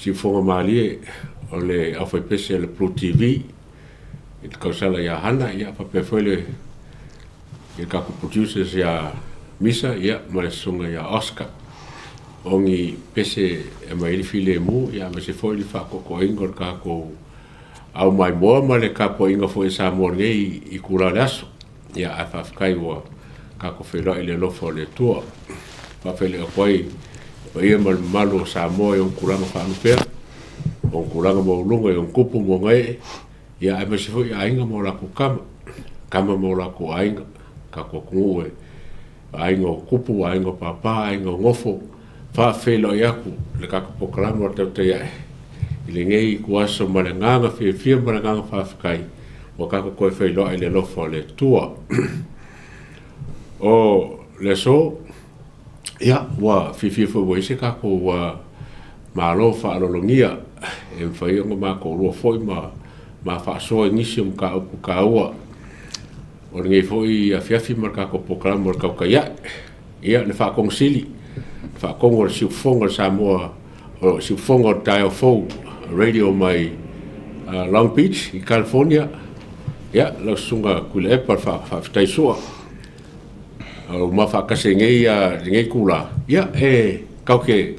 Siufoga malie o le aufaipese a le Blue TV i le tausala ia Hana, ia faapea foi le i le tatou producers ia Misa ia ma le susuga ia Oscar. O ni pese e aumai ai le filemu ia aemaise foi le faatoatoaina o le tatou au maimoa ma le tapuaiga foi a Samoa nei i itula o le aso. Ia ae faafetai ua tatou feiloai i le alofa o le Atua. Faafeiloai atu ai i le paia ma le mamalu o Samoa i ona tulaga faalupea, ona tulaga maualuga i ona tupu ma ona ee, ia aemaise foi aiga ma o latou tama, tama ma o latou aiga, tatou atunuu e aiga o tupu, aiga o papa, aiga o nofo, faafeiloai atu le tatou polokalame o le Tautai Ae i lenei ituaso ma le agaga fiafia ma le agaga faafetai ua tatou toe feiloai i le alofa o le Atua. O le aso, ia, ua fiafia foi ua i ai se tatou malo faaaloalogia e mafai ona matou foi ma ma faasoa i nisi o mataupu taua o lenei foi afiafi ma le tatou polokalame o le Tautai Ae. Ia, le faakonosili, le faatonu o le siufofoga o le Samoa, o le siufofoga o le taeao fou radio mai Long Beach i California. Ia, lau susuga Tuilaepa le faafetai sua. O ma faatasi ai nei lenei itula, ia, e tatou te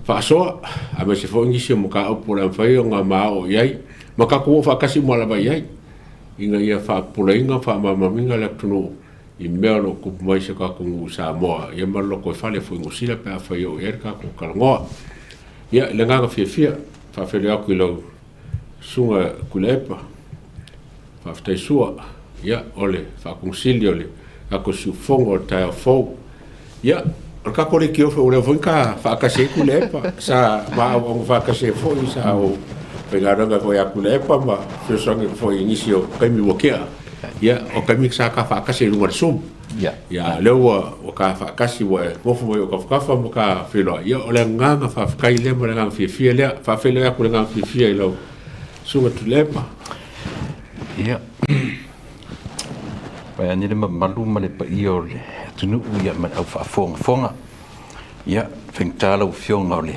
faasoa, aemaise foi nisi o mataupu o le a mafai ona ma oo i ai, ma tatou oo faatasi uma lava i ai, ina ia faapupulaina ma faamalamalamaina le atunuu i mea o lo o tupu mai i si o tatou nuu i Samoa, ia ma le lotoifale foi i Niu Sila pe afai e oo i ai le tatou talanoa. Ia, i le agaga fiafia, e faafeiloai atu i lau Susuga Tuilaepa, faafetai sua, ia, o le faakonesili o le tatou siufofoga o le taeao fou. Ia, o le tatou leitio foi ua leva foi ona ta faatasi ai Tuilaepa, sa ma auauna faatasi ai foi, sa ou faigaluega foi ia Tuilaepa ma fesoasoani foi i nisi o taimi ua tea. Ia, o taimi sa ta faatasi ai i luga o le Zoom. Ia, a o lea ua ta faatasi ua e nofo mai i ou tafatafa ma ta feiloai. Ia, o le agaga faafetai lea ma le agaga fiafia lea. Faafeiloai atu i le agaga fiafia i lau Susuga Tuilaepa. Ia, vaeane le mamalu ma le paia o le atunuu ia ma le au faafogafoga. Ia, faigata lau Afioga o le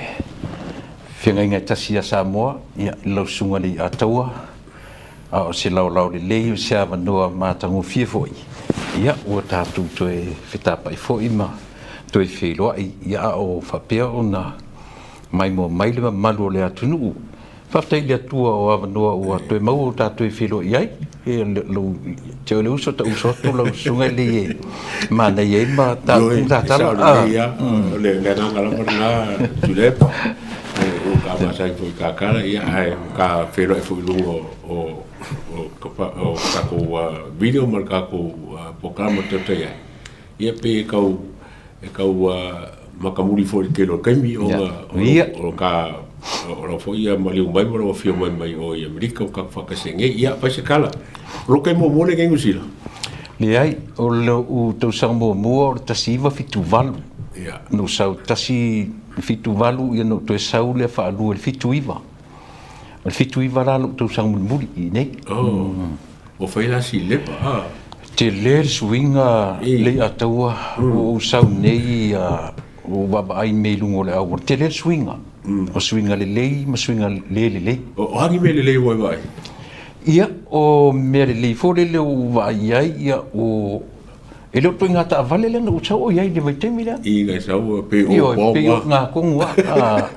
feagaiga e tasi ia Samoa, ia, i lau Susuga i le Alataua, a o se laolao lelei o se avanoa matagofie foi, ia, ua tatou toe fetapai foi ma toe feiloai, ia, a o faapea ona maimoa mai le mamalu o le atunuu. Faafetai i le Atua o avanoa ua toe maua ua tatou feiloai ai. E te o le uso ta uso atu lau susuga e lei e manaia ai ma ta tala. O le agaga lava lena Tuilaepa. masani foi i Kakala, ia, ae ka feiloai foi i luga o, o, o, o tatou video ma le tatou polokalame o tautai ai. Ia, pe e tau, e tau matamuli foi i le tele o taimi ona o, o ka, o lau foi ia maliu mai ma lau afio mai mai o i Amerika o tatou faatasi ai nei. Ia, fai se tala. O lou taimi muamua lenei i Niu Sila? Leai, o lou tausaga muamua o le 1978. Ia. Na ou sau 178, ia na ou toe sau lea faalua i le 79. O le 79 la lou tausaga mulimuli i inei. Oh. Ua fai la si lepa, a? Tele le suiga Leiataua, ua ou sau nei ua ou vaavaai i mea i luga o le auala, tele le suiga. O suiga lelei ma suiga le lelei. O a ni mea lelei ua e vaai? Ia, o mea lelei foi lele ua ou vaai i ai, ia, o, e le o ituaiga taavale lea na ou sau o i ai i le vaitaimi lea. I ngai sau pei o Ioe, pei o ngā kongu a, a,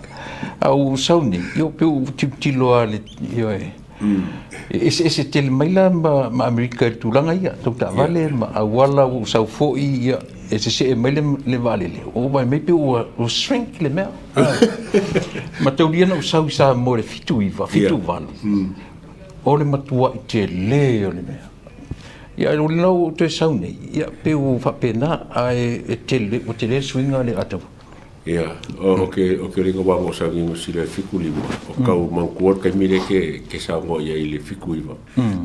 a ou sau nei, io, pei ou tilotilo lava i le, ioe, E eseese tele mai la ma, ma Amerika i le tulaga ia, tau taavale ma auala ua ou sau foi, ia, e sese'e mai le, le vaalele, ua ou vaai mai pei ua, ua shrink le mea. Ma taulia na ou sau i Samoa i le 79, 78, o le matua'i telē o le mea. Ia o lena ua ou toe sau nei, ia pei ua faapena, ae e tele, ua tele le suiga lea Ataua. Ia, o ke, o ke linga wa mo sa ngi sila 75, o kau manatua le taimi lea ke, ke saunoa i ai i le 79.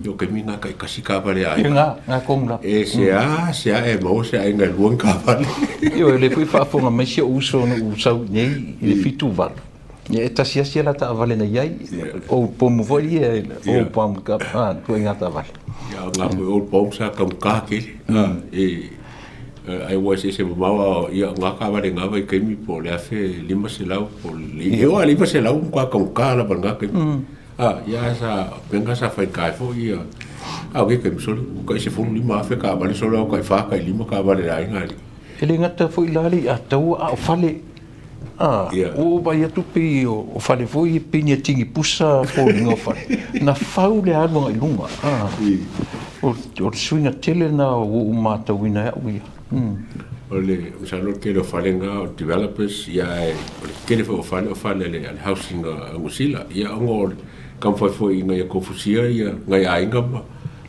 Ia o taimi na kai kasi taavale a aiga. Nga, nga kong la. E se a, se a e maua se aiga e lua ni taavale. Ioe, o lea foi e faafofoga mai si ou uso na ou sau i nei i le 78. Ia e tasi lava si ala taavale na i ai, o pomu foi ia, o pomu ka, a, ituaiga taavale. Ia, o nga foi old pomu sa taugata tele. E, Ai ua eseese mamao a ia o ngā taavale i ngā vaitaimi po o le 1500 po o le e oo lava i le 900 matua taugata lava i lena taimi. A ia ae sa mea na sa faigata ai foi ia a o nei taimi sole ua tai 15,000 taavale sole a ua tai fa tai lima taavale a le aiga alii. E le gata foi la le Ataua a o fale. A, ua ou vaai atu pei o fale foi e pei ni tini pusa foliga o fale. Na fau le alu agai i luga. A, o le suiga tele lena ua ou matauina e au ia. O le, masalo o le tele o fale na o developers, ia ae o le tele foi o fale o fale a le housing a Niu Sila. Ia ona o le taumafai foi ina ia tofusia ia nai aiga ma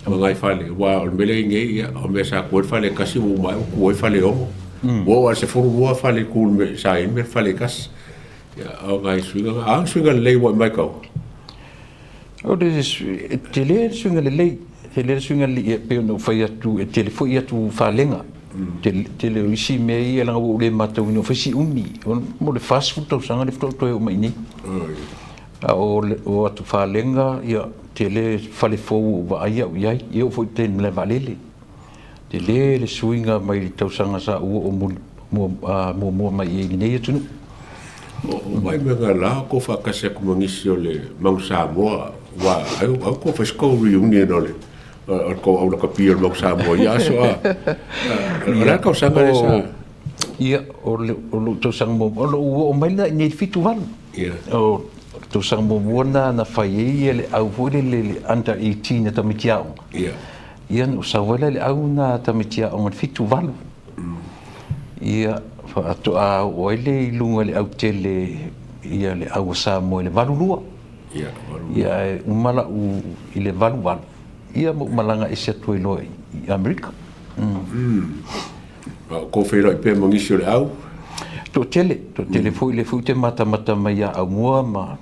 ma nai fale, aua o le mea lea i nei, ia, o mea sa tu ai le fale e tasi ua uma ae ua tu ai fale e ono. Ua oo lava i le 12 fale e tu i le mea sa i ai le fale e tasi. Ia, o nai suiga na. A o ni suiga lelei ua e matau? O le, e tele le suiga lelei, tele le suiga lelei, e pei ona ou fai atu, e tele foi atu falega. Tele, tele o isi mea ia leaga ua ou le matauina, ua fai si umi, mo le 40 tausaga lea faatoa ou toe oo mai i inei. A o atu falega, ia, tele fale fou ua ou vaai au i ai, e oo foi i tai i le malae vaalele. Tele le suiga mai le tausaga sa ou oo muamua mai i lenei atunuu. O mai mea la o kou faatasi atu ma nisi o le Manu Samoa, aua ai o kou fai se kou reunion o le o le kou au lakapi o le Manu Samoa i ia aso a. O le a le tausaga lea sa? Ia, o lou tausaga muamua, o lou oo mai lena i inei i le 78. Ia. O le tausaga muamua lena na fai ai le au foi lele le under 18 a tamaiti aoga. Ia. Ia na ou sau ai la i le au lena a tamaiti aoga i le 78. Ia, faatoa oo ai lea i luga i le autele ia le au a Samoa i le 82. Ia, 82. Ia, ae uma lau i le 88, ia ma ou malaga ese atu ai loa i Amerika. A o kou feiloai pea ma nisi o le au? Toatele, toatele foi lea foi ou te matamata mai ia Aumua ma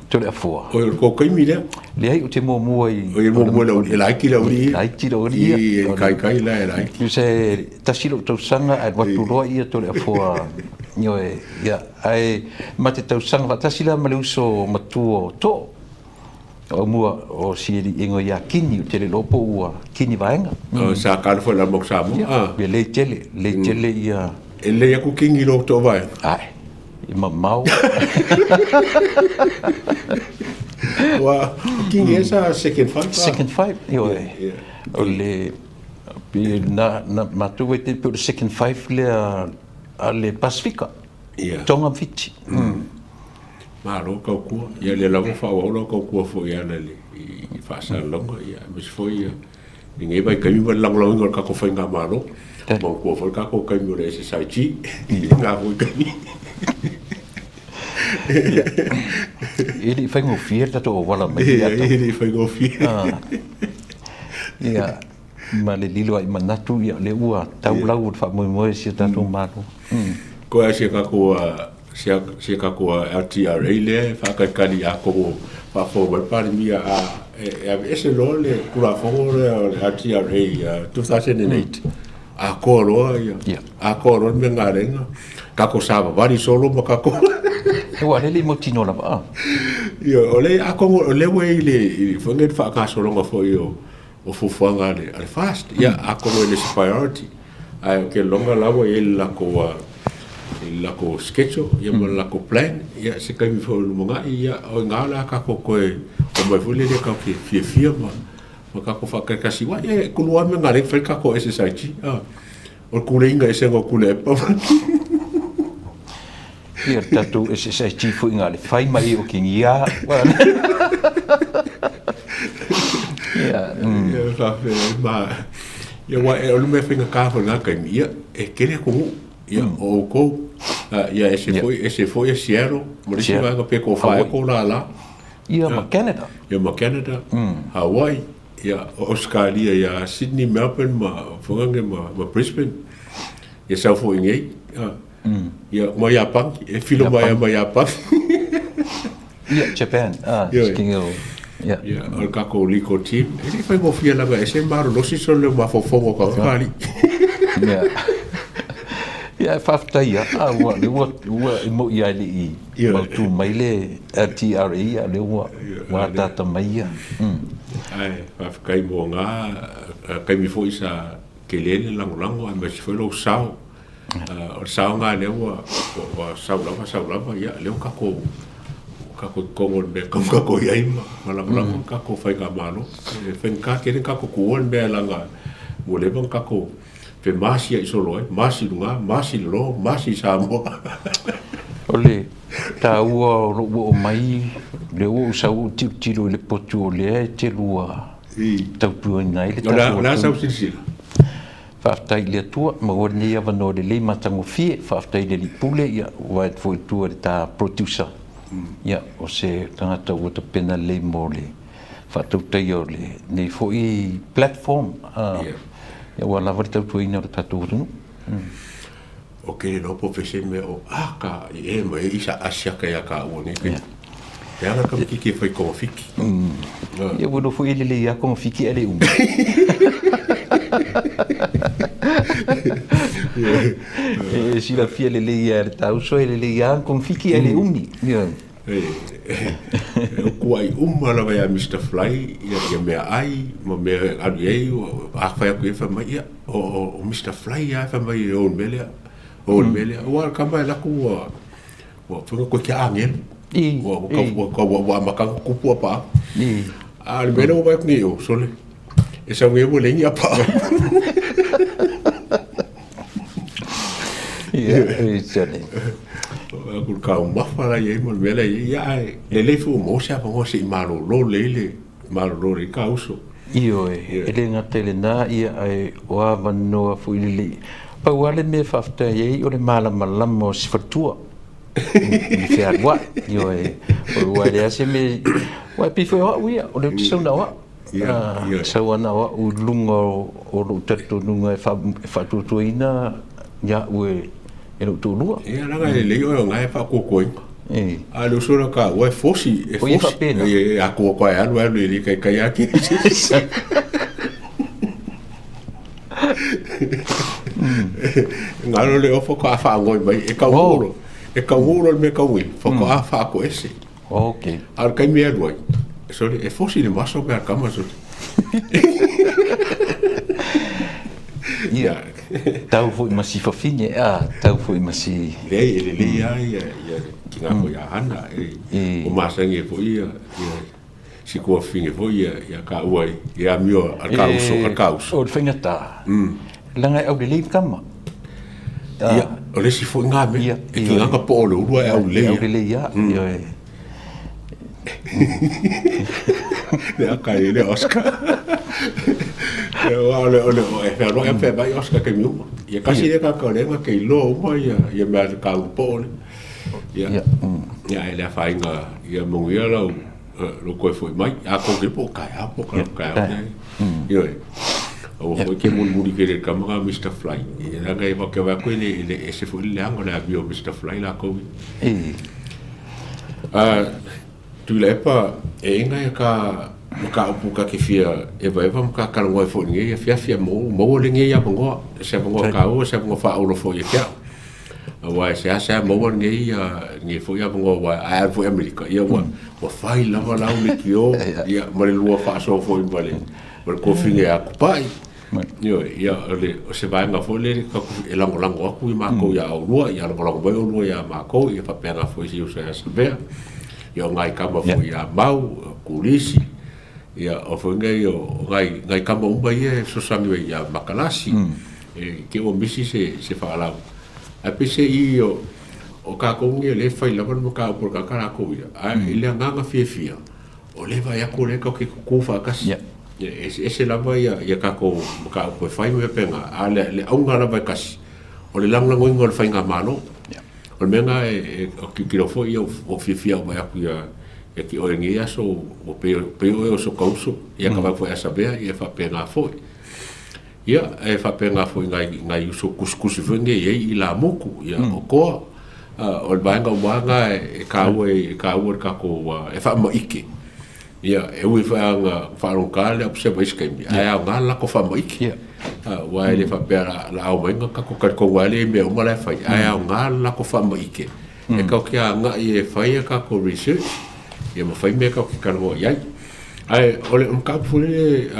Toleafoa. Oi, o le kou taimi lea? Leai, ou te muamua i... Oi, e muamua i le, e laiti le aualii ia? Laiti le aualii ia. I, e kaikai la e laiti. Tusa e tasi lou tausaga ae alu atu loa ia Toleafoa, ioe, ia, ae ma te tausaga faatasi la ma le uso matua o Too. O mua o si alii ingoa ia Kini, ou te le iloa po ua Kini Vaega. Oh, sa kala foi la mo Samoa. Ia, ah. Ia lei tele, lei tele ia. E lei aku Kini i lo too vaega. Ae, i mamao. Ua, Kini e sa second five. Second five, ioe. Yeah, yeah. O le, na, na matou ai te pe o le second five lea a le Pasifika. Yeah. Tonga ma Fiti. Malo tautua, ia lea lava ua faaauau lau tautua foi e ala i faasalalauga, ia aemaise foi ia lenei vaitaimi ma le lagolagoina o le tatou faigamalo. Manatua foi le tatou taimi o le SSIG i lena foi taimi. E le i faigofie le tatou auala mai i Ata. E le i faigofie. Ia, ma le lilo ai manatu, ia, lea ua tau lau o le faamoemoe o si o tatou Malo. Koe a si a tatou si a tatou LTRA lea e faatalitali atonu o faafofoga mai le Palemia a e aveese loa le Tulafono lea o le LTRA 2008 atoa loa ia atoa loa le mea na ala ai ona tatou savavali solo ma tatou Aua o lea e le i mautinoa lava a. Ia o lea atonu o lea ua i le foi lenei faagasologa foi o o fuafuaga a le, a le FAST. Ia, atonu e le o se priority, ae ou te lagona la ua i ai le latou, i le latou schedule ia ma le latou plan, ia se taimi foi o lumanai, ia o i ina o le a tatou toe omai foi lele tatou te fiafia ma, ma tatou faatalitasi, aua ia e tolu lava mea na ala ai ona fai le tatou SSIG, o le tuleiga esega o Tuilaepa. Ia le tatou SSIG foi na le fai mai o kigia. Ia, ia faapea ma ia wa e o le mea faigata foi lena taimi, ia e tele atunuu, ia o outou, ia ese foi ese foi e Seattle ma le isi vaega pe toafa ea tou lala. Ia ma Canada. Ia ma Canada, Hawaii, ia o Ausetalia ia Sydney, Melbourne ma Whanganui ma Brisbane. Ia sau foi nei. Ia, ma Iapani, e filo mai lava ma Iapani. Ia, Japan, ah, speaking of, ia. Ia, o le tatou legal team, e le i faigofie lava, e ese le malolosi solo le mafaufauga o tagata alii. Ia, ia, e faafetai lava, aua o lea ua, ua, e moni lava e le i mautu mai le LTRA, a o lea ua, ua ataata mai ia. Ae faafetai mo na taimi foi sa tele le lagolago aemaise foi lou sao. O le sao lena lea ua sau lava sau lava, ia lea ua tatou tatou i totonu o le mea e tatau ona tatou i ai ma lagolago le tatou faigamalo. E faigata tele ona tatou tuua le mea leaga ua leva ona tatou femasia'i solo ai, masi i luga, masi i lalo, masi i Samoa. O le taua o lou oo mai, lea ua ou sau ou tilotilo i le potu o lea e te lua tautuaina ai le tatou atunuu. O le a sau silasila? Faafetai i le Atua, maua lenei avanoa lelei matagofie. Faafetai i le Alii Pule, ia, ua ae foi i tua i le ta producer. Ia, o se tagata ua tapena lelei mo le faatautaia o lenei foi platform, ia, ua lava le tautuaina o le tatou atunuu. O ke iloa po o fea se mea o a ka i e mai ai sa asiata ia taua nei taimi. Te ala ka tamaitiiti e fai togafiti. Ia ua iloa foi e lelei lava togafiti ae le umi. E silafia lelei lava e le ta uso e lelei lava togafiti ae le umi. E utuai uma lava ia Mister Fly ia meaai ma mea e alu i ai, a fai atu i ai fai mai, ia, o Mister Fly lava e fai mai e o i le mea lea, o i le mea lea. Aua o le tama e alu atu ua, ua fai atu toeitiiti agelu, ua, ua amata ona tutupu apaau. A o le mea lea ua vaai atu nei i o, sole, e sau nei ua leai ni apaau. Ia, e tele. Aku le taumafa la i ai ma le mea la i ai, ia ae lelei foi ua maua se avanoa se i malolo lelei le malolo lelei ka uso. Ioe, e le gata i lena, ia ae o avanoa foi lelei. Pau lava le mea e faafetai ai o le malamalama o si faletua i le fealuai. Ioe, aua e leai se mea, aua e pei foi o au ia, o lea ou te sau na o au. Sau ana o au i luga o lou talitonuga e faatuatuaina ia au e lou toalua. Ia, leaga e lelei oe o lena e faatuatuaina. A o le uso lea taua e fosi, e fosi. Faapena. E atoatoa e alu alu e le taitai lava tele se isi. Galo le ofa faatoa faanoi mai, e taunuu loa, e taunuu loa i le mea e taunuu ai, faatoa faatoese. Ok. A o le taimi e alu ai, sole, e fosi le maso pe a kama sole. Ia, tau foi ma si fafine, a, tau foi ma si... Leai, e lelei lava ia, ia tina foi a Hana, e, o masani ai foi ia, ia si tuafafine foi ia, ia taua i, i amio a le ka uso, a le ka uso. O le faigata, leaga e aulelei le tama. Ia, o le isi foi ngā mea, e ki ngā po o le ulu e au lei. E aulelei ia, ioe. Le aka i le Oscar. E oa o le, o le, e whea e whea mai Oscar ke miuma. Ia kasi le kaka o le nga kei loa uma ia, ia mea le ka ulu po o le. Ia. Ia, ae le afaina, ia manuia lau lou toe foi mai. A kou te po o taeao po o taeao nei. Ioe. Aua foi ke mulimuli tele i le tama lena o Mister Fly. Leaga e vaai atu e le ese foi le leaga o le amio o Mister Fly latou ia. Tuilaepa, e i ai nai ka mataupu ta te fia evaeva ma ta talanoa ai foi i lenei afiafi, a maua lenei avanoa, se avanoa taua, se avanoa faaauuro foi ia te au. Aua e seasea maua lenei, lenei foi avanoa, aua a e alu foi i Amerika, ia ua, ua fai lava lau leitio, ia, ma le lua faasoa foi ma le, ma le tuafafine ia Tupai. Ioe, ia, o le, o se vaega foi lele tatou e lagolago atu i matou ia oulua, ia lagolago mai oulua ia matou, ia faapena foi si uso ia Savea, ia o nai tama foi ia Mau, o Kulisi, ia o foi nei o nai, nai tama uma ia e fesoasoani mai ia Makalasi, e te ua misi se, se faalau. Ae peiseai o, o tatou nei o lea e fai lava le mataupu a le tagata latou ia, ae i le agaga fiafia, O lea e vaai atu o lea tatou te tutu faatasi. Yeah. E eseese lava ia, ia tatou mataupu e fai ma mea faapena, a o le, le auga lava e tasi, o le lagolagoina o le faigamalo. Yeah. O le mea lena e, e tilotilo foi ia, ua ou fiafia ou vaai atu ia, ia te oe i lenei aso, ua pei, pei oe o si ota uso, ia ka vaai foi ia Savea, ia e faapena foi. Ia, e faapena foi i nai, nai uso tusitusi foi nei e i ai ilamutu, ia, o toa. O le vaega uma lava lena e taua e taua i le tatou, e faamaite. Ia, e ui foi lava ina faalogogata le observer i isi taimi, ae aoga le latou faamaite. Aua e le faapea o le a omai ona tatou talitonu lava lea i mea uma la e fai, ae aoga le latou faamaite e tatou te agai e fai a tatou research, ia ma fai mea tatou te talanoa i ai. Ae o le mataupu foi lele,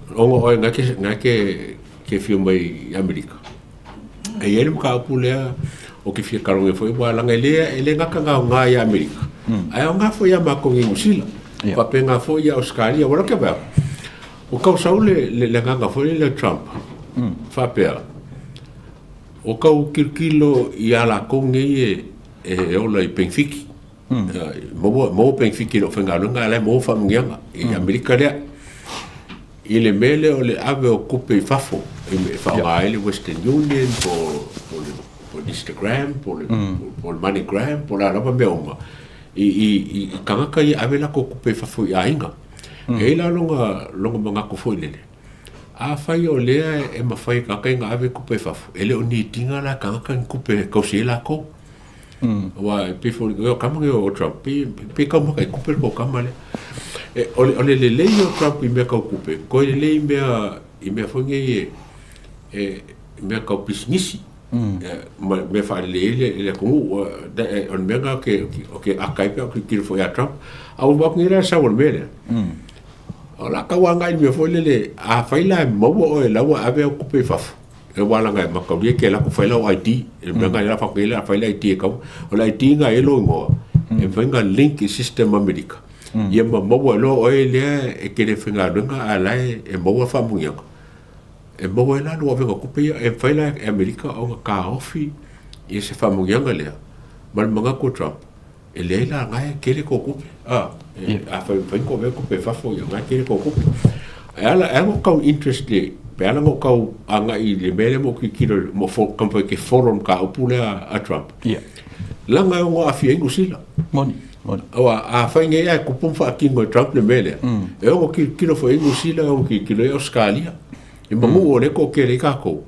ona o oe na e te afio mai i Amerika, e i ai le mataupu lea ou te fia talanoa foi, aua leaga e le gata ona aoga i Amerika, ae aoga foi ia matou i Niu Sila, faapena foi ia Ausetalia. Aua o lea ou te vaai atu, ua tau sau le agaga foi lele o Trump, faapea, ua tau tilotilo ia latou nei e ola i penefiti. Maua, maua penefiti i lou faigaluega, a o la e maua faamanuiaga i Amerika lea. I le mea lea o le ave o tupe i fafo e faaaoga ai le Western Union po o le Instagram po o le MoneyGram po o le a lava mea uma i tagata ia e ave latou tupe i fafo i aiga. E i ai la lona manatu foi lele, afai o lea e mafai e tagata ia ona ave tupe i fafo, e le o need ina la e tagata ni tupe e tausi ai latou. Aua e pei foi o tama nei o Trump, pei, pei taumaka i tupe le tama lea. E, o, le, o le lelei o Trump i mea tau tupe, toe lelei i mea, i mea foi nei e, e i mea tau pisinisi. E, ma mea faalelei ai le, le atunuu. E, o le mea lena ke, o ke aka ai pe a ou tilotilo foi ia Trump. A ua atu nei la le sau o le mea lea. O le a tau agai i le mea foi lele, afai la e maua oe la ua ave au tupe i fafo, Aua leaga e mataulia e te alu atu fai lau ID. Le mea lena faapea la fai le ID e kau. O le ID na e lou igoa e mafai ona link i system Amerika. Ia ma maua ai loa oe lea e te le faigaluega a o la e maua faamanuiaga. E maua ai la lou avega o tupe ia. E mafai la e Amerika ona taofi ia se faamanuiaga lea ma le manatu o Trump E leai la, na e tele tou tupe. A, afai e mafai ona avea tupe i fafo, ia na e tele tou tupe. E ala, e ala ona tau interest le, pe ala ona tau agai i le mea lea ma ou tilotilo, ma ou taumafai ou te follow le mataupu lea a Trump. Ia. Leaga e ono aafia ai Niu Sila. Moni, moni. Aua afai nei ae tupu ma faatino e Trump le mea lea, e ono tilotilo foi ai Niu Sila, e ono tilotilo ai Ausetalia. I manu o lea e toatele ai tatou,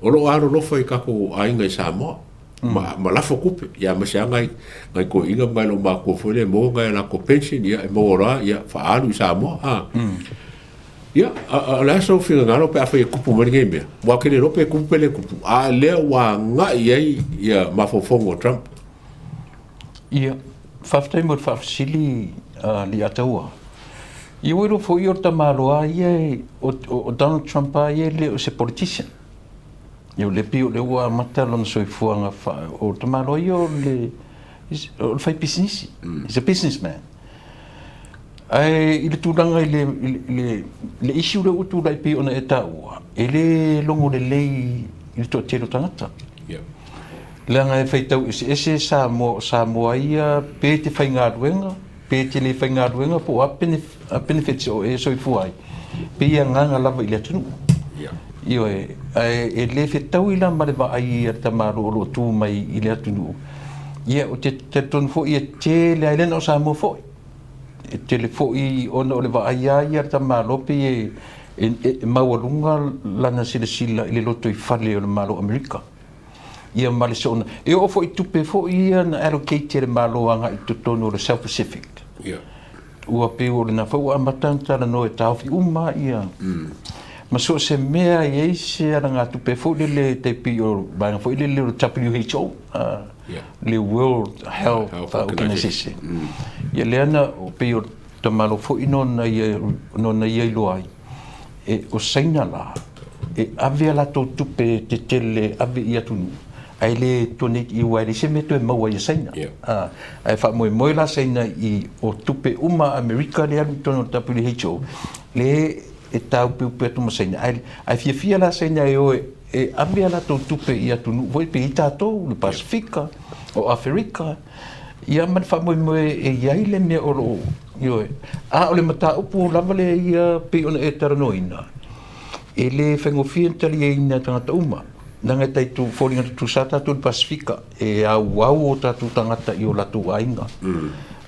O lo o alolofa i tatou aiga i Samoa ma, ma lafo tupe, ia aemaise lava nai, nai toeaiina ma nai loomatua foi lea e maua nai a latou pension, ia e maua loa, ia faaalu i Samoa. A. Ia, o le a sou finagalo pe afai e tupu mai lenei mea? Aua ou te le iloa pe tupu pe le tupu, a o lea ua agai i ai ia mafaufauga o Trump. Ia, faafetai mo le faafesili a Leiataua. Ia ua iloa foi o le tamaloa ia, o Donald Trump lava ia e le o se politician. Ia o lea pei o lea ua amata lona soifuaga o le tamaloa ia o le o le faipisinisi. He's a businessman. Ae i le tulaga i le, i le issue lea ua tulai pei ona e taua, e le logo lelei i le toatele o tagata. Yeah. Leaga e faitau eseese Samoa, o Samoa ia pe te faigaluega, pe te le faigaluega po o a benefits o e soifua ai, pei e agaga lava i le atunuu. Yeah. Ioe, ae e le fetaui la ma le vaai a le tamaloa o lo o tu mai i le atunuu. Ia, ou te talitonu foi e tele ai, le na o Samoa foi, e tele foi ona o le vaai lava ia a le tamaloa pei e, e, e maualuga lana silasila i le lotoifale o le Malo o Amerika. Ia ma le soona, e oo foi i tupe foi ia na allocate e le Malo agai i totonu o le South Pacific. Ia. Ua pei o lena foi ua amata ona talanoa e taofi uma ia ma so o se mea e i ai se alagatupe foi lele e tai pei o vaega foi lele o le WHO, le World Health Organization. Ia lea na pei o tamalo foi nona ia nona ia iloa ai e o Saina la e ave a latou tupe tetele ave i atunuu ae le donate i aua e leai se mea e toe maua ia Saina. Ae faamoemoe la Saina i o tupe uma a Amerika lea e alu i totonu o le WHO lea e tāupeupea atu ma Saina. Ae, ae fiafia la Saina e o e, e ave a latou tupe i atunuu foi pei i tatou, le Pasefika, o Aferika, ia ma le faamoemoe e i ai le mea o lo o, ioe. A o le mataupu lava lea ia pei ona e talanoaina, e le faigofie ona taliaina e tagata uma. Leaga e tai tu, foliga tutusa tatou i le Pasefika, e auau o tatou tagata i o latou aiga.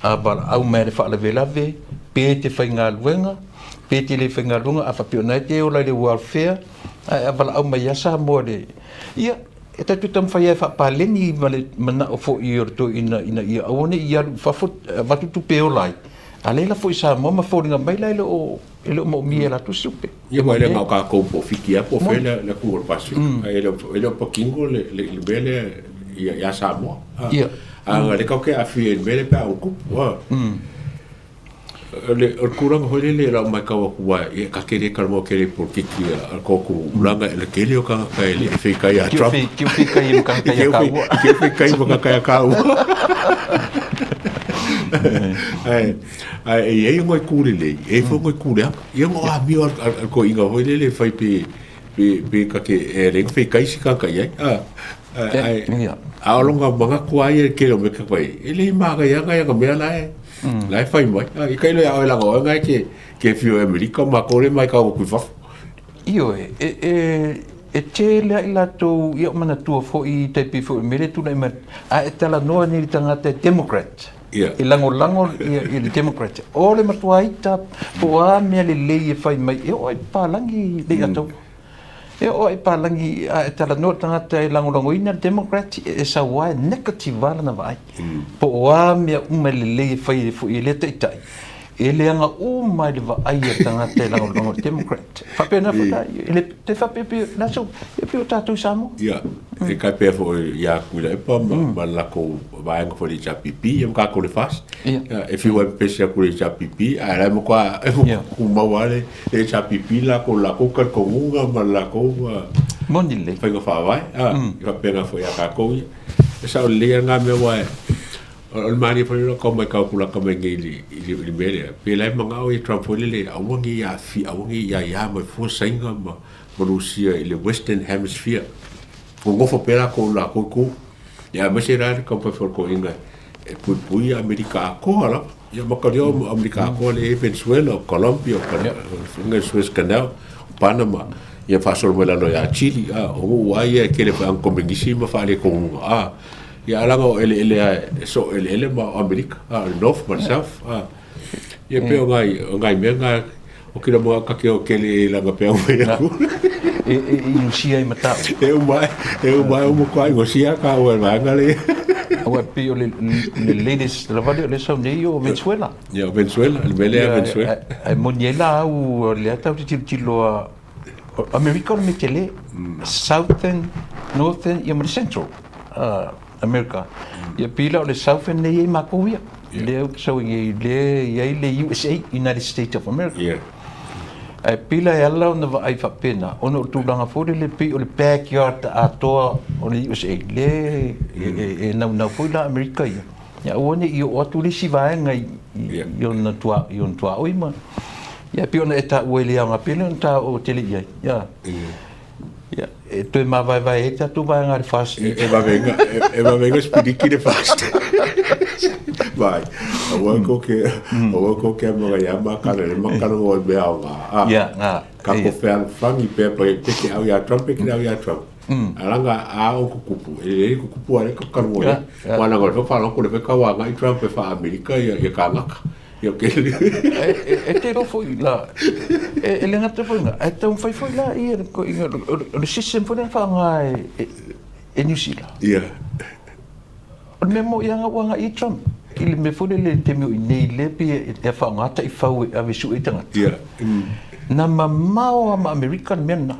A valaau mai le faalavelave, pe te faigaluega, pe te le faigaluega, a faapea o na e te ola i le welfare, ae a valaau mai ia Samoa le, ia, e tatou te taumafai lava e faapaleni ma le manao foi o le toeaina ina ia aua ne i alu i fafo, avatu tupe e ola ai, a lea la foi Samoa ma foliga mai la e le o e le o moomia e latou se tupe. Ia ma e le na o tatou po o Fiti lava po o fea le atunuu o le Pasefika, ae e le o patino le mea lea ia Samoa. Ia. A o lea tatou te aafia i le mea lea pe a ua tupu. O le tulaga foi lele i lau matau atu aua e ta te le talanoa tele i polokiki a le tatou tulaga i le tele o tagata e le i feitai ia Trump. Te feitai ma tagata ia taua. Te feitai ma tagata ia taua. Ae ae e i ai ona itu lelei, e i ai foi ona itu leaga. Ia ona o amio a le toeaina foi lele e fai pe pe ta te e alai ona feitai se tagata i ai. Ae a o lona manatu lava ia i le tele o mea ta fai, e le manaia lava nai ana mea la e la e fai mai. I ka iloa ia oe leaga o oe na e te afio i Amerika, o matou lea e matau atu i fafo. Ioe, e, e, e tele lava i latou, ia manatua foi i tai pei foi o le mea lea e tulai mai, a e talanoa nei i le tagata e Democrat, e lagolago i le Democrat, o le matua ita po o a mea lelei e fai mai, e oo lava i papalagi Leiataua. E oo lava i palagi a e talanoa le tagata e lagolagoina le Democrat, e sau lava e negative lava lana vaai. Po o a mea uma e lelei e fai foi e lea taitai, e leaga uma i le vaai a le tagata e lagolago i le Democrat. E faapena foi la, e le te faapea pei, la so, e pei o tatou i Samoa. Ia, e kai pea foi ia Tuilaepa ma, ma le latou vaega foi le HRPP, ia ma tatou le FAST. Ia. E fiu ai pepesi atu i le HRPP, ae la e matua e tumau lava le HRPP latou latou talitonuga ma le latou Moni lelei. faiga faavae. E faapena foi ia tatou ia. E sao lelei lava na mea aua o le malie foi lea o tau matau atu lata mai nei i le mea lea, pe la e manao ia Trump foi lele aua ne i aafia, aua ne i aia mai fua Saina ma Rusia i le Western Hemisphere. Nonofo pea latou i latou itu. Ia aemaise la le taumafai foi o le toeaina e puipui ia Amerika atoa lava. Ia matalia o Amerika atoa lea e i ai Venezuela, o Colombia, o le Suez Canal, o Panama, ia faasolo mai lalo ia Chile, a, o nuu lava ia e tele foi ana komenisi ma faaletonuga, a. Ia ae leaga o eleele lava e soo eleele ma o Amerika, a, o le North ma le South, a. Ia pei o nai, o nai mea na, o kila moa ka ke o kele e langa pea mai aku. E, e, e iusia i matau. E uma, e uma, e uma kua ingosia ka ua vaega le. Aua pei o le, le latest lava lea o lea sau nei o Venezuela. Ia, o Venezuela, le mea lea Venezuela. Ai moni ai la au, lea tau te tilotilo a Amerika o le mea tele. Southern, Northern, ia ma le Central. America. Ia pei la o le Southern lea e i ai matou ia. Lea ou te sau ai lea e i ai le USA, United States of America. Ae pei la e ala ona vaai faapena, ona o le tulaga foi lele pei o le backyard atoa o le USA, lea e naunau foi la Amerika ia, ia aua ne i oo atu le isi vaega i ona tuaoi ma... Ia pei ona e taua i le aoga pele ona taoo tele i ai. Ia. Ia, e toe māvaevae ai tatou vaega le FAST. E vave e vave inga spiriki le FAST. Vai, aua ko ke, aua ko ke mga ia makana le makana ngo mea o ngā. Ia, ngā. Ka ko whea whangi pea pa te ke au ia Trump, ke au ia Trump. Alaga a o kukupu, e lelei kukupu a le ka kalua le. Wa na ngol fa fa ko le ka wa ngai Trump e fa Amerika ia ia kangaka. Ia ke. E te ro foi la. E le ngata foi nga. E taumafai foi la ia o le system foi lea na faaaoga e New Zealand. Ia. O le mea moni lava ua agai i ai Trump i le mea foi lele i le taimi o i inei lea pei e faaaoga taifau e ave e sue ai tagata. Ia. Na mamao lava ma Amerika le mea lena.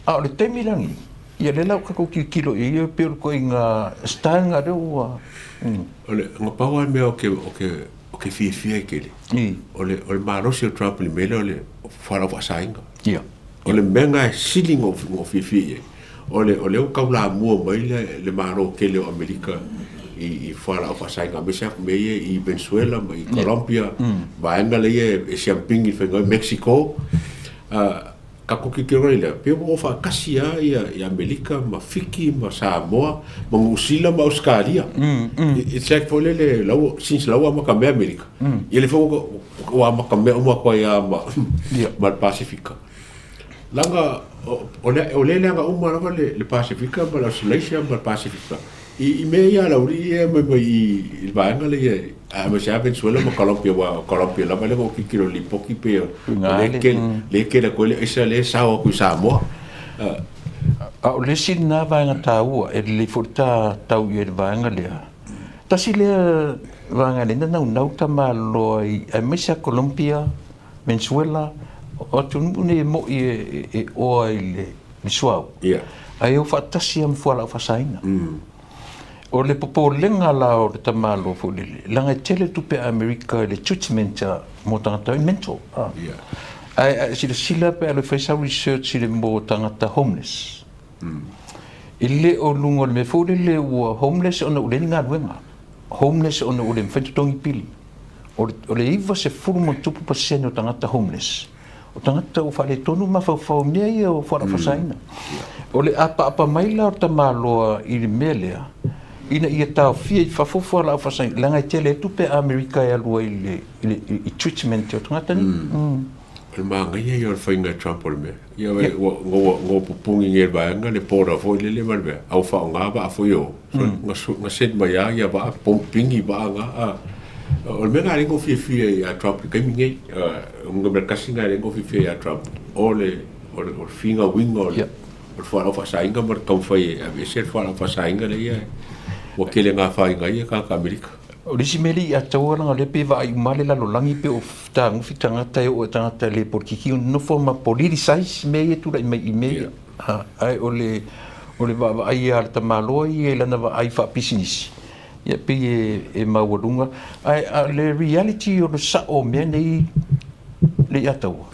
A o le taimi la lenei, ia lea la ua tatou tilotilo i ai, e pei o le ituaiga style lena lea ua... O le, na pau lava le mea ou te, ou te, ou te fiafia ai tele, o le, o le malosi o Trump i le mea lea o le fualaau faasaina. Ia. O le mea lena e sili ona ou fiafia i ai, o le, o lea ua taulamua mai le, le Malo tele o Amerika i, i fualaau faasaina, aemaise lava mea ia i Venezuela ma i Colombia, vaega lea e siampigi i le faiga Mexico. Tatou tilotilo ai lea, pei ua oo faatasi lava ia Amerika ma Fiti ma Samoa ma Niu Sila ma Ausetalia. It's like foi lele, la ua, since la ua amatamea Amerika, ia lea foi ua amatamea uma atu ai lava ma, ma le Pasefika. Leaga o lea e leaga uma lava le Pasefika ma le Australasia ma le Pasefika i mea ia a le aualii ia e aumai mai i le vaega lea i aemaise lava Venezuela ma Colombia, aua o Colombia lava lea ua ou tilotilo i le lipoti pei o lea e tele atu ai le aisa lea e sao atu i Samoa. A o le isi lena vaega taua e lelei foi le ta tau i ai i le vaega lea, tasi lea vaega e lelei ona naunau tamaloa i aemaise lava Colombia, Venezuela, o atunuu nei e moi e oa i le suauu, ae o faatasi lava ma fualaau faasaina. O le popolega la o le tamaloa foi lele, leaga e tele tupe a Amerika i le treatment mo tagata i mental. Ae a e silasila pe a alu e fai sau research i le mo tagata homeless, e le o luga o le mea foi lele ua homeless ona ua leai ni galuega, homeless ona ua le mafai ona totogi pili. O le 90 ma pasene o tagata homeless, o tagata ua faaletonu mafaufau i mea ia o fualaau faasaina. O le apaapa mai la o tamaloa i le mea lea, ina ia taofia i fafo fualaau faasaina, leaga e tele ai tupe a Amerika e alu ai i treatment o tagata nei. O le manaia ia o le faiga e Trump o le mea. Ia ua pupuni nei e le vaega le border foi lele ma le mea, a ua faaaoga vaa foi o na send mai lava ia vaa, pini vaa na. O le mea lena lea na ou fiafia ai ia Trump i le taimi lenei, o le mea tasi lena lea na ou fiafia ai ia Trump, o le finauina o le fualaau faasaina ma le taumafai e aveese le fualaau faasaina lea ua tele ina afaina ai tagata Amerika. O le isi mea lea i Ataua leaga o lea pei e vaai uma le lalolagi pei o tagofi tagata e oo i tagata le polokiki nofo ma politicize mea ia e tulai mai i mea ia. Ae o le o le vaavaai a le tamaloa ia i lana vaai faapisinisi, ia pei e maualuga. Ae o le reality o le sao o mea nei le i Ataua,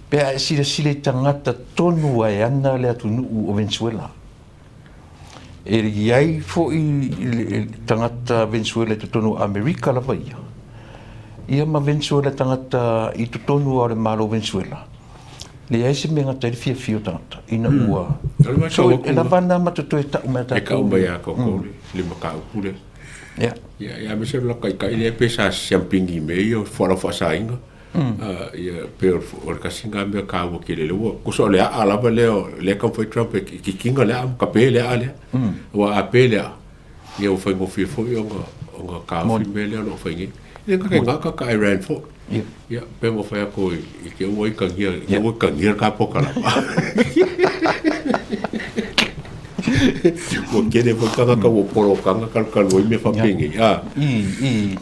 pe a e silasila i tagata tonu e ana le atunuu o Venezuela, E i ai foi tagata Venezuela i totonu o Amerika lava ia, ia ma Venezuela tagata i totonu o le Malo o Venezuela, leai se mea e gata ai le fiafia o tagata ina ua... So, e lava ana ma toe tau mai a tatou. E tau mai a tatou le mataupu lea. Ia. Ia, aemaise o le taitai lea pe sa siampini i mea ia o fualaau faasaina. Ia, pei o le tasi lena mea taua tele lea ua, tusa o le aa lava lea o lea e taumafai Trump e kikina le aa ma tape le aa lea. Aua a pe le aa, ia ua faigofie foi ona taofi le mea lea o lo o fai nei. Ia e gata ta Iran foi. Ia, pei ona fai atu i te ua itagia, i te ua itagia le ta polokalama. Ua tele foi tagata ua polokaga talutalu ai mea faapenei, a.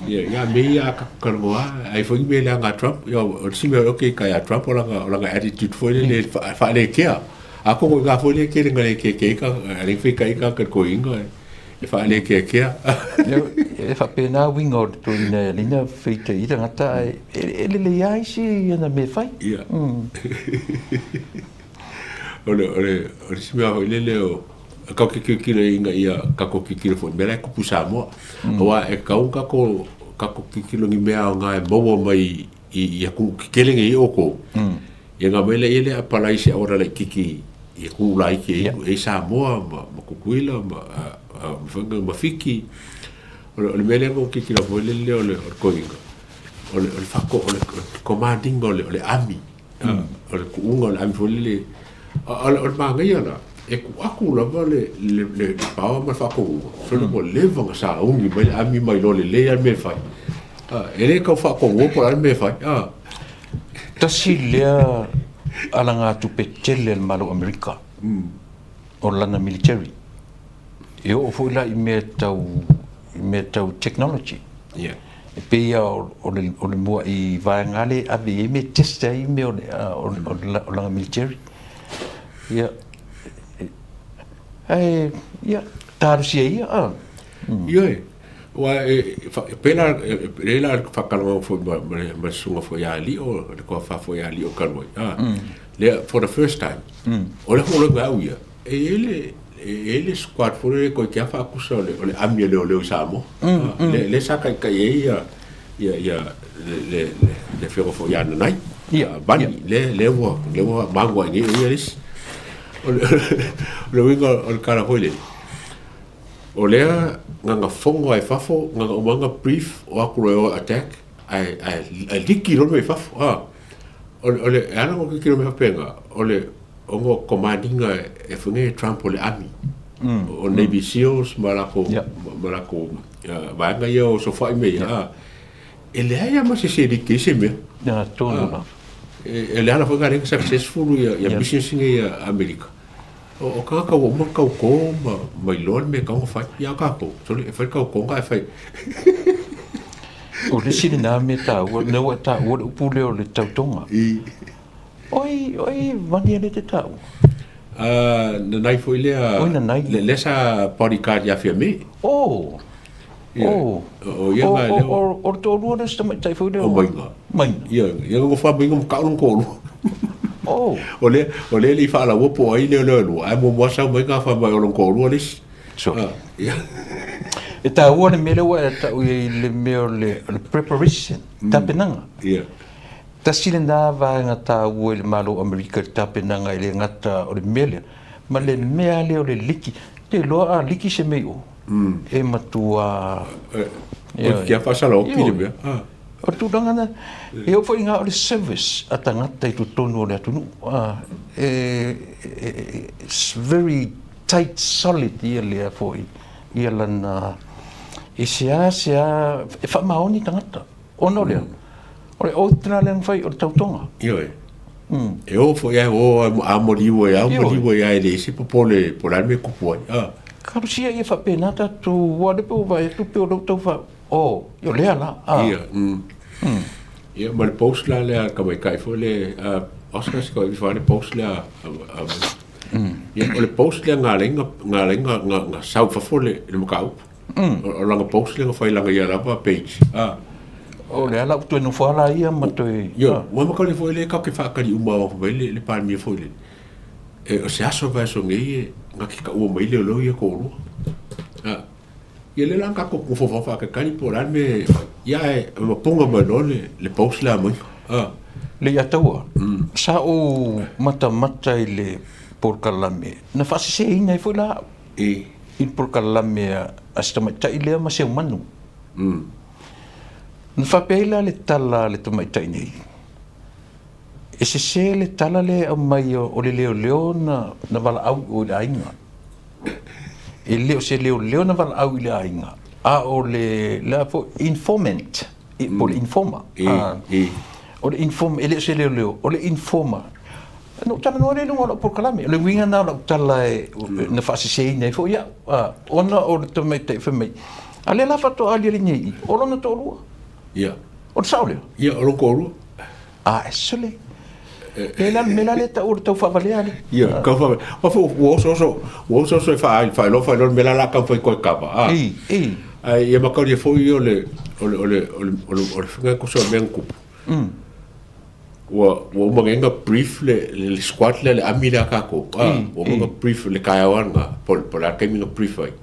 Ia, ia mea ia a tatou talanoa lava, ai foi ni mea leaga a Trump, ia o le isi mea o ke kai a Trump o lana attitude foi lele faalekea. Atonu i ina foi lea e tele ina le keke ai tagata, le feitai tagata i le toeaina e faalekeakea. E faapena uiga o le toeaina e alii na feitai ai tagata ae e lelei lava isi ana mea e fai. Ia. O le, o le, o le isi mea foi lele o, tatou te tilotilo ina ia tatou tilotilo foi i mea la e tupu i Samoa. Aua e tatau ona tatou, tatou tilotilo i ni mea aoga e maua mai i atunuu tetele nei o outou. Ia ona aumai lea le apalai i se auala laitiiti i atunuu laiti e i ai Samoa ma Tutuila ma Fiti. O le mea lea na ou tilotilo foi lele o le toeaina, o le command ina o le army, o le tuuga o le army foi lele. O le manaia la. E kuaku lava le le le power ma le faatonuga, sole ua leva ona sauni mai le ami ma iloa lelei lava le mea e fai. A, e le tau faatonuga po o le a le mea e fai. A. Tasi lea alagatupe tele a le Malo o Amerika, o lana military. E oo foi la i mea tau i mea tau technology. Yeah. E pei lava o le o le mua'i vaega lea e ave i ai mea e test ai mea o le o lana military. Ia, ae, ia, talosia ia, a. Ioe, aua e, e pei la, e lelei la le faatalanoaga foi ma, ma le, ma le susuga foi ia Lio, le toafa foi ia Lio talu ai, a. Lea, for the first time, o le hologa au ia, e i ai le, e i ai le squad foi lele toeitiiti lava faatusa o le, o le ami a leoleo i Samoa. Lea, lea sa taitai ai ia, ia, ia, le, le, le, le afioga foi ia Nanai. Ia, Vani, lea, lea ua, lea ua magu ai nei o ia le isi. O le, o le uiga o le tala foi lele, o lea gagafono lava i fafo, gaga uma lava brief, o atu loa e o e attack, ae, ae, ae liki loa le mea i fafo. A, o le, o le, e ala ona tilotilo mai faapena, o le, ona o command ina e fai nei e Trump o le army, o Navy Seals ma latou, ma latou vaega ia o sofai me ia, a, e leai lava ma se isi e liki ai se mea. Ia, tonu lava. E le ala foi lea na successful ia business nei a Amerika. O tagata ua uma ona tautō ma iloa le mea e tatau ona fai. Ia a tatou, sole, e fai le tautoga ae fai. O le isi lena mea taua, lena ua e taua le upu lea o le tautoga. Oi, oi, mani lea e te taua. Nanai foi lea. Oi, Nanai. Lea sa bodyguard ia Fiame. Oh. Oh. O ia na lea. O le toalua lea o si tamaitai foi lea. O Maiga. Maiga. Ia, ia nofo lava Maiga ma tau lona toalua. Oh. O lea, o lea e le i faalaua po o ai lea o le lua, ae muamua sau Maiga fai mai o lona toalua le isi. Sorry. Ia. E taua le mea lea ua e tau i ai i le mea o le preparation, tapenaga. Ia. Tasi lena vaega taua i le Malo o Amerika i le tapenaga e le gata o le mea lea, ma le mea lea o le liki. Te iloa a liki se mea i o, e matua... Kia faasalaoki le mea. O le tulaga lena, e oo foi i ina o le service a tagata i totonu o le atunuu. It's very tight, solid ia lea foi, ia lana... E seasea, e faamaoni tagata. Ona o lea, o le oath lena lea na fai, o le tautoga. Ioe. E oo foi lava e o a maliu ai lava, maliu ai lava e leai se popole po o le a le mea e tupu ai. A. Talosia ia faapena tatou, aua o lea pei ua vaai atu pei o lea ua tau faa, oh, o lea la, a. Ia, Ia, ma le post la lea a le tamaitai foi lea, a Oscar se tau ifo le post lea a, Ia, o le post lea na ala ai na ala ai na sau i fafo le mataupu. O lana post lea na fai i lana ia lava page. A. O le a la ua toe nofo lava la ia ma toe... Ioe, ua makalia foi lea tatou te faatali uma lava mai le Palemia foi lele. E, o se aso vaiaso nei e na te taua mai leoleo ia toalua. A. Ia lea la na tatou nofo faatalitali po o le a le mea e fai. Ia ae mapoga mai loa le post lea a Maiga. A. Leiataua, sa ou matamata i le polokalame na faaseseina ai foi la au. I. I le polokalame a si tamaitai lea ma Seumanu. Na faapea ai la le tala a le tamaitai nei, e sese le tala lea e aumai o le leoleo na valaau i o i le aiga. E le o se leoleo na valaau i le aiga, a o le, le a foi, informant. Po o le informer. O le informer, e le o se leoleo, o le informer. Na ou talanoa lea i luga o lau polokalame. O le uiga lena o lau tala e, na faaseseina ai foi au, ona o le tamaitai fai mai, a lea la faatoa aliali nei i i, o lona toalua. Ia. O le sao lea? Ia, o lona toalua. A, e sole. E la le mea la lea e tau o le tau faavalea lea. Ia, tau faavalea. Aua foi ua osooso, ua osooso e faailoa faailoa le mea la o le a taumafai toe kava, a. I, i. Ae ia makalia foi o le, o le, o le, o le, o le, o le faiga tusa o le mea na tupu. Ua, ua uma nei ona brief le, le squad lea, le ami lea a tatou, a, ua uma ona brief i le taeao lava lena, po o le a le taimi na brief ai,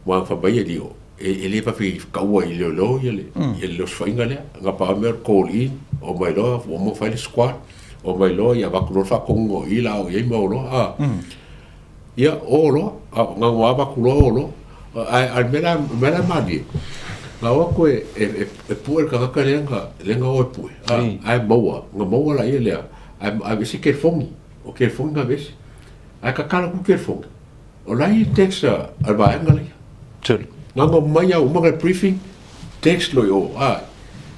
aua na fai mai e Lio, e le vave taua i leoleo ia le, ia le osofaiga lea. Na pau lava mea o le call in, omai loa, ua uma ona fai le squad, omai loa ia avatu loa le faatonuga o i la a o i ai ma o loa, a. Ia, o loa, na ona avatu loa o loa. Ae a o le mea la, o le mea la e malie, na o atu e, e, e pue le tagata lea na, lea na o e pue, a, ae maua, na maua laia lea, ae aveese telefoni, o telefoni na aveese. Ae tatalo atu telefoni, o la e i text a le vaega lea. Tele. Gaga mai a uma le briefing, text loa i o, a.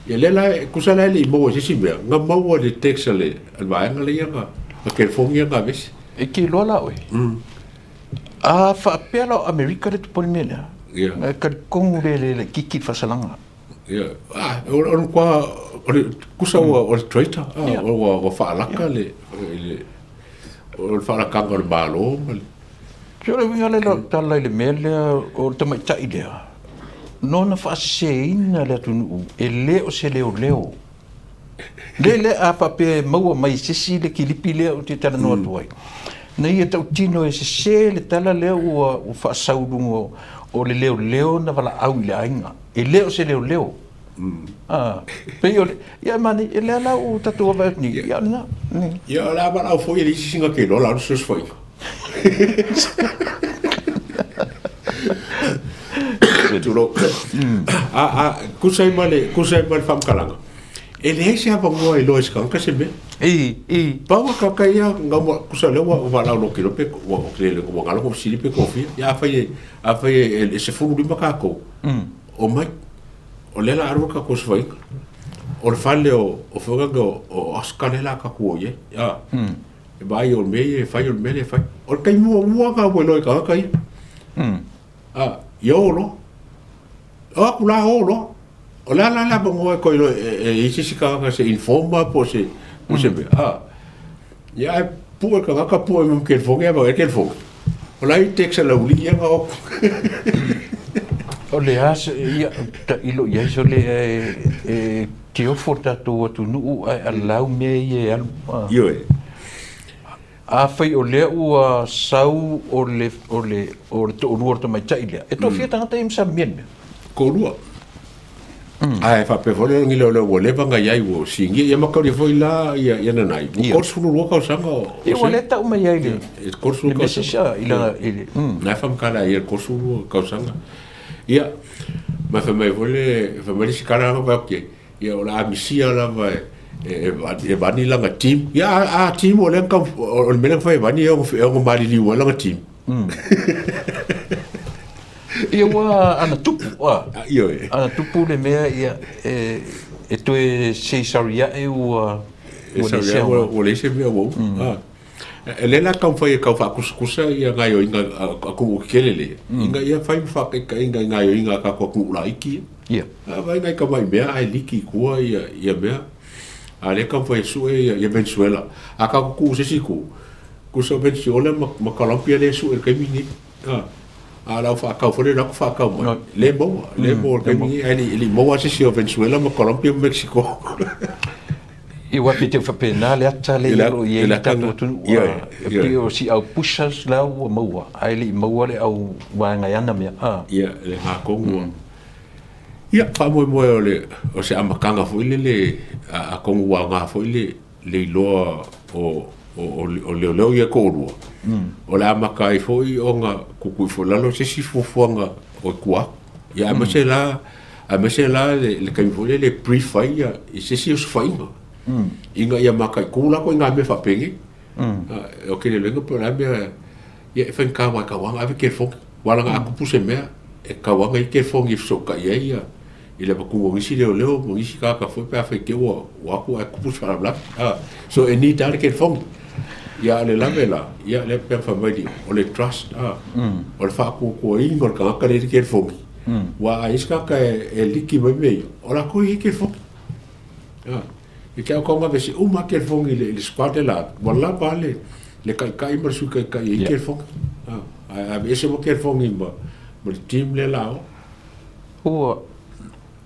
Ia lea la, tusa la e le i maua i se isi mea, na maua i le text a le vaega lea na telefoni ia na aveese. E te iloa la oe, a faapea la o Amerika le tupu ai le mea lea, e talitonu le le laitiiti le faasalaga. Ia, a, o le matua, o le, tusa ua, o le traitor, a, ua, ua faalaka le, le, o le faalakaga o le Malo ma le. Se o le uiga lea o lau tala i le mea lea o le tamaitai lea, na ona faaseseina le atunuu, e le o se leoleo. Le le a faapea e maua mai e se isi le kilipi lea ou te talanoa atu ai, na ia tautino e sese le tala lea ua faasau i luga o le leoleo na valaau i le aiga. E le o se leoleo. Ah, pei o le, ia mani, e lea la ua tatou vaavaai atu nei, ia o lena. Ia, o le a valaau foi e le isi sina ke iloa la o le fesoasoaiga. Tulou. A, a, tusa ai ma le, tusa ai ma le faamatalaga, e leai se avanoa e iloa ai e se tagata se mea. I, i. Pau a tagata ia, na uma, tusa lea ua valaau loa ke iloa pe, ua, ua galo ua fesili pe toafia. Ia afai e, afai e, e 15 tatou, omai. O lea la alu le tatou osofaiga. O le fale o, o foi lea o Oscar lea la tatou o i ai. A, e vaai o le mea ia e fai, o le mea lea e fai. O le taimi muamua lena ua iloa i tagata ia. A, ia o loa. O atu la o loa. O le a la le avanoa e toe iloa e i ai se isi tagata se informer po o se, po o se mea. A, ia ae pue le tagata pue mai ma telefoni ae vaai le telefoni. O la e i text a le aualii ia na o atu. O le a se, ia, tailo i ai sole e tiofo le tatou atunuu ae allow mea ia e alu. Ioe. Afai o lea ua sau o le, o le, o le toalua o le tamaitai lea, e toafia tagata ia e masalomia le mea? Toalua. Ae faapea foi le leo ua leva ona i ai ua sinia ia ma taulia foi la ia ia nanai. Ua 32 tausaga o Ia ua le tau mai ai le 32 tausaga. I lana i le Na e faamatala ai le 32 tausaga. Ia ma fai mai foi le fai mai le isi tala na fai atu ia o le a misia lava e e vani lana team. Ia a team o lea o le mea lea na fai e vani e ono maliliu ai lana team. Ia ua ana tupu, a. Ioe. Ana tupu le mea ia e, e toe sei sari ae ua ua le se ua leai se mea ua uma. E lea la taumafai e tau faakusakusa ia gaoioiga a atunuu tetele lea, ina ia fai ma faataitaiga i gaoioiga a tatou atunuu laiti ia. A vaai nai tamai mea ae liki i tua ia, ia mea. A lea taumafai e sue ia, ia Venezuela. A tatou tuu i se isi itu, Tusa o Venezuela ma, ma Colombia lea e sue i le taimi lenei. A, a lau faatau foi lea, lau faatau mai. Le maua, le maua i le taimi lenei, ae le i maua se isi o Venezuela ma Colombia ma Mexico. Ia aua pei te faapena le ata lea o lo o i ai le tatou atunuu. E pei o si au pushers la ua maua, ae le i maua le au vaega e ana mea. Ia, le atonu. Ia, faamoemoe o le, o se amataga foi lele, atonu ua aoga foi le, le iloa o, o, o leoleo ia e toalua, o le a amata ai foi ona tuutuu ifo i lalo se isi fuafuaga o i tua atu. Ia aemaise la, aemaise la le, le taimi foi lele e brief ai ia i se isi osofaiga, ina ia mataitu la ituaiga mea faapenei. O ke leolego po o le a mea, ia e faigata aua e tatau lava ona ave telefoni. Aua leaga a tupu se mea, e tatau lava ona i ai telefoni e fesootai ai ia i le avatuina o nisi leoleo ma nisi tagata foi pe afai te i ua atu ae tupu se faalavelave. So e need lava le telefoni. Ia a o le lave la, ia lea pei ona fai mai o le trust, o le faatuatuaina o le tagata lea i le telefoni, aua a i ai se tagata e liki mai mea ia, o latou e i ai telefoni. I te au tau aveese uma lava telefoni i le squad le la, ua lava lava le taitai ma le sui taitai e i ai telefoni. Ae aveese uma telefoni ma le team lea la o. Ua,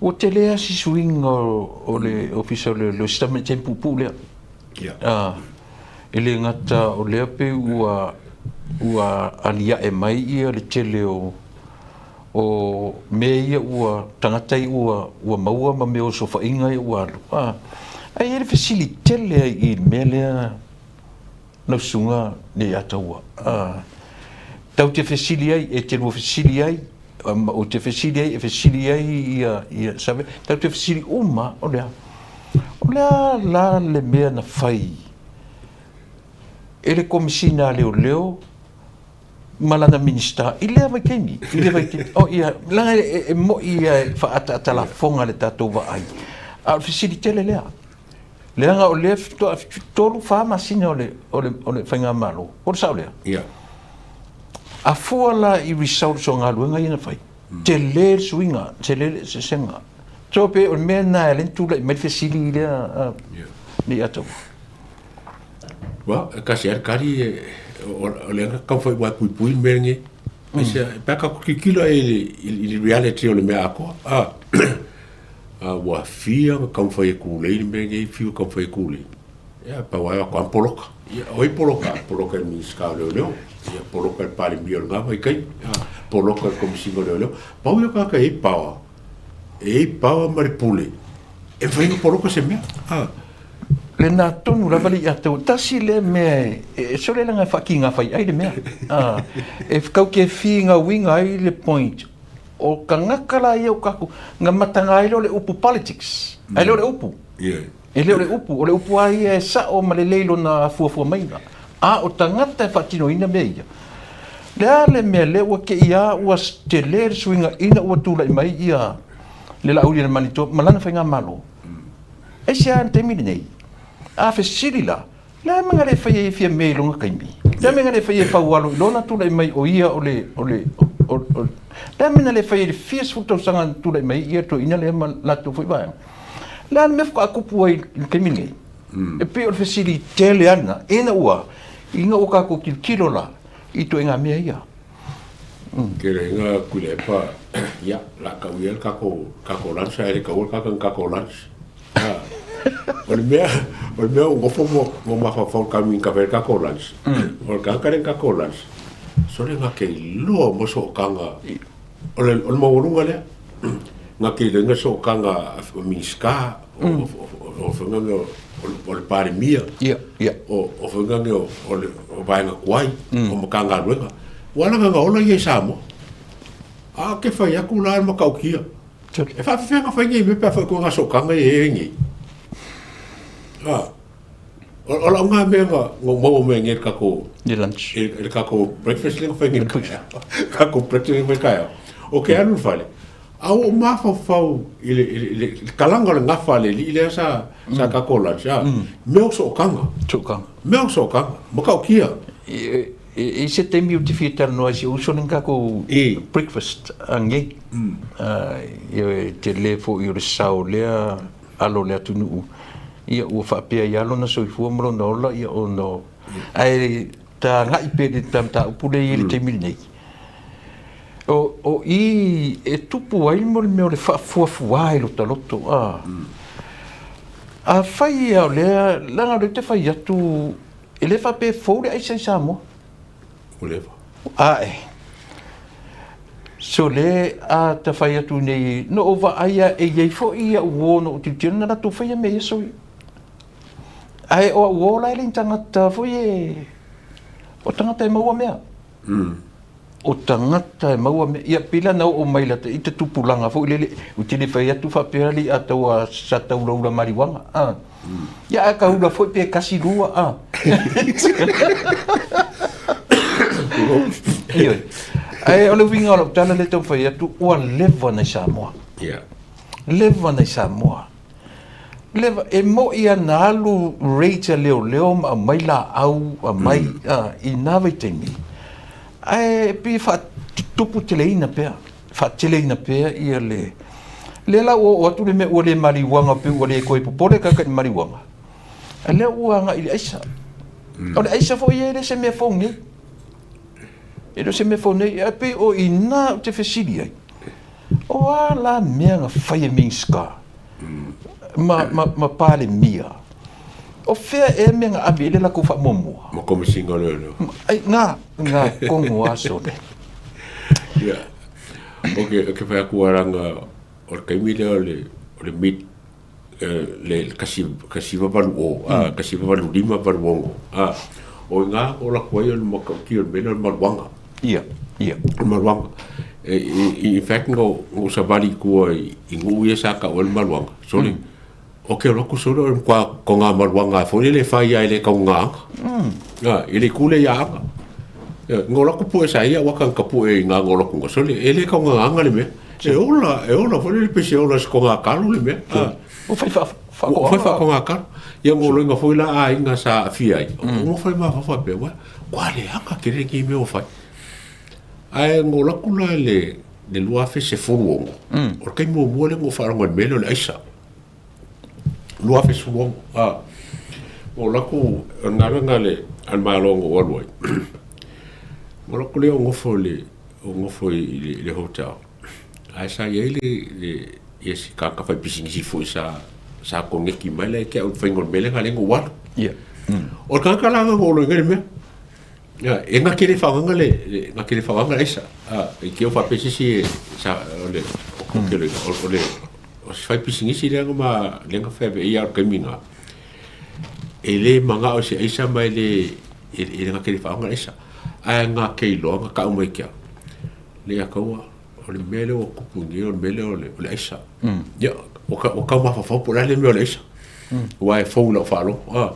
ua tele lava si suiga o le Ofisa o Leoleo, si tamaitai puupuu lea. Ia. E le gata o lea pei ua, ua aliae mai ia le tele o, o mea ia ua, tagata ia ua, ua maua ma mea o osofaiga ia ua alu. Ae i ai le fesili tele lava i le mea lea lau susuga Leiataua. Tatou te fesili ai, e te lua fesili ai, Ou te fesili ai, e fesili ai ia, ia Save, tatou te fesili uma, o le a? O le a la le mea na fai e le Komesina a Leoleo ma lana Minisita i lea vaitaimi, i lea vaitaimi. Oh ia, leaga e mo'i ia e faaataata lafoga le tatou vaai, a o le fesili tele lea. Leaga o lea faatoa 3, 4 masina o le, o le, o le faigamalo. O le sao lea? Ia. A fua la i results o galuega ia na fai, tele le suiga, tele le eseesega. So pe o le mea lena e ala ai ona tulai mai le fesili lea Leiataua. Well, e kasi ai le kari e, o, o le anga kau whai wai pui pui mea nge. Mm. Ese, pea ka kikilo e i, i, i le reality o le mea akoa. Ah, ah, ua fia nga kau whai e kūlei le mea nge, fia kau whai e kūlei. Ia, pa wai a koan poloka. Ia, oi poloka, poloka e Minista o Leoleo. Ia, poloka e Palemia o le ngā kai. Ia, poloka e Komisinga o Leoleo. Pau ia kaka e pawa. E pawa ma le pule. E mawhai nga poloka se mea. Ah. Lena tonu lava le ia tau. Tasi lea mea e sole langa e whaki ngā whai ai le mea. Ah, e kau ke whii ngā winga ai le point. O ka ngaka la ia o kaku, ngā matanga ai leo le upu politics. Ai leo le upu. Yeah. E le o le upu, o le upu a ia e sa'o ma lelei lona fuafuamaiga, a o tagata e faatinoina mea ia. Le a le mea lea ua te i a ua tele le suiga ina ua tulai mai ia le Laauli a le Manitoba ma lana faigamalo? Aisea le taimi lenei? A fesili la, le a mea na le fai ai e fia mea i lona taimi? Le a mea na le fai ai e Faualo i lona tulai mai o ia o le, o le, o, o, le a mea na le fai ai i le fia sefulu tausaga na tulai mai ai ia le toeaina lea ma latou foi vaega? Le a le mea faatoa tupu ai i le taimi lenei? E pei o le fesili tele ana, ina ua, ina ua tatou tilotilo la i ituaiga mea ia. Ke rehinga Tuilaepa, ia, la kau ia le kako, kako lunch, ae le kaua le kaka ni kako lunch. Ha. O le mea, o le mea o ngofo mo, mo mafaufau kau ni kafe kako lunch. O le kaka le kako lunch. Sole ngā kei loa mo sookanga O le, o le maualuga lea, nga ke lenga sookanga o Minista, o, mm. o, o, o whanganga o, o le Palemia, yeah, yeah. o, o whanganga o, o le o vaenga kuai, mm. o makanga ruenga. Wala nga ola ia i Samoa. A ke whai aku la e makaukia. E whawhiwhenga whai nei me pea whai kua ngā sookanga i e ngi. Ah. O lau ngā mea nga maua mai nge kako Ni lunch. E le kako breakfast le whai nge kako breakfast le whai kai. O ke anu whale. A o mafaufau i le, i le, i le kalanga o le ngafa le li lea sa, sa kako lunch. A, mea o sookanga. Sookanga. Mea o sookanga. Maka o kia. I se taimi ou te fia talanoa ai si ou uso nei kako breakfast a ngei. E tele foi o le sao lea alo o le atunuu, ia ua faapea ia lona soifua ma lona ola, ia ona o... Ae ta agai pea i le mataupu lea e i ai i le taimi lenei, o, o i e tupu ai mo le mea o le faafuafua i lota loto, a. Afai ia o lea, leaga o lea ou te fai atu, e le faapea e fou le aisa i Samoa. Ua leva. Ae. So le a ta fai atu nei, no ou vaai a e iai foi ia uo no ou tilotilo na latou faia mea ia sui. Ae o au uo la e le ni tagata foi e, o tagata e maua mea. O tagata e maua mea. Ia pila na oo mai la i te tupulaga foi lele, ou te le fai atu faapea le a tau a sa taulaula mariuana. A. Ia ae ka hula foi pe kasi lua a. Ioe. Ae o le uiga o lau tala lea e taumafai atu, ua leva ona i Samoa. Yeah. Leva ona i Samoa. Leva, e moi lava na alu raids a leoleo ma aumai laau, aumai i na vaitaimi, ae pei e faatuputeleina pea. faateleina pea ia le lea la ua oo atu le mea ua le maliuaga pe ua le toe popole kaka i le maliuaga a lea ua agai i le aisa. O le aisa foi e le se mea fou nei. E le o se mea fou nei, ae pei o i ina ou te fesili ai, o a la mea na fai e Minista ma, ma, ma Palemia? O fea ea mea na ave i ai le latou faamuamua? Ma Komesina o Leoleo. Ai, nga, nga kongo aso le. Ia, o ke, o ke whai aku aranga o le taimi lea o le, o le mid, le kasi, kasi valu o, a, kasi valu lima valu ono, a, o i ngā o la kuai o le makauti o le mea lea o le maluanga. Ia, ia. O le maluanga. E, i, in fact, no, no savali kua i, i nuu ia sa kau e le maluanga. Sorry. O ke aloku sole o le kwa ko ngā maluanga e fo le le whai ai le kau ngā anga. I le itu lea i Aana. Ngo lako pue sa ia waka ka pue i ngā ngo lako ngo sole. E le kau ngā le mea. E ola, e ola, foi le pese ola se konga kalo le mea. O fai fa fa ko. Fai fa konga kalo. Ia ngo loinga foi la a inga sa fia ai. O mo fai ma fa pe wa. Kwa le anga ke le ki me o fai. Ae ngo lako la le le 2016. O le kai mua mua le ngo wharonga le mele o le aisa. 2016. A. O lako o ngā le al malo ngo walu ai. Ngo lako le o ngofo le o ngofo i le hotel. Ae sa i ai le le ia si kaka fai pisinisi foi sa sa kongeki mai la e ke au whainga o le mele ngā lengo walu. O le kaka la ngā ngolo i ngā le mea. Ia, e ngā kere whaanganga le, le ngā kere whaanganga aisa. A, i ke o whapese si e, sa, o le, o ko kere, o, o le, o si whai pisinisi le nga ma, le nga whae i au kaimi ngā. E le manga o se aisa mai le, e, e le ngā kere whaanganga aisa. Ae ngā kei loa ngā kau mai kia. Le a kaua, o le mea lea ua kupu nei, o le mea lea o le, o le aisa. Ia, ua ka, ua kaumafaufau po o le a le mea o le aisa. Aua e fou i lau faalogo. A,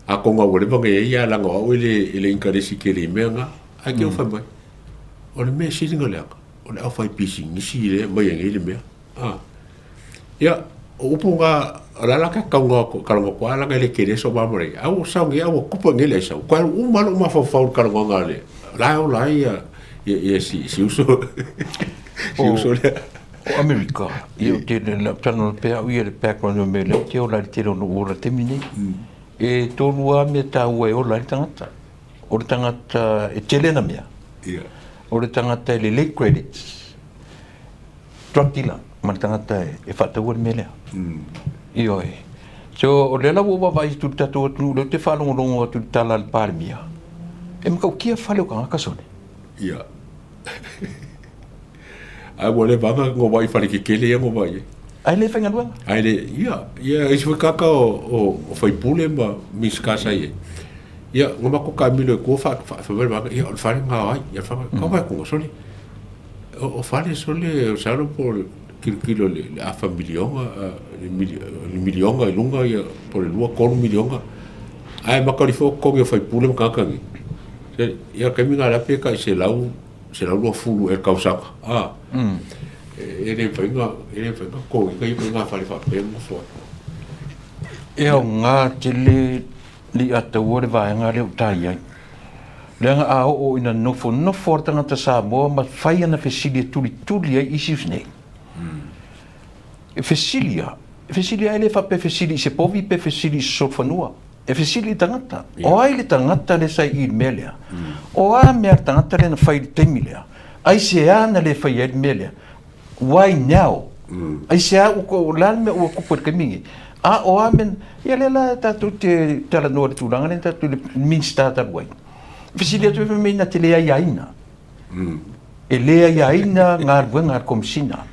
a konga ua leva ona i ai, ae leaga o au e le, e le inkaresi tele i mea na. Ae te fai mai, o le mea sili ona leaga, o le aufaipisinisi lea e aumai ai nei le mea. A, ia, o upu na, o le a la ka kauga kalonga koa leaga e le tele so mamalei. A ua sao nei a ua kupu nei le aisa. Ua alu uma lou mafaufau i le kalongaga a le, la e ola ai ia, ia, ia si, si uso, si uso lea. O Amerika, ia o te le talanoa pea au ia le background o mea lea ou te ola ai le tele o lou ola i le taimi nei. E tolu lava mea taua e ola ai le tagata. O le tagata e tele ana mea, o le tagata e lelei credits, drug dealer ma le tagata e faataua le mea lea. Ioe. So, o lea la ua ou vaavaai atu i le tatou atunuu lea ou te faalogologo atu i le tala a le Palemia, e matautia fale o tagata sole. Ia. Ae ua leva lava ona vaai i fale tetele ia na vaai ai. Ae le faigaluega. Ae le, ia, ia isi foi tagata o, o, o faipule ma Minisita sa i ai. Ia, na matou taamilo i tua fa, fa, fai mai le vaega, ia o le fale lena o ai? Ia le fale, kau vai atu sole. O, o fale sole, o salo po o le tilotilo i le afa miliona, le miliona i luga, ia, po o le 2, 3 miliona. Ae makali foi o totogi o faipule ma tagata nei. Ia, taimi na lea pe tai 100, 120 ea i le tausaga, a, e le mafai ona, e le mafai ona totogiina ia ituaiga fale faapea ma nofo ai. E aoga tele le iataua le vaega lea o ta i ai. Leaga a oo ina nofonofo le tagata Samoa ma fai ana fesili e tulituli ai issues nei, e fesili a, e fesili a e le faapea e fesili i se povi pe fesili i se solofanua. E fesili i le tagata, o ai le tagata lea sa i i le mea lea? O a mea a le tagata lea na fai i le taimi lea? Aisea na le fai ai le mea lea? Why now? Aisea ua, o le a le mea ua tupu i le taimi lenei? A o a mea, ia lea la tatou te talanoa i le tulaga lea tatou i le Minisita talu ai. Fesili atu ai fai mai na te le aiaina. E le aiaina galuega a le Komesina.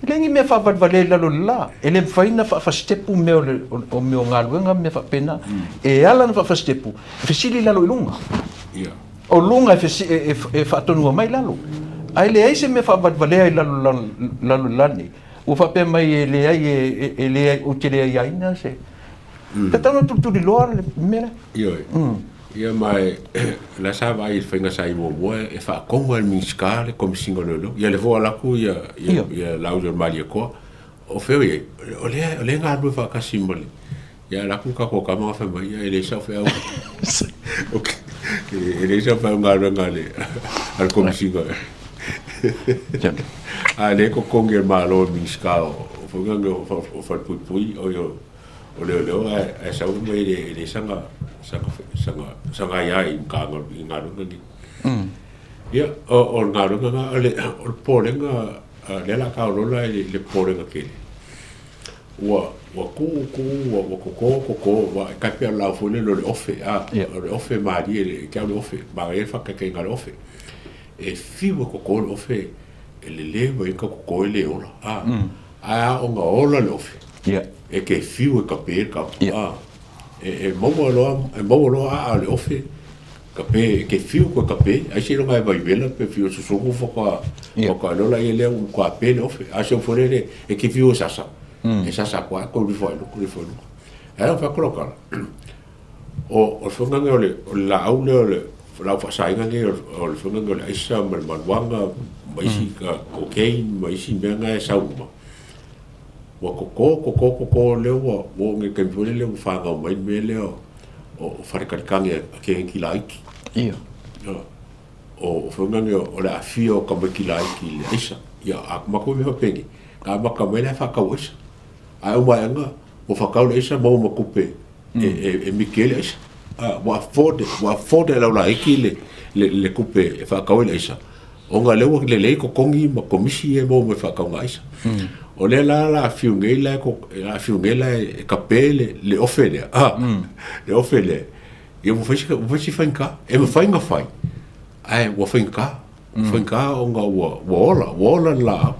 E leai ni mea faavalevalea i lalo o le la. E le mafai ona faafasitepu mea o, le, o, mea o galuega ma mea faapena. E ala ona faafasitepu, e fesili i lalo i luga. Yeah. O luga e, fesi, e, e, e faatonua mai lalo. Ae leai se mea faavalevalea i lalo, lalo, lalo i le la nei. Ua faapea mai e leai, e, e, e leai, ou te le aiaina se. Tatau ona tulituliloa le mea lea. Ioe. Ia ma e, la sa vaai i le faiga sa i muamua e faatonu lava e le Minisita le Komesina o Leoleo. Ia lea foi ua alu atu ia, ia, ia Laauli o le Malietoa. O fea o i ai? O lea, o lea e galulue faatasi ma le, ia alu atu le tatou tama na fai mai, ia e leai sau feau. Ok. E leai sau feau galuega a le, a le Komesina. A lea e totogi e le Malo e le Minisita o, o foi lea o, o Falepuipui, oi o, o leoleo ae, ae sau mai e le, e leai sana, sana, sana, sana aia i galuega nei. Ia, o, o le galuega na, o le, o le popolega, lea o le a taolola i le popolega tele, ua, ua tuu, tuu, ua, ua toto, toto, ua, e tai pei o le laau foi lele o le ofe, a, o le ofe malie, e te au le ofe, manaia le faataitaiga a le ofe. E fiu e toto le ofe, e lelei mai ai ka toto e le ola, a, ae a ona ola le ofe, e te fiu e kape le kapa, a, e, e maua loa, e maua loa aa o le ofe, kape, e te fiu koe kape, ai seiloga e vaivela pe fiu e sosogu faatoa, faatoa iloa laia lea ua kape le ofe, a o se upu foi lele, e te fiu e sasa, e sasa atu lava e toe lifo ai i luga, lifo i luga. Ae o fai atu lau tala, O le faiga o le laau lea o le laau faasaina nei o le faiga o le aisa ma le maluaga ma isi cocaine ma isi mea na e sau uma, ua toto, toto, toto, lea ua oo nei i le taimi foi lele ua fanau mai le mea lea o faletalikani a teineiti laiti. Ia. O faiga nei o le aafia o tamaiti laiti i le aisa. Ia, a matou mea faapenei, na amata mai la e faatau aisa. Ae uma aega ua faatau le aisa maua ma tupe e miti ai le aisa. Ua afford, ua afford e lau laiti le tupe e faatau ai le aisa, ona lea ua lelei totogi ma komisi ia e maua mai faatauga aisa. O lea la la fiu nei la e fiu nei la e kape le ofe lea, le ofe lea. Ia ua fai ua fai si faigata. E mafai ona fai, ae ua faigata. Ua faigata ona ua ola, ua ola le laau.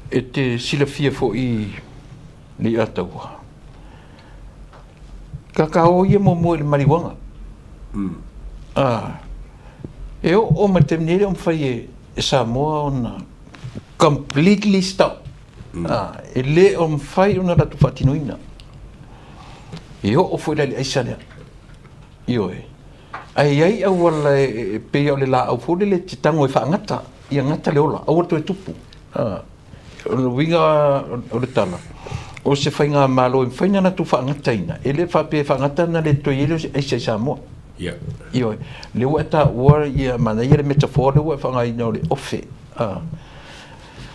E te silafia foi Leiataua. Kakao ia muamua i le mariuaga. E oo mai le taimi nei e le o mafai e Samoa ona completely stop. E le o mafai ona latou faatinoina. E oo foi la i le aisa lea. Ioe. Ae i ai auala e pei o le laau foi lele e te tago e faagata, ia gata le ola, aua le toe tupu. O le uiga o le tala, o se faigamalo e mafai ona latou faagataina, e le faapea e faagata ona le toe i ai lea o se aisa i Samoa. Ia. Ioe. Lea ua e taua ia manaia le metaphor lea ua e faaaogaina o le ofe.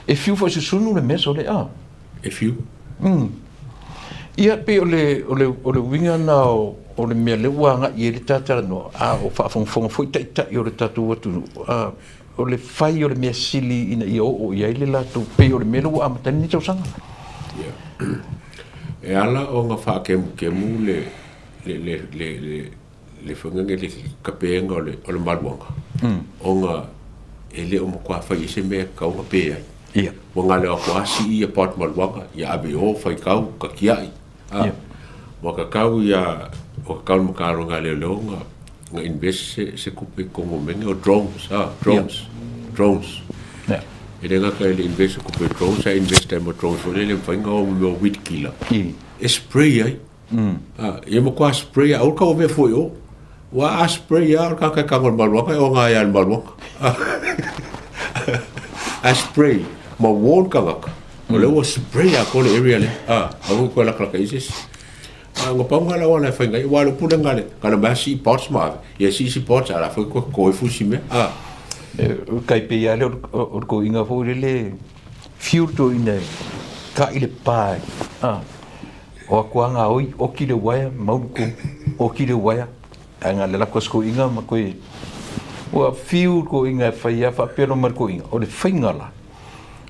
E fiu foi susunu le mea sole a. E fiu. Ia pei o le o le o le uiga lena o o le mea lea ua agai i ai le ta talanoa, a o faafogafoga foi taitai o le tatou atunuu, a o le fai o le mea sili ina ia oo i ai le latou, pei o le mea lea ua amata ai lenei tausaga. Ia. E ala ona faakemukemu le le le le le le faiga lenei le kapega o le o le maluaga, ona e le o matua fai ai se mea e tatau ona pe ai. Ia. Ua gale atu lava sii ia part maluaga, ia ave i o faitau, tatiai. Ia. Ua tatau ia, ua tatau i le Matagaluega a Leoleo ona na invest se, se tupe i totonu o mea nei o drones, drones, drones. Ia. E le gata i le invest o tupe i drones, ae invest ai ma drones foi lele e mafai ona o ma mea o weed killer e spray ai. Ia matua spray lava, aua le tau avea fua i o. Aua a spray lava o le tagata e tago i le maluaga e oga ai lava i le maluaga. A spray ma warn tagata, o lea ua spray atoa le area lea. Aua ne i toe latalata i ai se isi. A na pau lena o le auala e fai ai, aua o le upu lea na o le mea sii pots ma ave, ia sii isi pots ae o le a foi toe toto ifo isi mea. E tai pei lava lea o le toeaina foi lele fiu le toeaina e kai le pa. O atu lava gaoi, oti le uaea, mau le tonu, oti le uaea. Ae na o le alu atu a si toeaina ma toe, ua fiu le toeaina e fai lava faapea loa ma le toeaina, o le faiga la,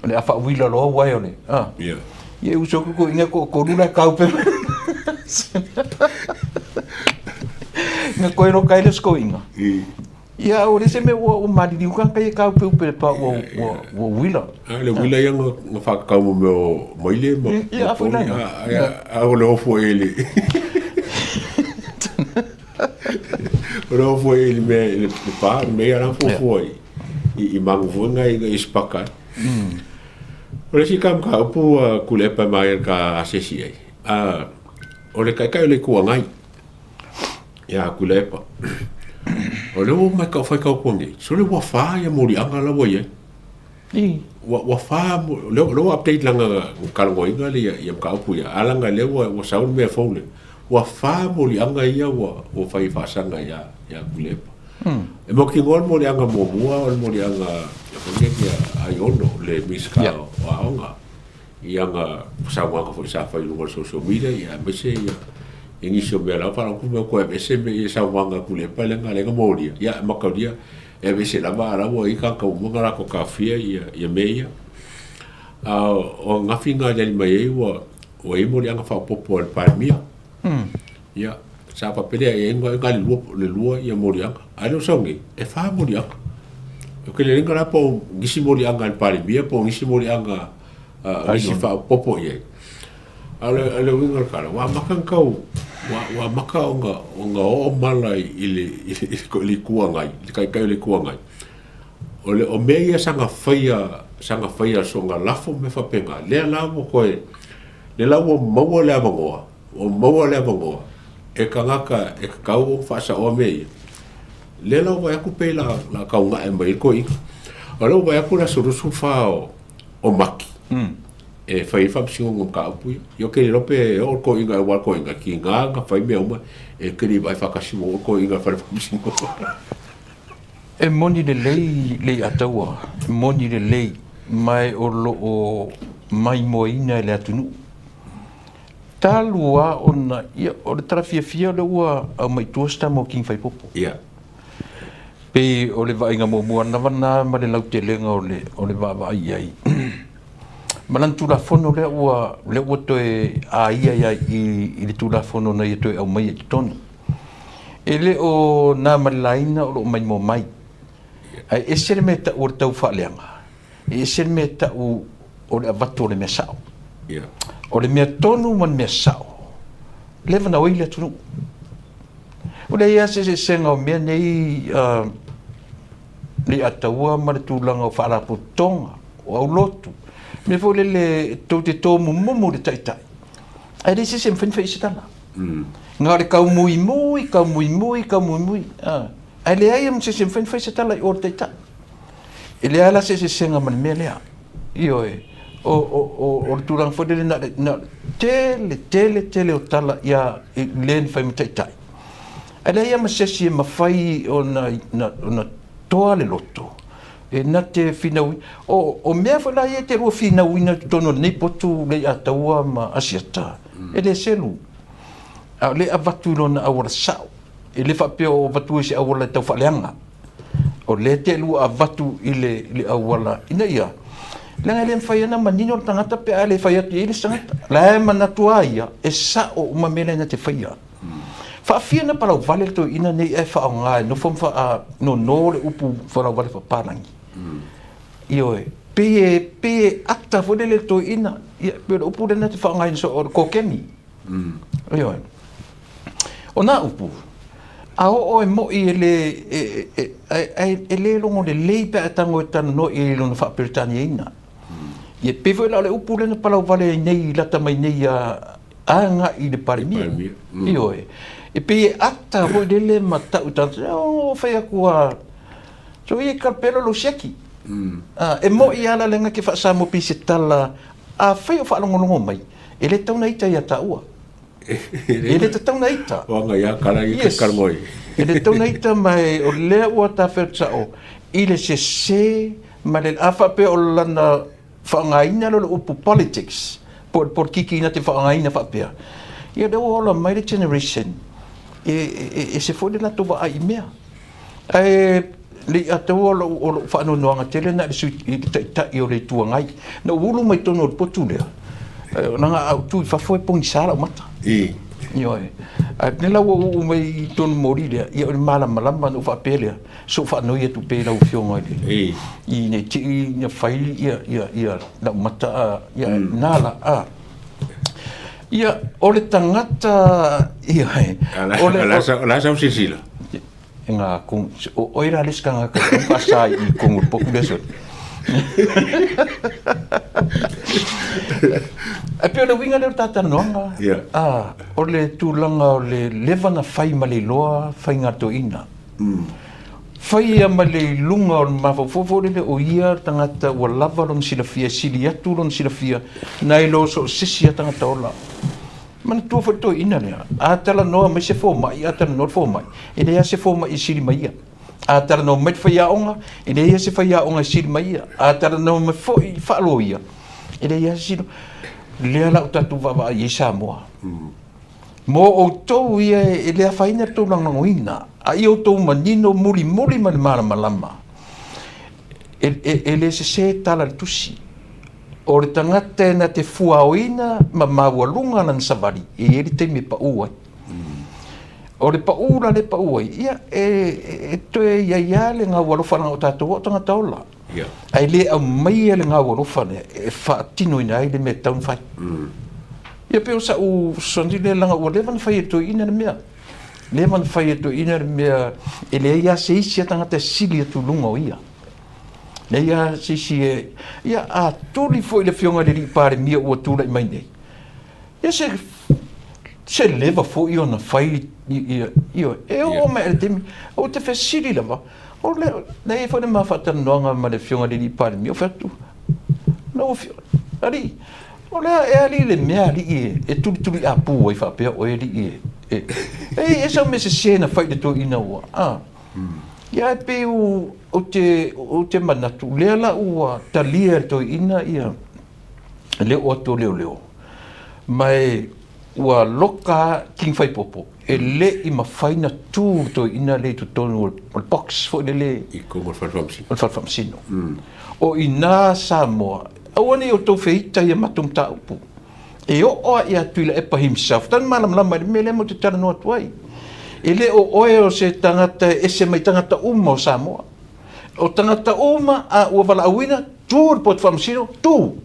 o le a faauila loa uaea o le, a. Ia. Ia e usu atu le toeaina e toatolu la e taupe mai. Na toe loka ai le isi toeaina. Ia, ua leai se mea ua maliliu tagata ia e taupeupe i le pa ua uila. A le uila ia na whakakau mo mea o maile ma Ia, a foi la. A o le ofo e le. O le ofo e le mea le pa le mea la fofo ai. I mangu foi ngai i spaka. O le isi ka mataupu ua kulepa mai ka asesi ai. A o le taitai o le Itu Agai. Ia Tuilaepa. O lea ua mai kau faitau atu nei, sole ua fa ia moliaga la ua i ai. Ua fa, lea ua update lana talanoaina le ia mataupu ia, a leaga lea ua sau le mea fou lea, ua fa moliaga ia ua fai faasaga ia Tuilaepa. E mautinoa le moliaga muamua o le moliaga foi lea ia Aiono, le Minisita o Aoga. I ana saunoaga foi sa fai i luga o le social media ia aemaise ia i nisi o mea la faalogo mea toe aveese mea ia saunoaga a Tuilaepa lea na lea na molia ia e mataulia e aveese lava a la ua i ai tagata uma na latou taofia ia ia mea ia. A o ananafi na aliali mai ai ua ua i ai moliaga faaopoopo a le Palemia. Ia sa faapea lea e i ai na le lua le lua ia moliaga a lea ua sau nei e fa moliaga. Ou te le iloa la po o nisi moliaga a le Palemia po o nisi moliaga a nisi faaopoopo i ai. A o le uiga o le tala, ua amata ona tau, ua amata ona oo mala i le Itu Agai, i le Taitai o le Itu Agai. O le, o mea ia saga faia, saga faia soona lafo ma mea faapena, lea la ua toe, lea la ua maua le avanoa, ua maua le avanoa. E tagata e tatau ona faasaoa mea ia, lea la ua vaai atu pei la la taugae mai ai le toeaina. O lea ua vaai atu le aso 24 o Mati e fai ai faamasinoga o mataupu ia. Ia ou te le iloa pe oo le toeaina aua le toeaina e tiga ona fai mea uma e te le i vaai faatasi ma oo le toeaina i le fale faamasinoga. E moni lelei Leiataua, e moni lelei, ma o lo o maimoaina e le atunuu. Talu lava ona, ia, o le tala fiafia lea ua aumai i tua se tama o King Faipopo. Ia. Pei o le vaaiga muamua lava lena ma le lautelega o le, o le vaavaai i ai. Ma lana Tulafono lea ua, lea ua toe aia ia i, i le Tulafono na ia toe aumaia i totonu. E le o na ma le laina o lo o maimoa mai. Ae ese le mea e tau o le tau faaleaga. E ese le mea e tau o le avatu o le mea sao. Yeah. O le mea tonu ma le mea sao, leva na oi le atunuu. Ua leai lava se eseesega o mea nei uh, le ataua ma le tulaga o faalapotopotoga, o aulotu. Mea foi lele tou te tōmumumu le taitai. Ae leai se isi e mafai ona fai i se tala. Na o le kaumuimui, kaumuimui, kaumuimui. Ah. Ae leai ma se isi e mafai ona fai se tala i o le taitai. E leai la se eseesega ma le mea lea. Ioe. O, o, o, o le tulaga foi lele na, na tele, tele, tele o tala ia i le na fai ma taitai. Ae leai ma se isi e mafai ona, na, ona toa le loto e na te finauina. O, o mea foi la ia e te lua finauina i totonu o lenei potu Leiataua ma Asiata, e le selu. A o lea e avatu i lona auala sao. E le faapea o avatu i se auala e tau faaleaga. O lea te lua avatu i le, i le auala ina ia, leaga e le mafai ona manino le tagata pe a le fai atu i ai le isi tagata. La e manatu lava ia, e sao uma mea la na te faia. Faafia na palauvale le toeaina nei ae faaaoga e nofo ma faanono le upu palauvale faapalagi. Ioe, pei e, pei e ata foi lele le toeaina, ia, pei o le upu lea na te faaaogaina soo o le kokeni. Ioe. O nā upu, a oo e moʻi e le, e, e, e, e le logo lelei pe a e tago e talanoa i ai i lona faa-Peretaniaina. Ia, pei foi la o le upu lea na palauvale ai nei lata mai nei ia agai i le Palemia. Palemia. Ioe. E pei e ata foi lele ma tau i tagata, o fai atu a, so ia kalpelo lou siaki. Ah, e moʻi lava la lenga ke faa-Samoa pei se tala, afai o faalogologo mai, e le tatau ona ita ia taua. E le tatau ona ita. O anga ia kala i Yes. kalmoi. E le tatau ona ita ma e, o lea ua tafea sao i le sese ma le a faapea o lana faaaogaina lea o le upu politics po o le polokiki na te faaaogaina faapea. Ia lea ua ola mai le generation e, e, e ese foi le latou vaai i mea. Ae le i ataua o lou, o lou faanoanoaga tele na i le sui, i le taitai o le Itu Agai. Na ou ulu mai totonu o le potu lea, leaga a ou tu i fafo e pogisa lau mata. I. Ioe. Ae pei la ua uu mai i totonu moli lea, ia o le malamalama na ou faapea lea, se ou faanoi atu pea i lau Afioga i le, I. i ne i te i na fai ia, ia, ia lau mata, a, ia, na la, a. Ia, o le tagata, ia, o le, o le a sau silasila? E ngā kong, o oe la le isi tagata e faasa i kongu le poku lea soli. Ae pei o le uiga lea o le ta talanoaga, Yeah. ah, o le tulaga o le leva na fai ma le iloa faiga toeaina. Fai ia ma le luga o le mafaufau foi lele o ia le tagata ua lava lona silafia, e sili atu lona silafia nai lo so o se isi lava tagata ola. Manatua foi le toeaina lea, a talanoa mai se fomai, a talanoa le fomai, e leai lava se fomai e sili mai ia. A talanoa mai le faiaoga, e leai lava se faiaoga e sili mai ia. A talanoa mai foi le faaloia, e leai lava se sili. Lea la ua tatou vaavaai i ai Samoa. Mo outou ia e le afaina le tou lagolagoina, a ia outou manino mulimuli ma le malamalama, e, e, e le sese tala i le tusi. O le tagata e na te fuaoina ma maualuga lana savali, e i ai le taimi e paʻū ai. O le paʻū la lea e paʻū ai, ia, e, e toe i ai lava le gau alofa leaga o tatou o tagata ola. Yeah. Ae le aumaia le gau alofa lea e faatinoina ai le mea e tatau ona fai. Ia pei o sa'u fesoasoani lea leaga ua leva ona fai e toeaiina le mea. Leva ona fai e toeaiina le mea e leai lava se isi a tagata e sili atu i luga o ia. Leai lava se isi e... Ia a tuli foi le Afioga i le Alii Palemia ua tulai mai nei, ia se Se leva foi ona fai ia, ioe, e oo mai i le taimi, ou te fesili lava, o le, na i ai foi le ma faatalanoaga ma le Afioga i le Alii Palemia, ou fai atu, lau Afioga, Alii, o le a ea alii le mea alii e tulituliapu ai faapea oe alii e, e, e i ai sau mea sese na fai i le toeaina ua, a. Ia ae pei ou te, ou te manatu, lea la ua talia e le toeaina ia le oo atu o leoleo, ma e ua loka King Faipopo e le i mafai na tu le toeaina lea i totonu o le box foi lele i totonu o le fale faamasino. O le fale faamasino. O i ina Samoa, aua ne i outou feita i a matou mataupu. E oo lava ia Tuilaepa himself, tana malamalama i le mea lea matou te talanoa atu ai. E le o oe o se tagata e ese mai tagata uma o Samoa. O tagata uma a ua valaauina, tu i le potu faamasino, tu.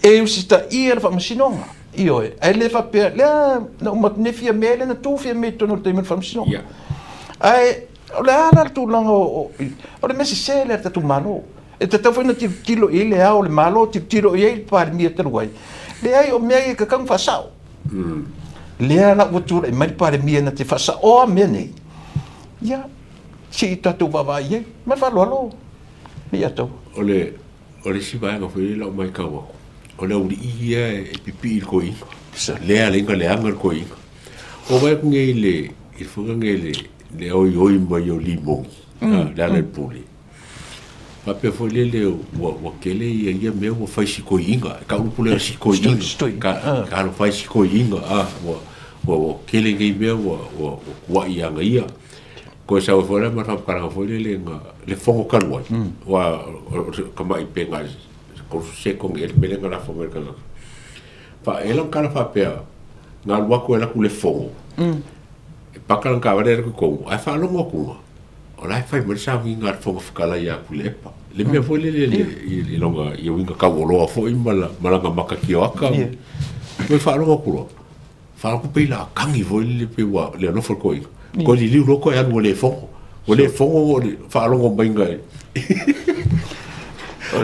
E usitaia le faamasinoga. Ioe, ae le faapea, lea na uma atu nei Fiame, lea na tu Fiame i totonu o le taimi o le faamasinoga. Ae o le a la le tulaga o, o le mea sese lea a le tatou Malo. E tatau foi ona tilotilo i ai le Ao o le Malo, tilotilo i ai le Palemia talu ai. Leai, o mea ia e tatau ona faasao. Lea la ua tulai mai le Palemia na te faasaoa mea nei. Ia, se i tatou vaavaai i ai. Ma le faaaloalo ia outou. O le, o le isi vaega foi lea lau matau atu, o le aualii ia e pipii i le toeaina. Lea ala ai ona leaga le toeaina. Ua vaai atu nei i le, i le foi nei le, le oioi mai o Limoni, le ala i le pule. Faapea foi lele ua, ua tele ia ia mea ua fai si toeaina, e tau le pule o si toeaina. Ka, ka alofa ai si toeaina, a, ua, ua, ua tele nei mea ua, ua, ua tuai ia ia. Koe sau ai foi la ma le faamatalaga foi lele na le fono talu ai, aua o se tamai pe na o se 30 sekone ea le mea lea na lafo mai e le tagata. Fa, e lana tala faapea, na alu atu e alu atu i le fono, e paka lana taavale alu atu i totonu, ae faalogo atu na, o la e fai mai le sauniga a le Fofoga Fetalai ia Tuilaepa. Le mea foi lele i lona i uiga taualoa foi ma lana mata tioata. Toe faalogo atu loa, faalogo atu pei la tagi foi lele pei ua le alofa le toeaina. Toe liliu loa toe alu ua le fono. Ua le fono o le faalogo maiga i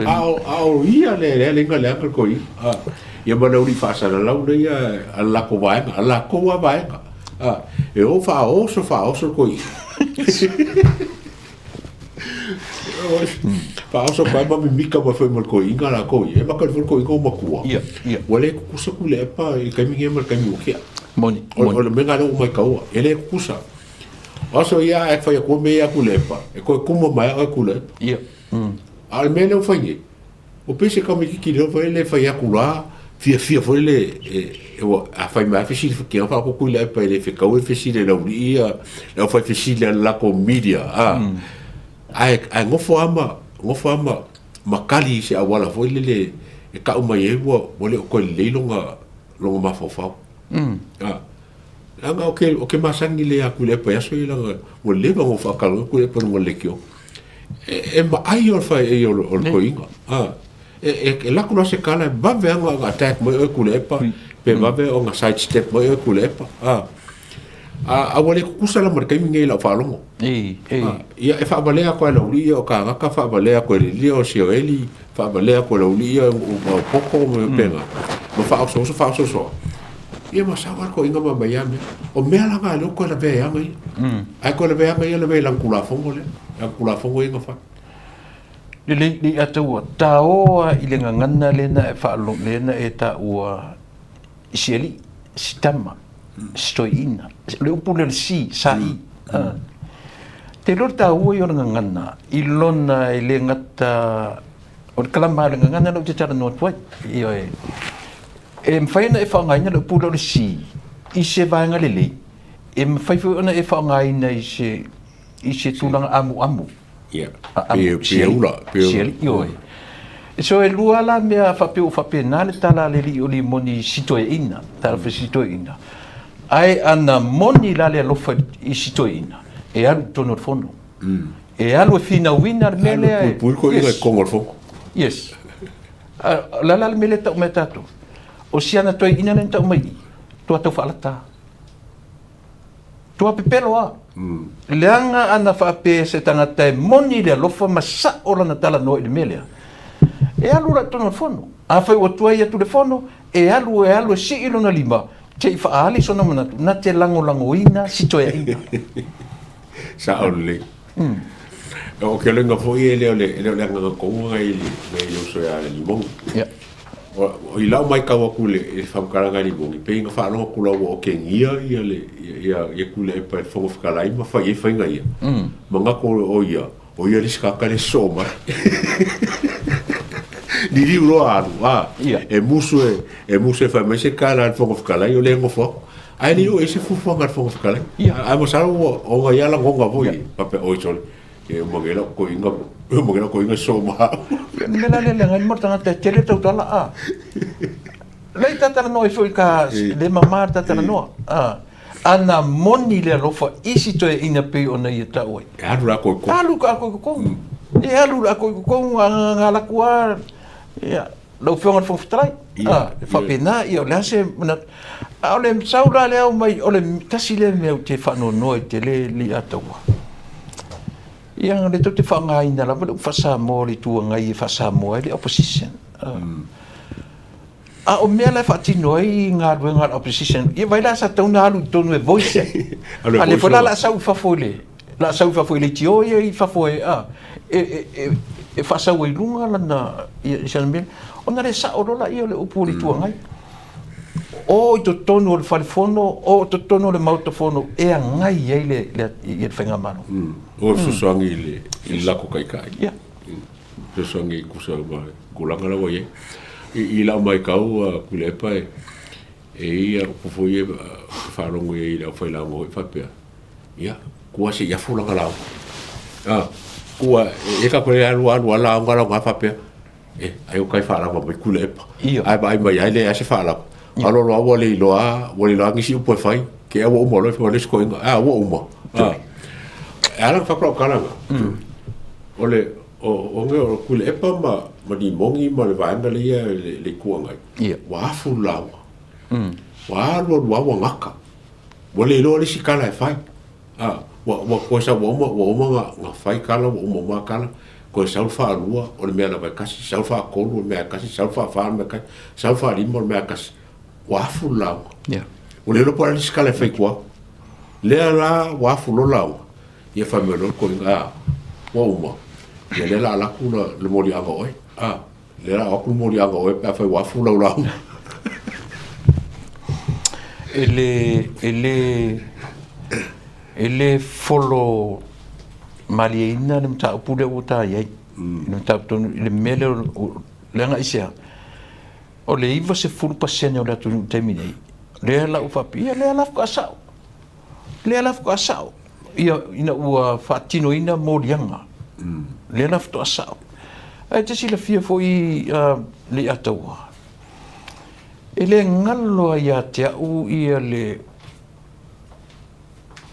A o ia le le le leaga le toeaina. Ia ma le aualii faasalalau lea a le latou vaega, a le latou lava vaega. E o faaoso faaoso le toeaina. Faaoso mai ma mimika mai foi ma le toeaina latou ia. E maka foi le toeaina ua matua. Ua le tutusa Tuilaepa i le taimi nei ma le taimi ua tea. Moni. O le mea lena lea ua maitaua, e le tutusa. O aso ia a e fai atu mea ia Tuilaepa, e toe tumu mai lava oe Tuilaepa. A o le mea lea ua fai nei, Ua pei se tamaititi lea foi le fai atu la, fiafia foi le, e, ua, a fai mai fesili fatia fa ko le pa le fekau e fesili le uli ia, le fai fesili a la ko media a. Ai ai ngofo ama, ngofo ama makali se awala foi le le e kau mai e ua ua le o koe lelei longa longa mafaufau. A. Leaga o ke, o ke masani le aku le pa aso i langa ua leva ngo whaakalo ku le pa ngo lekio. E, e maai o le whai e o le koinga. A. E, e, e laku la se kala e vave anga anga attack mai o ku le epa, pe vave o nga side step mai o ku le epa. A. A, a ua le kukusa la ma le taimi nei lau faalogo. Ei, ei. A, ia e faavalea atu e lau alii ia o kāgaka, faavalea atu e le alii o Sioeli, faavalea atu e lau alii ia o Poko ma mea pena. Ma faaosooso faaosoosoa. Ia ma sau lava le toeaina ma aumai ia mea. O mea la na e le o toe lavea ai aga ia. Ae toe lavea aga ia lavea i lana Tulafono lea, lana Tulafono ia na fai. Lelei, lei a taua, taoa i le gagana lea na e faalogo, lea na e taua i si alii, si tama, si toeaina. O le upu lea o le si, sa i. Te iloa le taua ia o le gagana i lona e le gata o le kalama o le gagana lea ou te talanoa atu ai. Ioe. E mafai ona e faaaogaina le upu lea o le si i se vaega lelei, e mafai foi ona e faaaogaina i se i se tulaga amuamu. Ia, pe, pe ula, pe ula. Ioe. So e lua la mea faapea ua faapena le tala a le alii o Limoni i si toeaina, tala foi si toeaina. Ae ana moni la le alofa i si toeaina, e alu i totonu o le fono. E alu e finauina le mea lea. Alu puipui koe i kogo o le fono. Yes. O le a la le mea lea e tau mai e tatou? O si ana toeaina lea na tau mai i i, tua tau faalata. Tua pepelo a. Leaga ana faapea se tagata e moni le alofa ma sa'o lana talanoa i le mea lea, e alu la i totonu o le fono. Afai ua tuai atu le fono, e alu e alu e sii lona lima, Se i faaali sona manatu, na te lagolagoina si toeaina. Sao lelei. O ke lenga foi e le o le e le o le agaga tonu ngai ngai le uso ia le Limogi. Ia. O i lau maitau atu i le i le faamatalaga a Limogi, pei na faalogo atu la ua otegia ia le ia ia Tuilaepa e le Fofoga Fetalai ma fai ai faiga ia. Manatu o ia, o ia le isi tagata lea e sosoo mai. Liliu loa alu, a, e musu e, e musu e fai mai se tala a le Fofoga Fetalai o lea e nofo atu. Ae le i oo i ai se fuafuaga a le Fofoga Fetalai. Ae masalo ua ona ia lagona foi, faapea, oi sole, e uma nei lau toeaina, e uma nei lau toeaina sosoo ma au. Ia, le mea la lea leaga ai le tagata e tele tautala, a. Lea i ta talanoa ai foi ka le mama le ta talanoa, a. Ana moni le alofa i si toeaina pei ona ia tau ai. E alu lākou i totonu. Alu lākou i totonu. E alu lākou i totonu, a alu atu lava, ia, lau Afioga i le Fofoga Fetalai. Ia, A, e faapena, ia, o le a se manatu. A o le sau la lea aumai, o le tasi lea mea ou te faanoanoa ai tele Leiataua. Ia, o lea tou te faaaogaina lava le upu faa-Samoa o le Itu Agai e faa-Samoa ai le opposition. A o mea la e faatino ai galuega a le opposition, ia vai la sa tatau ona alu i totonu e voice ai. A lea foi la o le a sau i fafo i le, o le a sau i fafo i leitio ia i fafo e, a, e, e, e, e faasau ai i luga lana, ia, sana mea. Ona le sao loa lea o le upu o le Itu Agai. O i totonu o le fale fono, o i totonu o le Maota Fono e agai ai le, le, ia le Faigamalo. O le fesoasoani i le, i le latou taitai. Ia. Fesoasoani e tusa ma le tulaga la ua i ai. I lau matau a Tuilaepa e i ai ia upu foi ia ou te faalogo i ai i le aufailaoga foi faapea, ia, tuu lava se i afu lana lauga. A, tuu lava, e tatou te alu alu lava lauga lauga faapea, e, ai o tai faalava mai Tuilaepa. Ae vaai mai lava e leai lava se faalava. Alu alu lava ua le iloa, ua le iloa nisi upu e fai, te i ua uma loa fai mai le isi toeaina, a ua uma. E ala ona fai atu lau tala lena, o le o o Tuilaepa ma ma Limogi ma le vaega lea i le Itu Agai, ua afu le lauga. Ua alu alu lava ua gata. Ua le iloa le isi tala e fai. A, ua ua toe sau ua uma ua uma ona fai tala ua uma uma tala, toe sau le faalua o le mea lava e tasi, sau le faatolu o le mea e tasi, sau le faafa o le mea e tasi, sau le faalima o le mea e tasi. Ua afu le lauga. Ua le iloa po o le a le isi tala e fai i tua. Lea la ua afu loa le lauga, ia fai mai loa le toeaina, a, ua uma, ia lea o le a alu atu le moliaga o oe. A, lea o le a oo atu le moliaga o oe pe afai ua afu lau lauga. E le, e le, e le folo malieina le mataupu lea ua ta i ai. I le mataupu tonu, i le mea lea, leaga aisea? O le 90% o le atunuu i le taimi nei, lea la ua faapea, ia lea la faatoa sao. Lea la faatoa sao, ia, ina ua faatinoina moliaga, lea la faatoa sao. Ae e te silafia foi uh, Leiataua, e le galo lava ia te au ia le,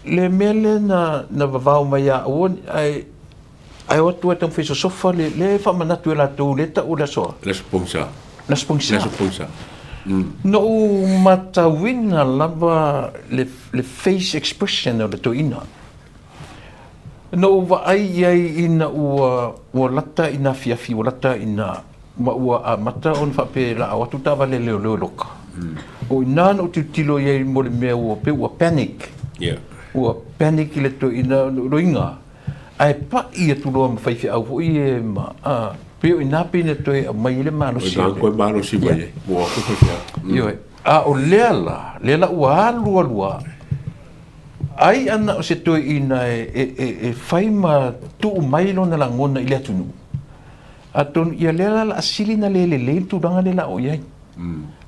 le mea lea na, na vavao mai ia au, ae, ae o atu e taumafai sosofa le, le faamanatu e latou le tau o le aso a? Le Aso Pogisa. Le Aso Pogisa. Le Aso Pogisa. Na ou matauina lava le, le face expression o le toeaina. Na ou vaai i ai ina ua, ua lata ina afiafi, ua lata ina, ma ua amata ona faapea o le a o atu taavale a leoleo e loka. O i ina na ou tilotilo i ai mo le mea ua pei ua panic. Ua panic le toeaina, loiga. Ae pai atu loa ma faifeau foi ia ma, a, pei o i ina pei na toe aumai ai le malosi. O i ina toe malosi mai ai, ua o atu faifeau. Ioe. A o lea la, lea la ua alu alu lava, ai ana o se toeaina e fai ma tuu mai lona lagona i le atunuu, atonu ia lea la o le a sili ona le lelei le tulaga lea o le a oo i ai.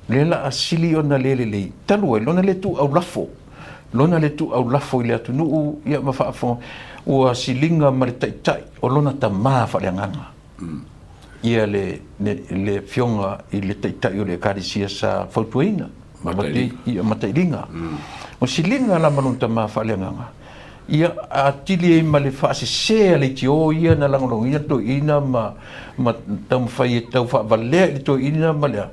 Lea la a sili ona le lelei, talu ai lona le tuu aulafo, lona le tuu aulafo i le atunuu, ia ma faafofoga, ua siliga ma le taitai o lona tama faaleagaga. Ia le, le, le afioga i le taitai o le ekalesia sa fautuaina, ia Matailiga. Ua siliga la ma lona tama faaleagaga, Ia atili ai ma le faasese a leitio ia na lagolagoina le toeaina ma ma taumafai e tau faavalea i le toeaina ma le a,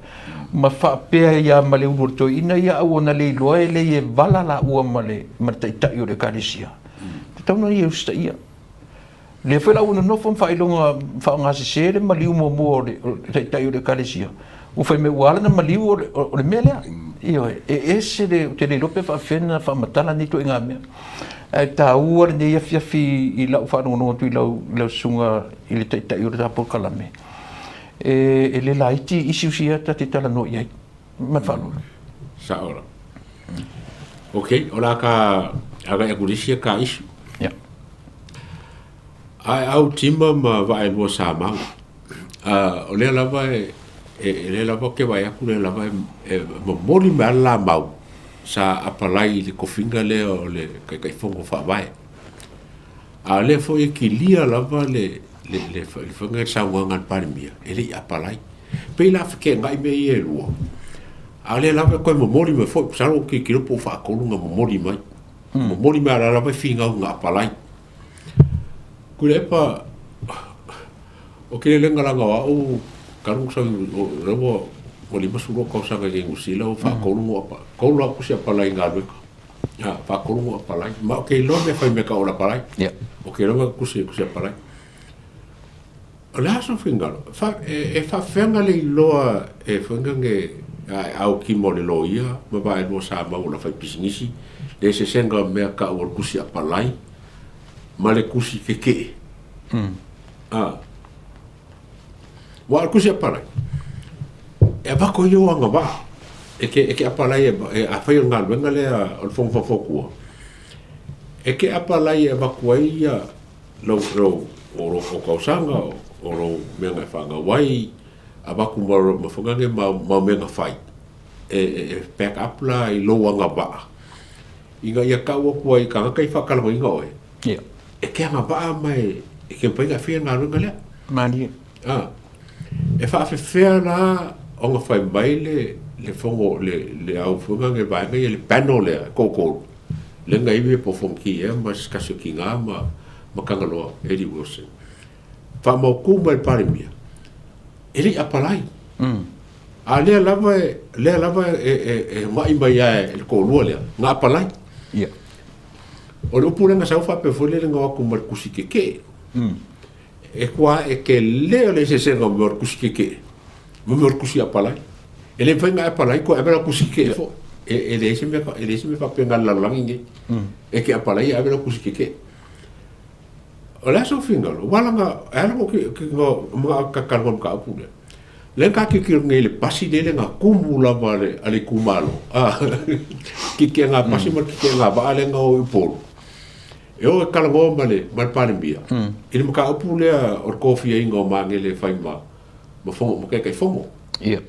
ma faapea ai lava ma le ulu o le toeaina ia aua na le iloa e lei e vala laua ma le ma le taitai o le ekalesia. Tatau ona ia usitaia. Lea foi la ua nonofo ma faailoga faaaogasese le maliu muamua o le taitai o le ekalesia, ua fai mai ua ala ona maliu o le mea lea. Ioe, e ese le, ou te le iloa pe faapefea ona faamatala nei ituaiga mea. Ae taua lenei afiafi i lau faalogologo atu i lau, i lau susuga i le Taitai o le ta polokalame, e, e le laiti issues ia ta te talanoa i ai. Ma le faaaloalo. Sao lava. Ok, o le a ka agai atu i le isi ka issue. Yeah. Ae au tima ma vaelua sa mau. O lea lava e, e, e lea lava ke vaai atu lea lava e, e momoli mai la mau sa apalai i le kofiga lea o le Taitaifono Faavae. A o lea foi e kilia lava le, le, le, le faiga le saunoaga a le Palemia, e le i apalai. Pei la feteenai mea ia e lua, a o lea lava e toe momoli mai foi, masalo ou te tilotilo po o faatolu na momoli mai. Momoli mai a o la lava e finau na apalai. Tuilaepa, o ke lelega laga o au talu sau o lea ua ua 52 tausaga i Niu Sila ua faatolu ona apa tolu lava tusi apalai i galuega. A faatolu ona apalai ma ou te iloa mea fai mea tau o le apalai. Ou te iloa mea tusi tusi apalai. O le a sou finagalo? Fa, e, e faafefea le iloa e foi nge aeau kimo o le loia ma vaelua sa mau o le faipisinisi le eseesega o mea tau o le tusi apalai ma le tusi kekee. A. Ua o le tusi apalai, e avatu ai ou agavaa e ke, e ke apalai e, e afai o le galuega lea o le Fono Faufautua, e ke apalai e avatu ai ia lou, lou, o lou o tausaga, o lou mea na e fanau ai, avatu ma, ma foi ma, ma mea na fai, e, e, e back up la i lou agavaa, ina ia tau atu ai i tagata i faatalanoaina oe, Ia. E te agavaa ma e, e te mafai ona e faia le galuega lea. Malie. A. E faafefea la ona fai mai le, le fono, le, le au foi le vaega ia, le panel lea, e toatolu, lea na ivi e po o Fonoti ea ma se tasi o tina ma, ma Tagaloa, Eddie Wilson. Faamautu mai le Palemia, e le i apalai. A lea lava e, lea lava e, e, e ma'i mai lava e le toalua lea, na apalai. Ia. O le upu lea na sau faapea foi lele na o atu ma le tusi kekee. E kua e tele o le eseesega o mea o le tusi kekee ma mea o le tusi apalai. E le mafai ona e apalai toe ave lau tusi kekee foi. E, e leai se mea, e leai se mea faapena i le lalolagi nei. E te apalai e ave lau tusi kekee. O le a sou finagalo? Ua ala na, e ala na ou ke manao e talanoa i le mataupu lea. Lea na ta tilotilo nei i le pasi lele na tumu lava a le, a le itumalo, a, kikeaga pasi ma le kikeaga vaa lea na o i Upolu, e o e talanoa ma le, ma le Palemia, i le mataupu lea o le tofiaina o Magele e fai ma, ma fono, ma Taitaifono. Ia.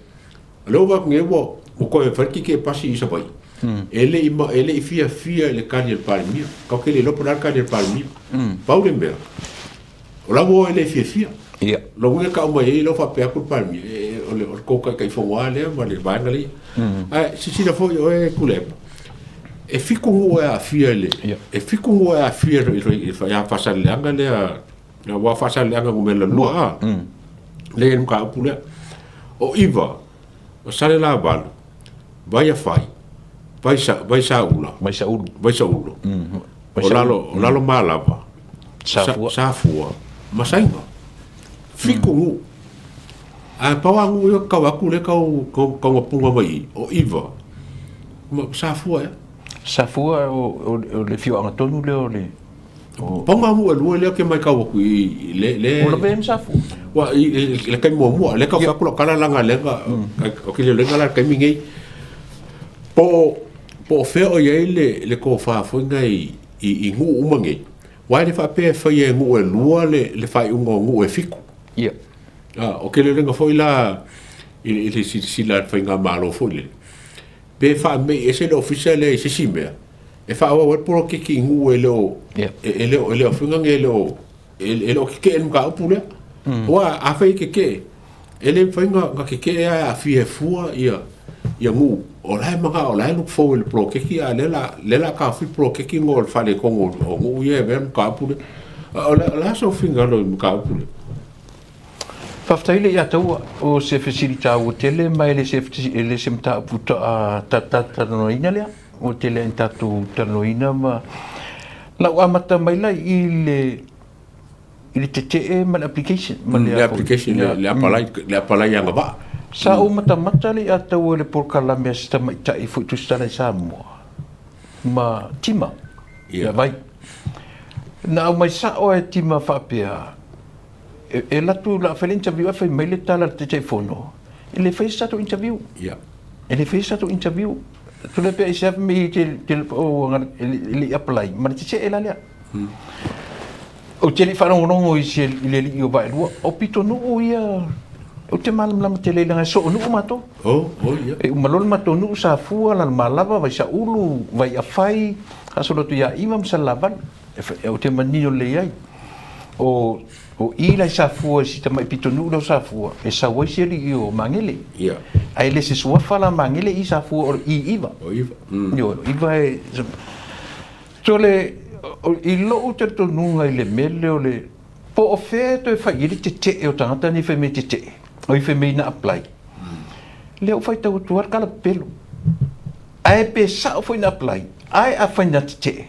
O lea ua vaai atu nei ua, ua toe fai le kikee pasi i Savaii, e le i, e le i fiafia i le tali a le Palemia. Tatou te le iloa po o le a le tali a le Palemia. Pau le mea, O la ua e le fiafia. Ia. Lona uiga e tau mai ai lau faapea atu le Palemia, e, o le, o le tou Taitaifono lava lea ma le vaega lea. Ae silasila foi oe Tuilaepa, e fitu nuu e aafia i le, Ia. e fitu nuu e aafia i le, i le, ia Faasaleleaga lea, aua o Faasaleleaga numera lua, a, lea e i ai le mataupu lea. O 9, o Salelavalu, Vaiafai, Vaisa, Vaisaula, Vaisaulu. Vaisaulu, o Lalo, o Lalomalava, Safua. Safua ma Saina. Fitu nuu. Ae pau lava nuu ia tau atu lea tau tau taugapuga mai i, o 9 ma Safua ea. Safua o, o, o le afioaga tonu lea o le o Pau lava nuu e lua lea ou te matau atu i le le O lavea ma Safua. Ua i le taimi muamua lea tau fai atu lau tala leaga lea na ou te le iloa la le taimi nei po o po o fea o i ai le le tofa foi lena i i nuu uma nei. Aua e le faapea e faia e nuu e lua le, le faaiuga o nuu e fitu. Ia. A, o kelelega foi la i, i le silasila a le faigamalo foi lele, pe faamei ese le ofisa lea i se isi mea, e faaauau ai le poloketi i nuu e le o, Ia. e, e le o, e le o foi nani e le o, e, e le o kekee le mataupu lea. Aua afai e kekee, E le mafai ona kekee ae aafia e fua ia ia nuu o la e manao o la e look forward i le poloketi a o lea la lea la taofi le poloketi ona o le faaletonu o nuu ia e avea le mataupu lea. O le a sou finagalo i le mataupu lea? Faafetai le ia taua o se fesili taua tele ma e le se e le se mataupu talanoaina lea. Ua tele ai tatou talanoaina ma lau amata mai la i le i le tetee ma le application. Ma le, le application, le, le apalai, le apalai agavaa. Sa ou matamata le Iataua i le polokalame a si tamaitai foi tusitala i Samoa ma Tima ia Vai. Na aumai sao e Tima faapea, e alu atu o le a fai le interview ae fai mai le tala a le Taitaifono, e le faia se tatou interview. E le faia se tatou interview. Tulai pea aisea fai mai e le i apply ma le tetee la lea. Ou te le i faalogologo i se i le alii o Vaelua. O pitonuu ia, ou te malamalama tele leaga e soonuu matou. Oh, oh, yeah. E uma loa le matou nuu, Safua, Lalomalava, Vaisaulu, Vaiafai, faasolo atu ia Iva ma Salelavalu. Ou te manino lelei ai. O, o i la i Safua i si tamai pitonuu lea o Safua, e sau ai si alii o Magele. Yeah. Ae le se suafa la Magele i Safua, o i Iva. O Iva. Ioe, o Iva e... Tole, i lou talitonuga i le mea lea o le, po o fea e toe fai i ai le tetee o tagata nei fai mai tetee, oi fai mai na apply. Lea ua faitau atu lava le tala pepelo. Ae pe sao foi na apply, ae afai na tetee,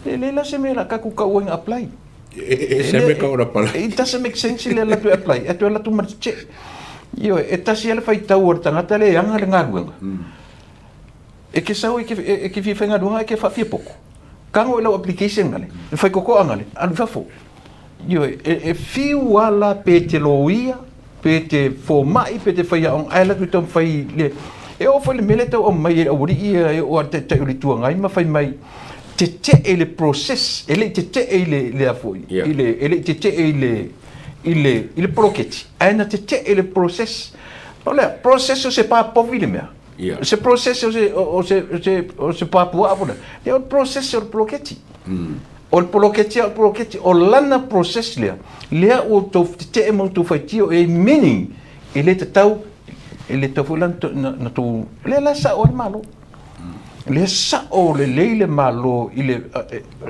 e leai la se mea o le a tatou tau ai na apply. E se mea tau na apply. It doesn't make sense le alu atu e apply, ae toe alu atu ma le tetee. Ioe, e tasi lava le faitau a le tagata lea e ana le galuega. E ke sau e ke, e ke fia faigaluega e ke faafia poto. Tago i lau application ngale, e fai kokoa ngale, alu i fafo. Ioe, e, e fiu a la pe te loia, pe te fomai, pe te faiaoga, ae alu atu e taumafai le, e oo foi le mea lea e tau aumai e le aualii ia e oo lava i le taitai o le Itu Agai ma fai mai, tetee i le process, e le i tetee i le, le a foi, i le, e le i tetee i le, i le, i le poloketi, ae na tetee i le process. O le a? Process o se pā povi le mea. Ia. Se process o se, o se, o se, o se pā puaa po o le a. Ia o le process o le poloketi. O le poloketi lava o le poloketi. O lana process lea, lea ua outou tetee ma outou faitio i ai, meaning, e le tatau, e le tatau foi la ona outou, lea la e sao ai le Malo. Lea sao lelei le Malo i le,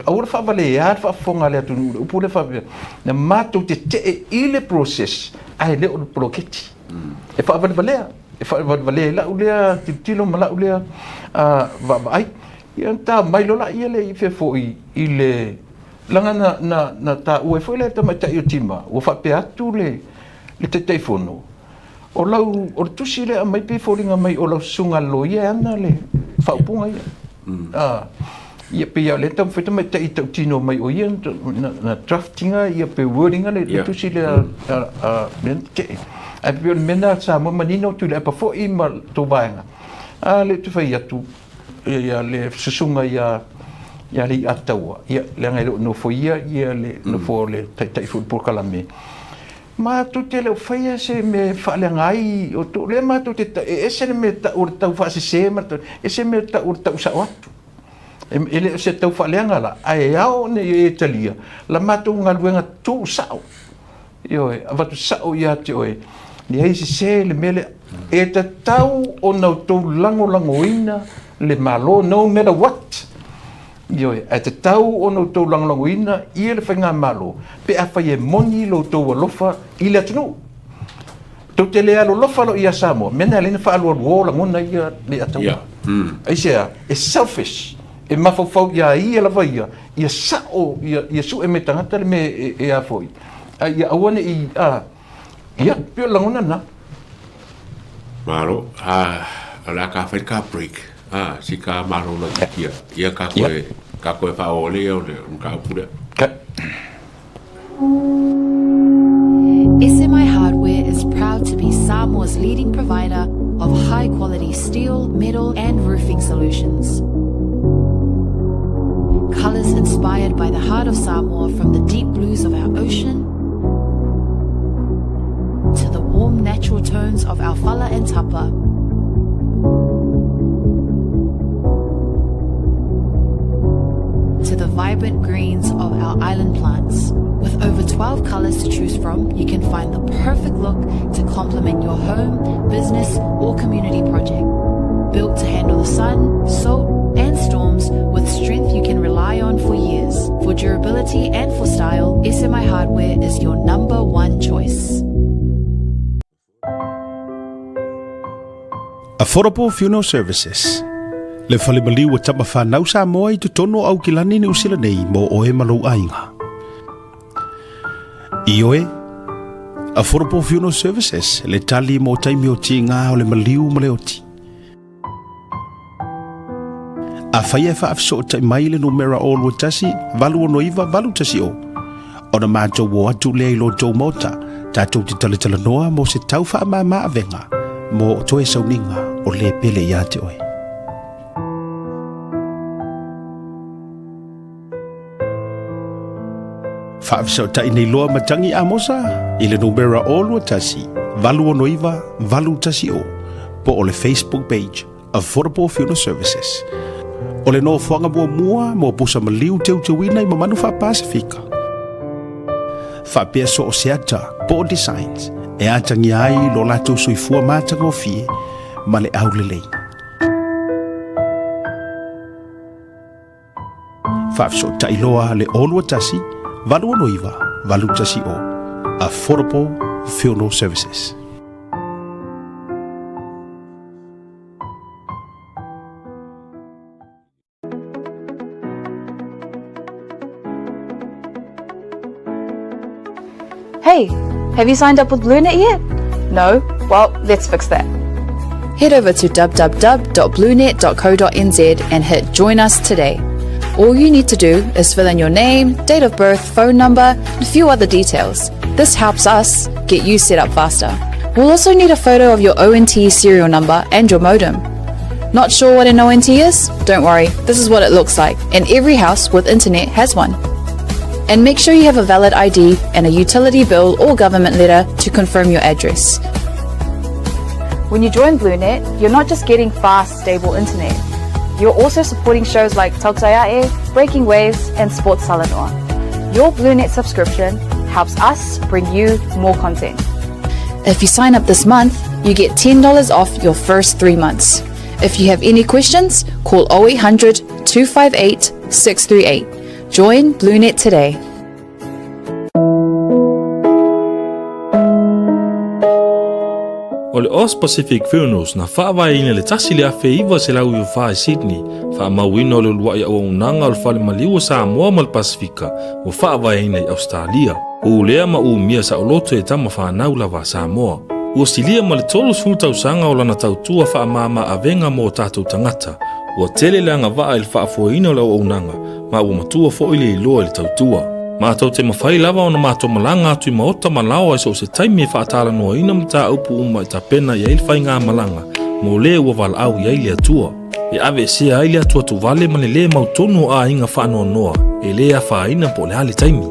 aua le faavalea le faafofoga a le atunuu i le upu lea faapea, na matou tetee i le process ae le o le poloketi. E faavalevalea. E faavalevalea i lau lea tilotilo ma lau lea vaavaai. Ia ona ta mai loa laia lea i fea foi i le leaga na, na, na taua ai foi le tamaitai o Tima, ua faapea atu le, le Taitaifono, o lau, o le tusi lea e aumai pei e foliga mai o lau susuga i le loia e ana le faaupuga ia. Ia pei lava o lea e taumafai tamaitai e tautino mai o ia na draft ina ia pe word ina le tusi lea a lea na tetee. Ae pei o le mea lena sa manino Tuilaepa foi ma le tou vaega, a lea ou te fai atu ia le susuga ia ia Leiataua, ia leaga e le o nofoia ia le nofoa o le Taitai foi o le polokalame. Matou te le o faia se mea e faaleaga ai outou. O lea matou te, e ese le mea e tau o le tau faasese ma le tau, ese le mea e tau o le tau sao atu. E, e le o se tau faaleaga la, ae ao ona e talia la matou galuega tuu sao. Ioe, avatu sao ia te oe, leai sese le mea lea. E tatau ona outou lagolagoina le Malo, no matter what. Ioe, ae tatau ona outou lagolagoina ia le Faigamalo pe afai e moni lo outou alofa i le atunuu. Tou te le alolofa loa ia Samoa, mea na e ala ai ona faaalualuo lagona ia le ataua. Aisea? E selfish, e mafaufau ia ia lava ia, ia sao, ia sue mai tagata le mea e a foi, a ia aua ne i, a, Ia, pei o le lagona lena. Malo, a, o le a ka fai ka break, a, si ka malo laitiiti ia, ia ka koe, ka koe faaoo lea o le mataupu lea. Okay. SMI Hardware is proud to be Samoa's leading provider of high quality steel, metal, and roofing solutions. Colors inspired by the heart of Samoa from the deep blues of our ocean to the warm natural tones of our fala and tapa. To the vibrant greens of our island plants. With over 12 colors to choose from, you can find the perfect look to complement your home, business, or community project. Built to handle the sun, salt, and storms with strength you can rely on for years. For durability and for style, SMI Hardware is your number one choice. Affordable Funeral Services Le fale maliu o tama whanau Samoa i totonu o Aukilani Niu Sila nei mō oe ma lou aiga. Ioe, Affordable Funeral Services, le tali mo taimi o tiga o le maliu ma le oti. Afai e faafesootai mai le numera 021 869 810, ona matou o atu lea i lo outou maota, tatou te talatalanoa mo se tau faamama avega mo toe sauniga o le pele ia te oe. Faafesootai nei loa matagi Amosa i le numera 021 869 810 po o le Facebook page Affordable Funeral Services. O le nofoaga muamua mo pusa maliu teuteuina i mamanu faa-Pasifika. Faapea so o se ata po o designs e atagia ai lo latou soifua matagofie ma le aulelei. Faafesootai loa le 021 869 810 Affordable Funeral Services. Hey, have you signed up with BlueNet yet? No? Well, let's fix that. Head over to www.bluenet.co.nz and hit Join Us today. All you need to do is fill in your name, date of birth, phone number, and a few other details. This helps us get you set up faster. We'll also need a photo of your ONT serial number and your modem. Not sure what an ONT is? Don't worry, this is what it looks like, and every house with internet has one. And make sure you have a valid ID and a utility bill or government letter to confirm your address. When you join BlueNet, you're not just getting fast, stable internet. You're also supporting shows like Tautaiae, Breaking Waves, and Sports Talanoa. Your BlueNet subscription helps us bring you more content. If you sign up this month, you get $10 off your first 3 months. If you have any questions, call 0800 258 638. Join BlueNet today. O le Aus Pacific Funerals na faavaeina i le 1994 i Sydney, faamauina o le uluai auaunaga o le Fale Maliu o Samoa ma le Pasifika ua faavaeina i Ausetalia. Ulea ma umia saoloto e tama fanau lava a Samoa. Ua silia ma le 30 tausaga o lana tautua faamama avega mo o tatou tagata. Ua tele le agavaa i le faafoeina o le auaunaga, ma ua matua foi le iloa i le tautua. Matou te mafai lava ona matou malaga atu i maota ma laoa i so o se taimi e faatalanoaina mataupu uma e tapena i ai le faigamalaga mo le ua valaau i ai le Atua. E aveesea ai le atuatuvale ma le lē mautonu o aiga faanoanoa e lē afaina po o le a le taimi.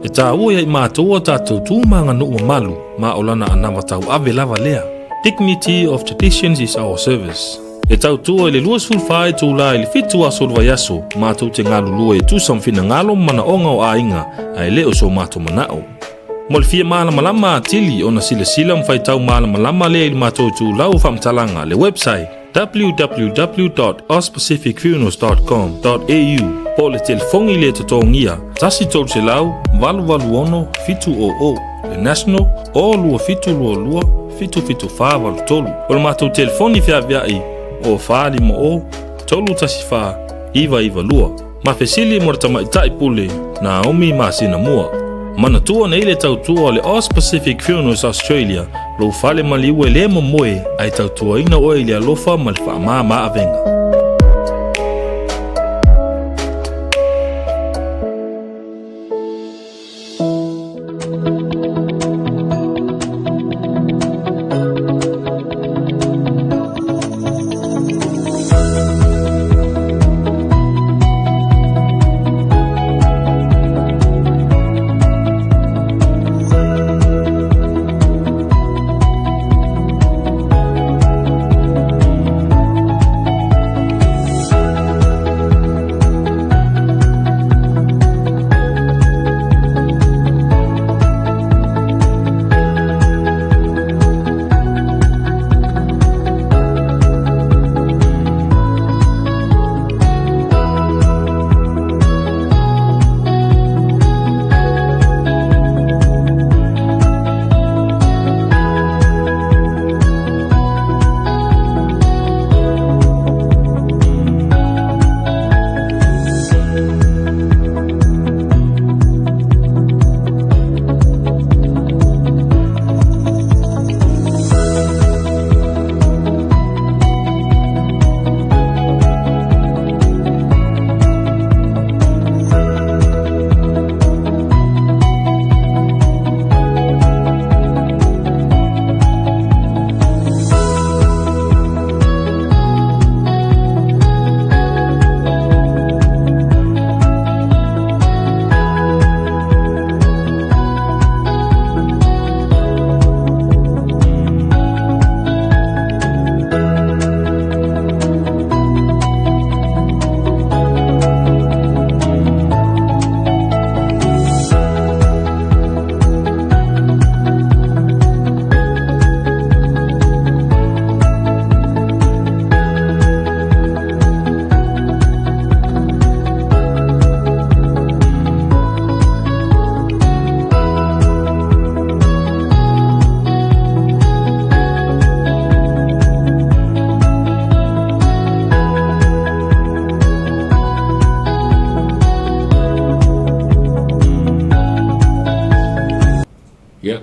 E taua ia i matou a tatou tu ma aganuu mamalu ma o lana anava tauave lava lea. Dignity of traditions is our service. E tautua i le 24 itulā i le 7 aso o le vaiaso, matou te galulue e tusa ma finagalo ma manaoga o aiga, ae le o so matou manao. Mo le fia malamalama atili ona silasila ma faitau malamalama lea i le matou itulau o faamatalaga, le website www.auspacificfunerals.com.au po o le telefoni le totogia 1 300 886 700, le national 0 2722 77483. O le matou telefoni feaveai o 450 314 992. Ma fesili mo le tamaitai pule Naomi masina mua. Manatua nei le tautua o le Aus Pacific Funerals Australia, lou fale maliu e lē momoe ae tautuaina oe i le alofa ma le faamāmā avega.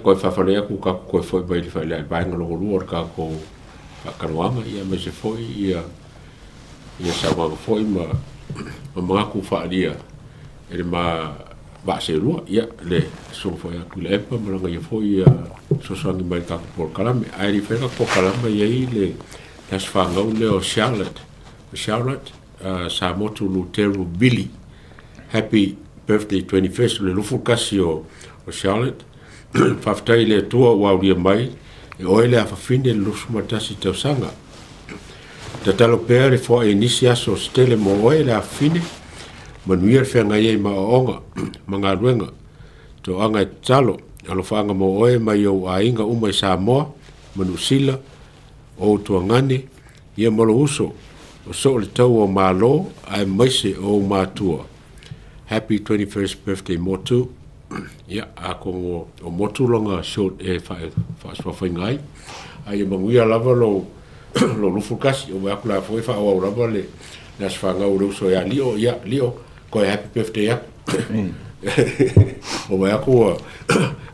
koe faafale aku ka koe foi mai le faile vaega lona lua o le tatou faatanoaga, ia aemaise foi ia ia saunoaga foi ma ma manatu faaalia e le ma vaa seelua. Ia le susuga foi ia Tuilaepa ma lana ia foi ia fesoasoani mai i le tatou polokalame. Ae le i faia le tatou polokalame e i ai le aso fanau lea o Charlotte, Charlotte Samotu Luteru Billy. Happy birthday 21st o le 21 o, o Charlotte. Faafetai i le Atua ua aulia mai e oe le afafine le 21 tausaga. Tatalo pea le foai i nisi aso se tele mo oe le afafine, manuia le feagai ai ma aoaoga ma galuega. Toaga e tatalo, alofaaga mo oe mai ou aiga uma i Samoa ma Niu Sila, o ou tuagane, ia ma lou uso, o soo le taua o Malo aemaise o ou matua. Happy 21st birthday Motu. Ia, atonu o Motu lona short e faasuafaina ai. A ia manuia lava lou lou 21, o aku la foi faaauau lava le le aso fanau o le uso ia Lio, ia Lio, koe happy birthday aku. O vai aku ua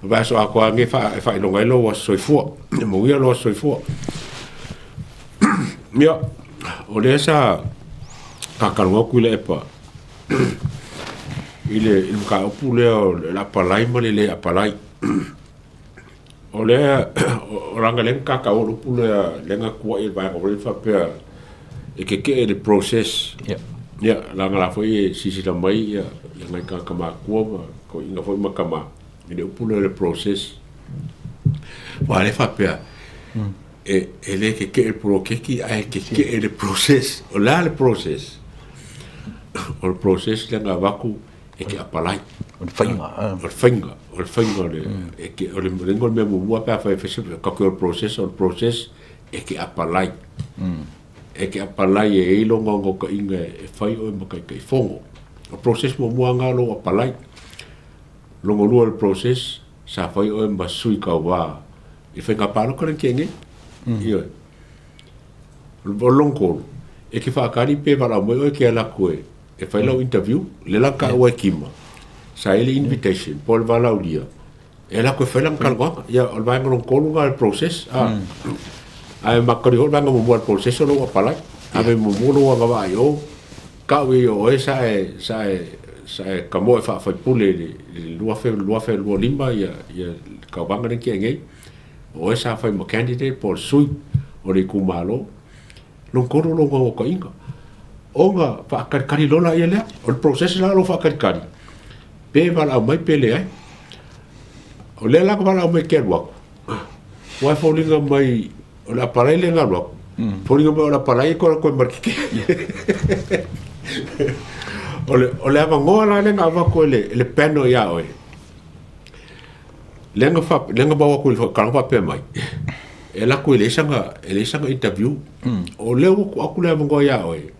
vai aso atoa age e faailoga ai lou aso soifua. Ia manuia lou aso soifua. Ia, o lea sa kakalo atu i le epa i le i le mataupu lea o le apalai ma le le apalai. O lea o leaga lea na tatau o le upu lea lea na tuuai e le vaega foi lea faapea e tetee i le process. Ia, leaga la foi e silasila mai ia nai tagata matutua ma toeaiina foi ma tama i le upu lea o le process. Aua lea e faapea e le tetee i le poloketi ae tetee i le process. O le a le process? O le process lea na avatu e te apalai. O le faiga. O le faiga, o le faiga o le, e te, o le, o le mea muamua pe a fai e fai se, kake o le process, o le process e te apalai. E te apalai e i ai lona naunautaiga e fai oe ma Taitaifono. O le process muamua lena o lou apalai. Lona lua o le process, sa fai oe ma sui tauva i faiga palota lea na tea nei. Ioe. O lona tolu, e te faatali pe valaau mai oe e te alu atu e e fai lau interview, lea la na taua e Kima, sa i ai le invitation po o le valaaulia, e alu atu e fai lana talanoaga. Ia, o le vaega lona tolu lena o le process, a. Ae makali foi le vaega muamua o le process o lou apalai. Ave muamua lou agavaa i o, tau i o oe sa e, sa e, sa e tamoe faa-faipule i le 2025 ia, ia le tauvaga lea na tea nei. O oe sa fai ma candidate po o le sui o le itumalo. Lona tolu o lou naunautaiga. Ona faatalitali loa laia lea. O le process la o lou faatalitali, pe valaau mai pe leai. O lea la na valaau mai e te alu atu, aua e foliga mai o le apalai lea na alu atu, foliga mai o le apalai e toe alu atu ai ma le keke. O le, o le avanoa la lea na avatu e le, e le panel ia oe, Lea na fa, lea na maua atu i le tala faapea mai, e alu atu e leai sana, e leai sana interview. O lea ua tuu atu le avanoa ia oe,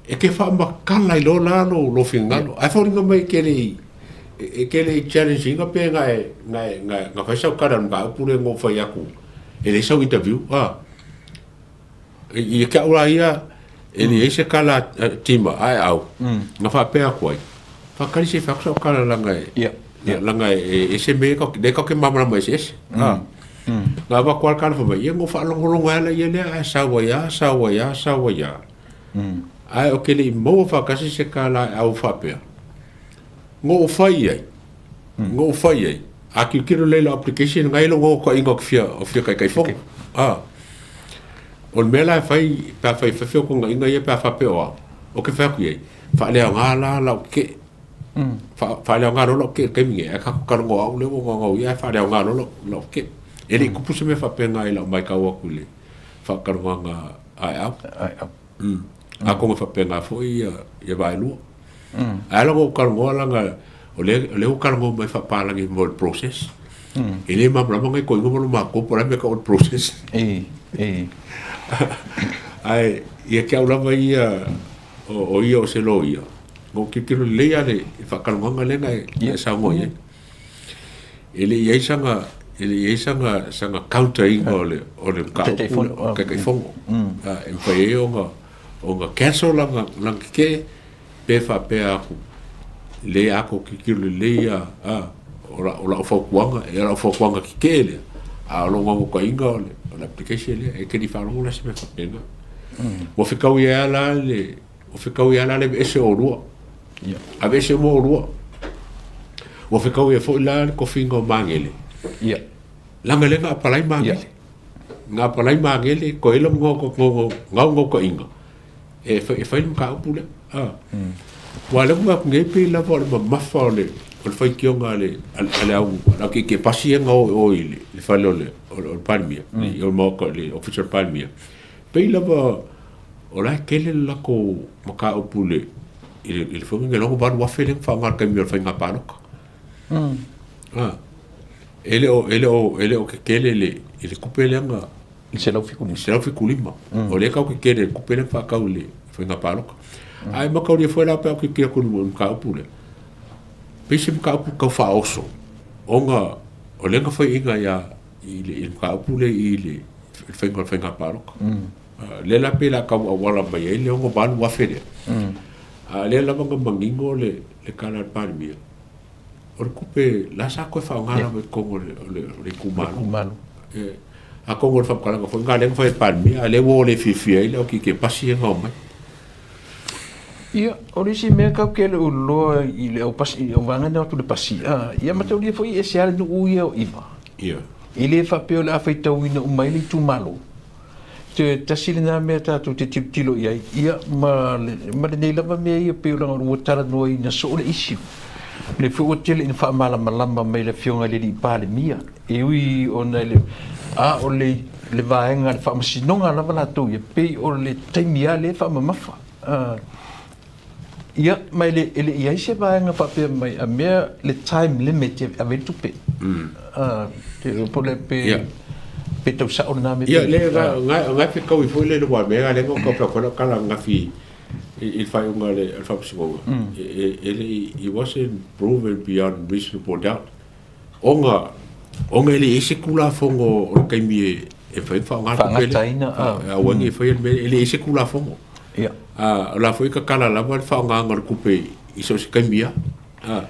e te faamatala ai loa la lou, lou finagalo. Ae foliga mai e te le i, e te le i challenge ina pe na e, na e, na, na fai sau tala i le mataupu lea na ou fai atu, e leai sau interview, a. I ke au la ia, e leai se kala a Tima, ae au, na faapea atu ai, whakari se whakusa o kala langa e, langa e, e se me ka, le ka ke mamarama eseese. Nga wa koa kala whamai, ia ngo whaalongolongo ala ia lea, ae sau ai a, sau ai a, sau ai a. Ae o ke le i maua whakasi se kala e au whapea. Ngo o whai ai, ngo o whai ai. A kilokilo lei lau application, ngai lo ngo ka inga o fia, o fia kai kai fongo. Ah. O le mea la e fai, pe a fai fai feotoga ia pe a faapea o au, o ke fai atu i ai, faaleaoga la lau ke'e, faaleaoga loa lau ke'e i le taimi nei, ae tatou talanoa au lea ua gaogao ia ae faaleaoga loa lau ke'e. E le i tupu se mea faapena i lau matau atu i le faatalanoaga aeau. Atonu e faapena foi ia vaelua. Ae ala ona ou talanoa leaga o lea, o lea ua talanoa mai faapalagi mo le process. E le malamalama nai toeaiina ma lo matou po o le a le mea e tau o le process. Ae ia te au lava ia o ia o se loia, na ou tilotilo lelei lava i le faatalanoaga lea na e saunoa i ai. E le i i ai sana, e le i i ai sana, sana counter ina o le, o le mataupu, Taitaifono. E mafai ai ona, ona cancel lana, lana tetee, pe faapea atu, le a tou tilotilo lelei a, a. o lau, o lau fautuaga, e o lau fautuaga tetee lea, a o lou naunautaiga o le, o le application lea, e te le i faalogo la i se mea faapena. Ua fetaui ai lava la le, ua fetaui ai lava la le aveese o oulua. Aveese uma oulua. Ua fetaui ai foi la le tofiga o Magele. Leaga lea na apalai Magele. Na apalai Magele, toe ai lou naunautaiga, e fai, e fai le mataupu lea. Ah. Aua o lea ua manatu nei pei lava o le mamafa o le, o le faitioga a le, a le au, a le au pasi ia na o i o i le fale o le, o le Palemia, i le Maota, le Ofisa o le Palemia. Pei lava o la e tele le latou mataupu i le, i le, i le foi lea $8,000 lea na faaaoga i le taimi o le faiga palota. Ah. E le o, e le o, e le o tetele le, i le tupe lea na, I 175. 175. O lea tatou te tele i le tupe lea na faatau i le faiga palota. Ae mataulia foi la pe a ou tilotilo atu i le mataupu lea, pei se mataupu tau faaoso ona o lea na faiaina ia i le mataupu lea i le faiga o le faiga palota. Lea la pei la tau auala mai ai le $68,000 lea. A o lea lava na manino le tala a le Palemia, o le tupe la sa toe faaaoga lava i totonu o le itumalo. Atonu o le faamatalaga foi lena lea na fai e le Palemia, a o lea ua le fiafia ai le au keke pasi ia na omai. Ia, o le isi mea tatou te le o iloa i le au pasi, i au vaega na o atu i le pasi, ia mataulia foi e ese lava le nuu ia o ʻIva. Ia. E le faapea o le a faitauina uma ai le itumalo. Toe tasi lena mea tatou te tilotilo i ai, ia, ma, ma lenei lava mea ia pei o leaga ua talanoaina soo le issue. O lea foi ua tele ina faamalamalama mai e le Afioga i le Alii Palemia, e ui ona e le, a o le, le vaega le faamasinoga lava latou ia, pei o le taimi lava lea e faamamafa. Ia, ma e le, e le i ai se vaega faapea mai, a mea le time limit e ave ai le tupe. Te po le pe, yeah. pe tau sao lena mea. Ia, le, ga, ga, ga fekaui foi le le wa mea, le ngo ka fa kala ngafi i le faaiuga a le faamasinoga, e le i, it wasn't proven beyond reasonable doubt. Ona, ona e le i ai se Tulafono o le taimi e, e mafai ona faaaoga le tupe lea. Faagataina, ah. E aua ne i faia le mea lea. E le i ai se Tulafono. Ia. A, o la foi e tatala lava le faaaogaina o le tupe i so o se taimi lava. Ah.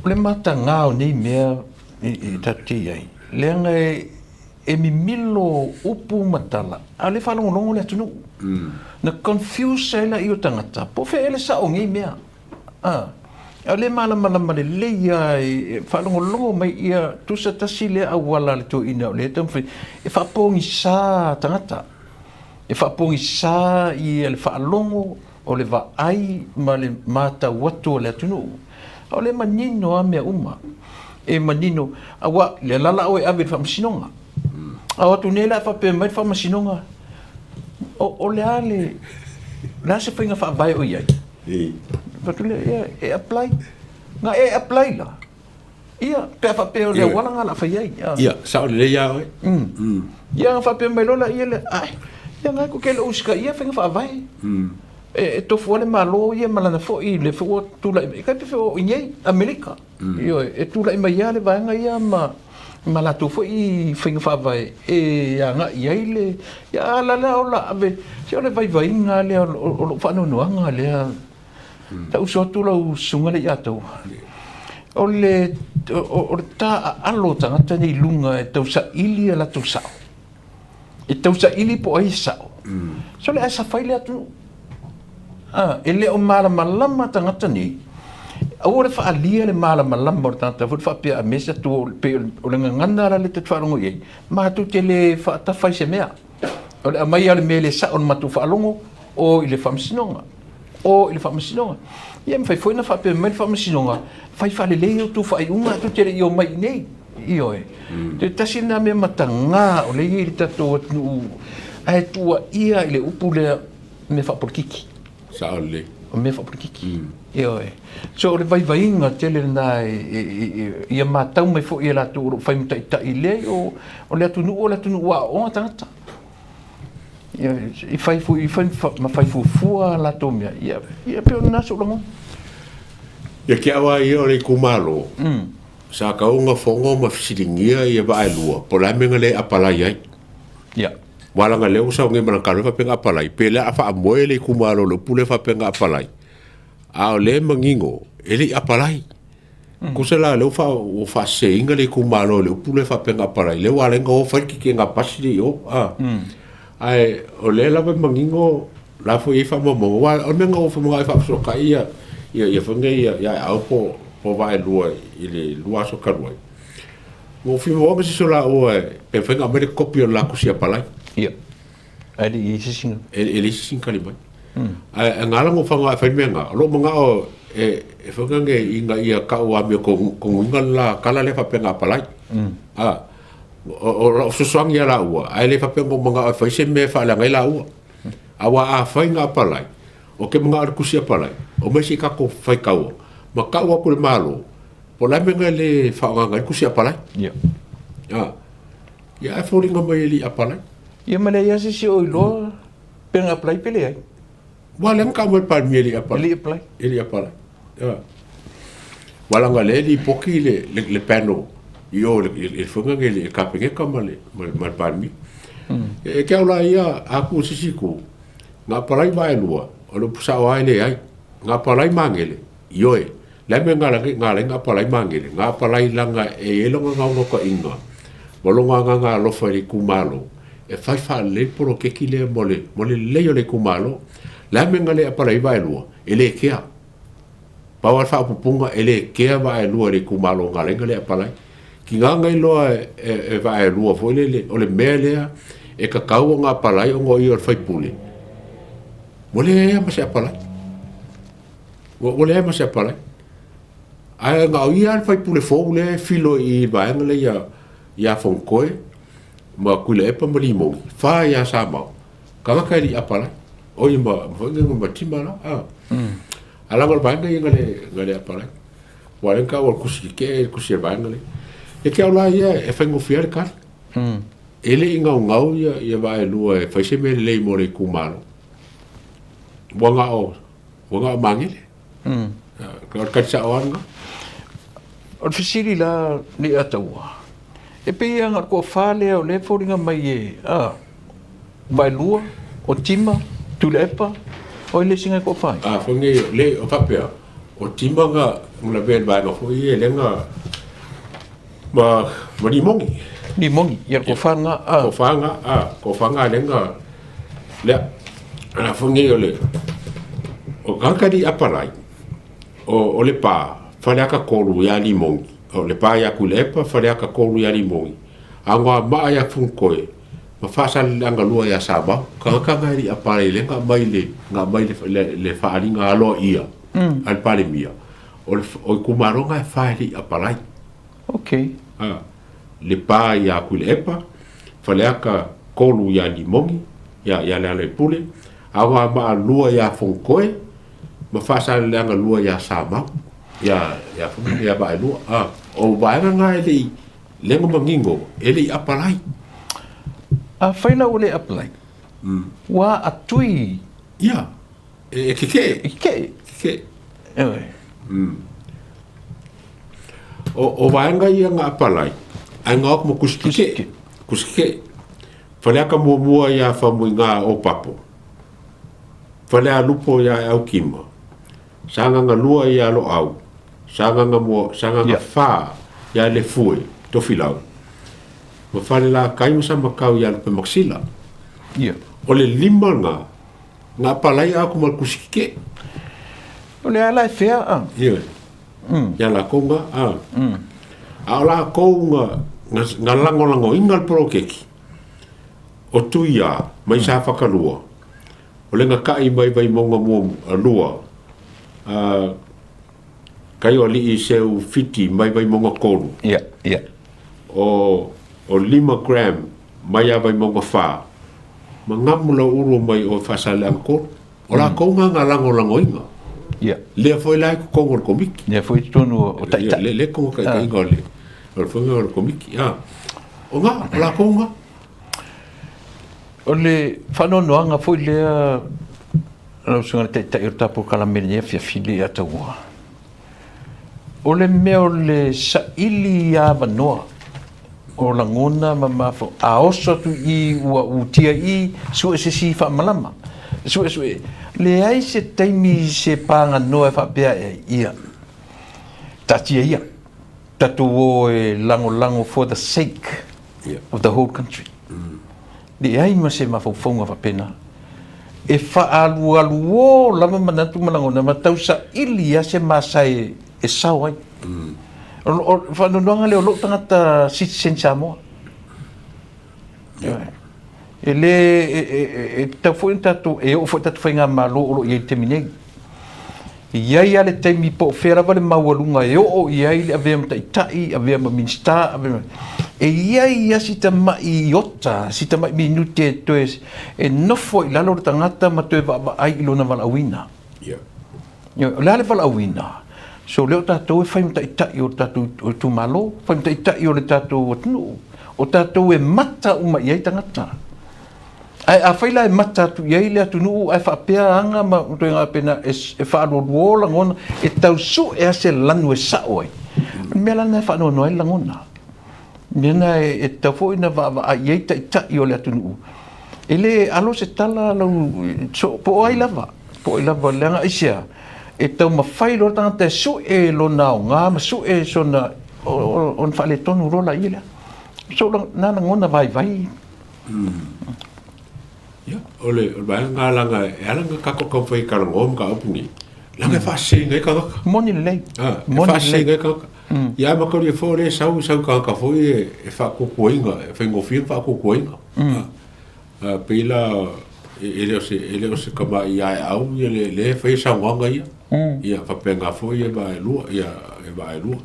O le mataga o nei mea e tatou te i ai, leaga e, e mimilo upu ma tala, a o lea e faalogologo le atunuu. Na confuse ai laia o tagata, po o fea ea le sao o nei mea. A, o lea e malamalama lelei lava e faalogologo mai ia tusa tasi lea auala a le toeaina o lea e taumafai e faapogisa tagata, e faapogisa ia le faalogo o le vaai ma le matau atu o le atunuu. A o lea e manino lava mea uma, e manino, aua o lea la o le a oe ave i le faamasinoga. A o atu nei la e faapea mai le faamasinoga, o le a le, o le a se faiga faavae o i ai? Fai atu lea, ia, e apply. Na e apply la. Ia, pe a faapea o le auala lena o le a fai ai. Ia, sao lelei lava oe. Ia, na faapea mai loa laia lea, ai, ia na e te le o usitaia faiga faavae. E tofu lava le Malo ia ma lana foi, lea foi ua tulai mai, e tai pei foi o i inei, Amerika. Ioe, e tulai mai lava le vaega ia ma ma latou foi faiga faavae e agai i ai le, ia a la lea o la ave, se o le vaivaiga lea o lou faanoanoaga lea. Ta uso atu lau susuga lea ia te au, o le o le taaalo o tagata nei i luga e tausaili a latou sao. E tausaili po o ai e sao. Sole ae safai le atunuu. A, e le o malamalama tagata nei. Aua le faaalia le malamalama o le tagata foi faapea a mea se atu pei o le gagana la lea ta te faalogo i ai, matou te le faatafa i se mea. O le aumai lava o le mea le sao i le matou faalogo, o i le faamasinoga. O i le faamasinoga. Ia e mafai foi ona faapea mai le faamasinoga, fai faalelei a outou faaiuga ae tou te le i omai i inei. Ioe. Te tasi lena mea mataga o lea e i ai i le tatou atunuu ae tuuaia i le upu lea mea faapolokiki. Sao lelei. O mea faapolokiki. Ioe. So o le vaivaiga tele lena ia matau mai foi e latou o lo o fai ma taitai, leai o le atunuu o le atunuu ua aooga tagata. I fai foi, i fai ma fai fuafua a latou mea, ia, ia pei o lena sou lagona. Ia ke au a ia o le itumalo, sa tau ona fono ma fesiligia ia vaa e lua, po o le a mea na le apalai ai. Ia. Aua leaga lea ua sau nei ma lana tala faapea na apalai, pe le a faamoe le itumalo i le upu lea faapea na apalai, a o lea e manino e le i apalai. Tusa la lea ua faaseseina le itumalo i le upu lea faapea na apalai, lea ua ala ai ona o fai le kikina pasi lea i o. Ae o lea lava e manino la foi e i ai faamaumauga, aua o le mea na ou manao ai e faafesootai ia ia foi nei ia Aeau po o Vaaelua i le 2 aso talu ai. Ua ou fia maua se isi o laua pe mafai ona aumai le kopi o le la tusi apalai. Ia. Ae le i ai se isi. E leai se isi na tali mai. Ae na ala ona ou faga e fai le mea lena, o lou manao e foi lea ina ia tau amiotonu le la tala lea faapea na apalai. O lau fesoasoani ia laua, ae le faapea na ou manao e fai se mea e faaleaga ai laua. Aua afai na apalai, ou te manao i le tusi apalai, omai se i tatou faitaua, ma tau atu i le Malo, po o le a le mea na le faaaogaina ai le tusi apalai. Ia ae foliga mai e le i apalai. Ia ma leai lava se isi o iloa pe na apply pe leai. Ua lea na tau mai le Palemia e le i apply. E le i apply. E le i apply. Ia. Ua leaga lea e lipoti le, le, le panel i o le, le, le foi lea le Kapeneta ma le, ma le, ma le Palemia. E, e te au la ia, a ku se isi itu, na apply vaelua, o le upu sao lava e leai. Na apply Magele, ioe. Le a le mea na ala ai ona apalai Magele? Na apalai leaga e i ai lona naunautaiga ma lona agaga alofa i le itumalo e fai faalelei le poloketi lea mo le mo le lelei o le itumalo. Le a le mea na le apalai ai Vaelua? E le kea. Pau lava le faaupupuga e le kea Vaelua i le itumalo na ala ai ona le apalai. Tiga na iloa e Vaelua foi lele o le mea lea e tatau ona apalai ona o ia o le sui usufono, ua leai lava ma se apalai. Ua leai ma se apalai. Ae na o ia le faipule fou lea e filo i le vaega lea ia Fonotoe ma Tuilaepa ma Limogi, fa ia Samau, tagata e le i apalai. O ia ma foi nei ma Tima la. A. A leaga o le vaega ia na le, na le apalai. Ua lea na taua o le kusi tetee le kusi a le vaega lea. E te au la ia e faigofie ai le tali. E le i gaugau ia, ia Vaaelua e fai se mea lelei mo le itumalo. Ua na o Ua na o Magele. O le tali sao lava lena. O le fesili la Leiataua, e pei lava na o le toafa lea o lea e foliga mai e, a, Vaelua, o Tima, Tuilaepa, o ai le isi na e toafa ai? A, foi nei, le, o faapea, o Tima na lavea i le vaega foi ia lea na, ma, ma Limogi. Limogi, ia le toafa lena, a. Toafa lena, a, toafa lena lea na, lea, a foi nei o le, o tagata li apalai, o, o Lepa, Faleata 3 ia Limogi, o Lepa ia Tuilaepa, Faleata 3 ia Limogi, Anoamaa ia Funutoe, ma Faasaleleaga 2 ia Samau. Tagata na e le i apalai lea na aumai le, na aumai le, le, le faaaliga aloaia a le Palemia, o le, o itumalo na e fa e le i apalai. Okay. A, Lepa ia Tuilaepa, Faleata 3 ia Limogi, ia, ia Lealailepule, Anoamaa 2 ia Fonotoe, ma Faasaleleaga 2 ia Samau, ia, ia, ia Vaaelua. A, o vaega na e le i, lea na manino, e le i apalai. Afai la ua le apalai, ua atui. Ia, e kekee. E kekee. Kekee. O, o vaega ia na apalai, ae na o atu ma tusi kekee. Tusi kekee. Faleata muamua ia Faumuiga o Papo. Falealupo ia Aukima. Sagaga 2 ia Loau. Sagaga mua, Sagaga 4 ia Lefue, Tofilau. Ma Falelatai ma Samatau ia Lupemakasila. Ia. O le lima na, na apalai atu ma le tusi kekee. O le ala e fea a? Ioe. Ia lakou na, a. A o lakou na, na, na lagolagoina le poloketi, o Tuia mai Safata 2, o Legata'i mai Vaimauga 2, a, Kaioalii Seu Fiti mai Vaimauga 3. Ia, ia. O, o Lima Graham mai ia Vaimauga 4, ma Gamu Lauulu mai o Faasaleleaga 3. O lakou na na lagolagoina. Ia. Lea foi la e i totonu o le Komiti. Lea foi i totonu o Taitai. Lea, lea totonu o taitaiga o le, o le foi o le Komiti. A. O na, o lakou na. O le faanoanoaga foi lea lau Susuga i le Taitai o le tatou Kalame i lenei afiafi Leiataua, o le mea o le saili avanoa o lagona ma mafaufau, a oso atu i i ua utia i i, sue se isi faamalama, sue sue, leai se taimi se paganoa e faapea ai, ia. Taatia ia, tatou o e lagolago for the sake of the whole country. Leai ma se mafaufauga faapena. E faaalualuo lava manatu ma lagona ma tausaili lava se masae e sao ai. O le faanoanoaga lea o lou tagata citizen Samoa. E le, e tatau foi ona tatou, e oo foi i tatou faigamalo o lo o i ai i le taimi nei. E i ai lava le taimi po o fea lava le maualuga e oo i ai le avea ma taitai, avea ma Minisita, avea ma... E i ai lava si tamai iota, si tamai minute e toe e nofo i lalo le tagata ma toe vaavaai i lona valaauina. Yeah. O le a le valaauina? So o lea o tatou e fai ma taitai o le tatou itumalo, fai ma taitai o le tatou atunuu. O tatou e mata uma i ai tagata. Ae afai la e mata atu i ai le atunuu ae faapea aga ma ituaiga faapena e faalualuo lagona, e tau sue lava se lanu e sao ai. O le mea la lena e faanoanoa ai le lagona. O le mea lena e tatau foi ona vaavaai i ai taitai o le atunuu. E le alo se tala lau, so, po o ai lava, po o ai lava, leaga aisea, e taumafai loa le tagata e sue lona aoga ma sue sona, ona faaletonu loa laia lea. So, na lagona vaivai. Ia, o le vaega lena leaga e ala ona tatou taumafai e talanoa mataupu nei, leaga e faasese ai tagata. Moni lelei. Ah, e faasese ai tagata. Ia manatua foi o lea e sau, e sau i tagata foi e faatuatuaina, e faigofie ona faatuatuaina. Ah, pei la e le o se, e le o se tamai aeau ia le lea e faia saunoaga ia. Ia faapena foi ia vaelua, ia e vaelua.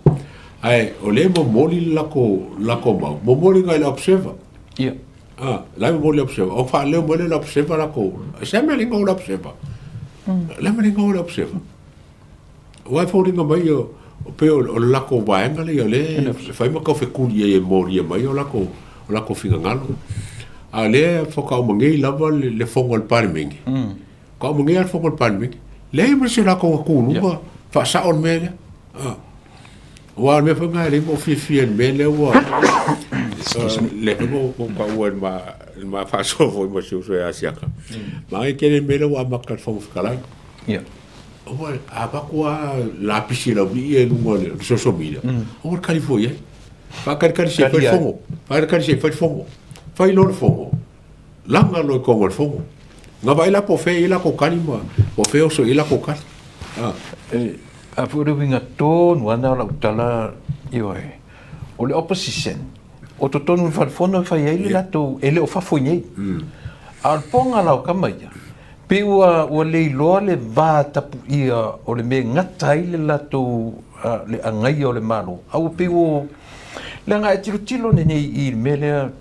Ae o lea e momoli le latou, latou mau, momoli agai le observer. Ia. Ah, la e momoli le observer. O faaleo mai lea e le observer latou. Se a mea le igoa o le observer? Le a mea le igoa o le observer? Aua e foliga mai o pei o le latou vaega lea o lea e fai ma taufetuli ai e molia mai o latou o latou finagalo. A o lea faatoa uma nei lava le fono a le Palemene. Faatoa uma nei lava le fono a le Palemene. Leai ma se latou tuluga faasao le mea lea. Aua o le mea foi lena e leai ma ou fiafia i le mea lea ua lea foi na ou taua i le ma faasoa foi ma si uso ia Asiata. Manaia tele le mea lea ua amata e le Fofoga Fetalai. Aua a avatu lava lapisi e le aualii ia i luga o le social media, aua le kali fua i ai. Faatalitali se i fai le fono. Faatalitali se i fai le fono. Fai loa le fono, laga loa i totonu o le fono. Na vaai la po o fea e i ai latou kali ma po o fea e oso i ai latou kali. A foi o le uiga tonu lava lena o lau tala, ioe, o le opposition, o totonu o le fale fono e fai ai le latou, e le o fafo i inei. A o le poga la o tama ia, Pei ua ua le iloa le va tapuia o le mea e gata ai le latou le agaia o le Malo, a ua pei ua leaga e tilotilo nei i le mea lea,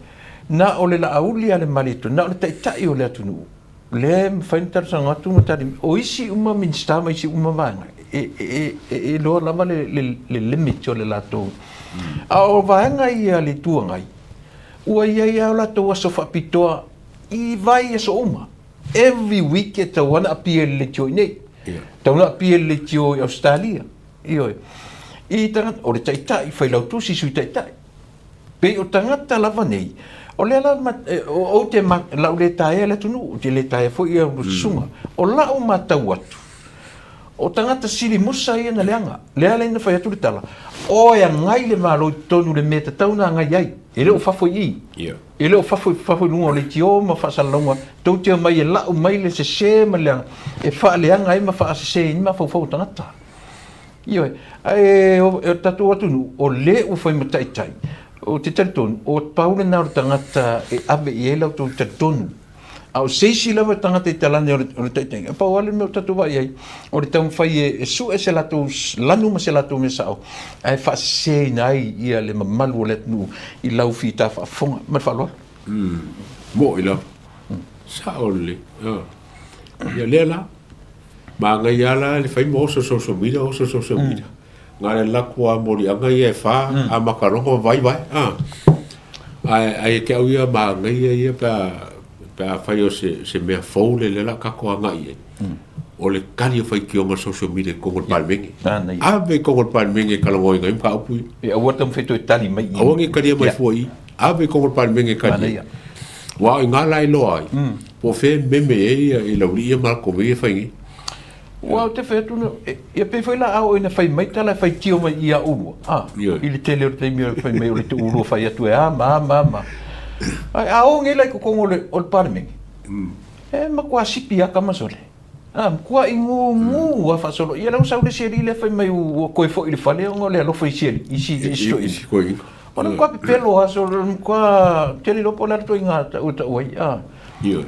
na o le Laauli a le Malietoa, na o le Taitai o le atunuu lea e mafai ona talosaga atu ma tali mai. O isi uma Minisita ma isi uma vaega, e e e iloa lava le le limit o le latou. A o vaega ia a le Itu Agai, ua i ai lava o latou aso faapitoa i vaiaso uma. Every week e tau ana appear i le leitio i nei. Yeah. Tau na appear i le leitio i Australia. Ioe. I tagata, o le taitai, failautusi, sui taitai. Pei o tagata lava nei, o lea la, ma, eh, o, ou te, ma, lau le taea le atunuu, ou te le taea foi ia susuga. O lau matau atu, o tagata sili musa ia na leaga. Lea la ina fai atu le tala, o e agai le Malo i totonu i le mea e tatau ona agai ai. E le o fafo i i. Yeah. E le o fafo i fafo i luga o leitio ma faasalalauga, tou te omai e lau mai le sese ma le leaga, e faaleaga ai ma faasese ai ni mafaufau o tagata. Ioe, ae o le tatou atunuu, o le ua fai ma taitai, ou te talitonu, o pau lena o le tagata e ave i ai la outou talitonu. A o se isi lava tagata i talane o le taitaiga, e pau lava le mea o tatou vaai ai, o le taumafai e sue se latou lanu ma se latou mea sao, ae faaseseina ai ia le mamalu o le atunuu i lau fita faafofoga. Ma le faaaloalo. Moʻi lava. Sao lelei. Ia lea la, manaia lava la le fai ma oso social media, oso social media. Na o le alu atu lava moliaga ia e fa, amata loa ona vaivai. Ae ae ia te au ia manaia ia pe a pe afai o se se mea fou lea o le a tatou agai i ai, o le tali o faitioga o le social media i totonu o le Palemene. Ave i totonu o le Palemene e talanoaina ai mataupu ia. E aua le taumafai toe tali mai i i. Aua ne i talia mai fua i i. Ave i totonu o le Palemene e tali ai. Aua o i ina la e iloa ai, po o fea e meme ai i laulii ia ma latou mea ia e fai nei. Aua ou te fai atu, ia pei foi la a oo ina fai mai tala e faitio mai ia ulua, a, i le tele o le taimi o fai mai o le tuulua fai atu e a ma a ma a ma. Ae a o nei la i totonu o le, o le Palemene, e matua sipi lava tama sole. A, matuai gugu lava faasolo. Ia la ua sau le isi alii lea fai mai ua toe foi i le fale ona o le alofa i isi alii, i isi toeaiina. O le matua pepelo lava sole, o le matua, ou te le iloa po o le a le ituaiga tau e tau ai, a. Ioe.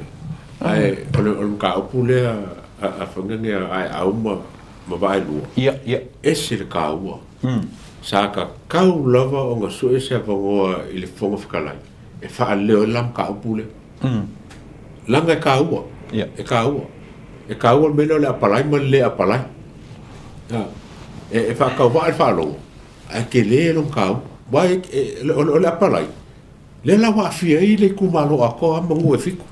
Ae o le mataupu lea a Fagage a Aeau ma Vaaelua, Ia, ia. ese le taua. Sa tatau lava ona sue se avanoa i le Fofoga Fetalai e faaleo ai le la mataupu lea. Leaga e taua. Ia. E taua. E taua le mea lea o le apalai ma le le apalai. E faatauvaa le faalogo, ae tele lona taua. Aua o le apalai, Lea la ua aafia ai le itumalo atoa lava ma nuu e fitu.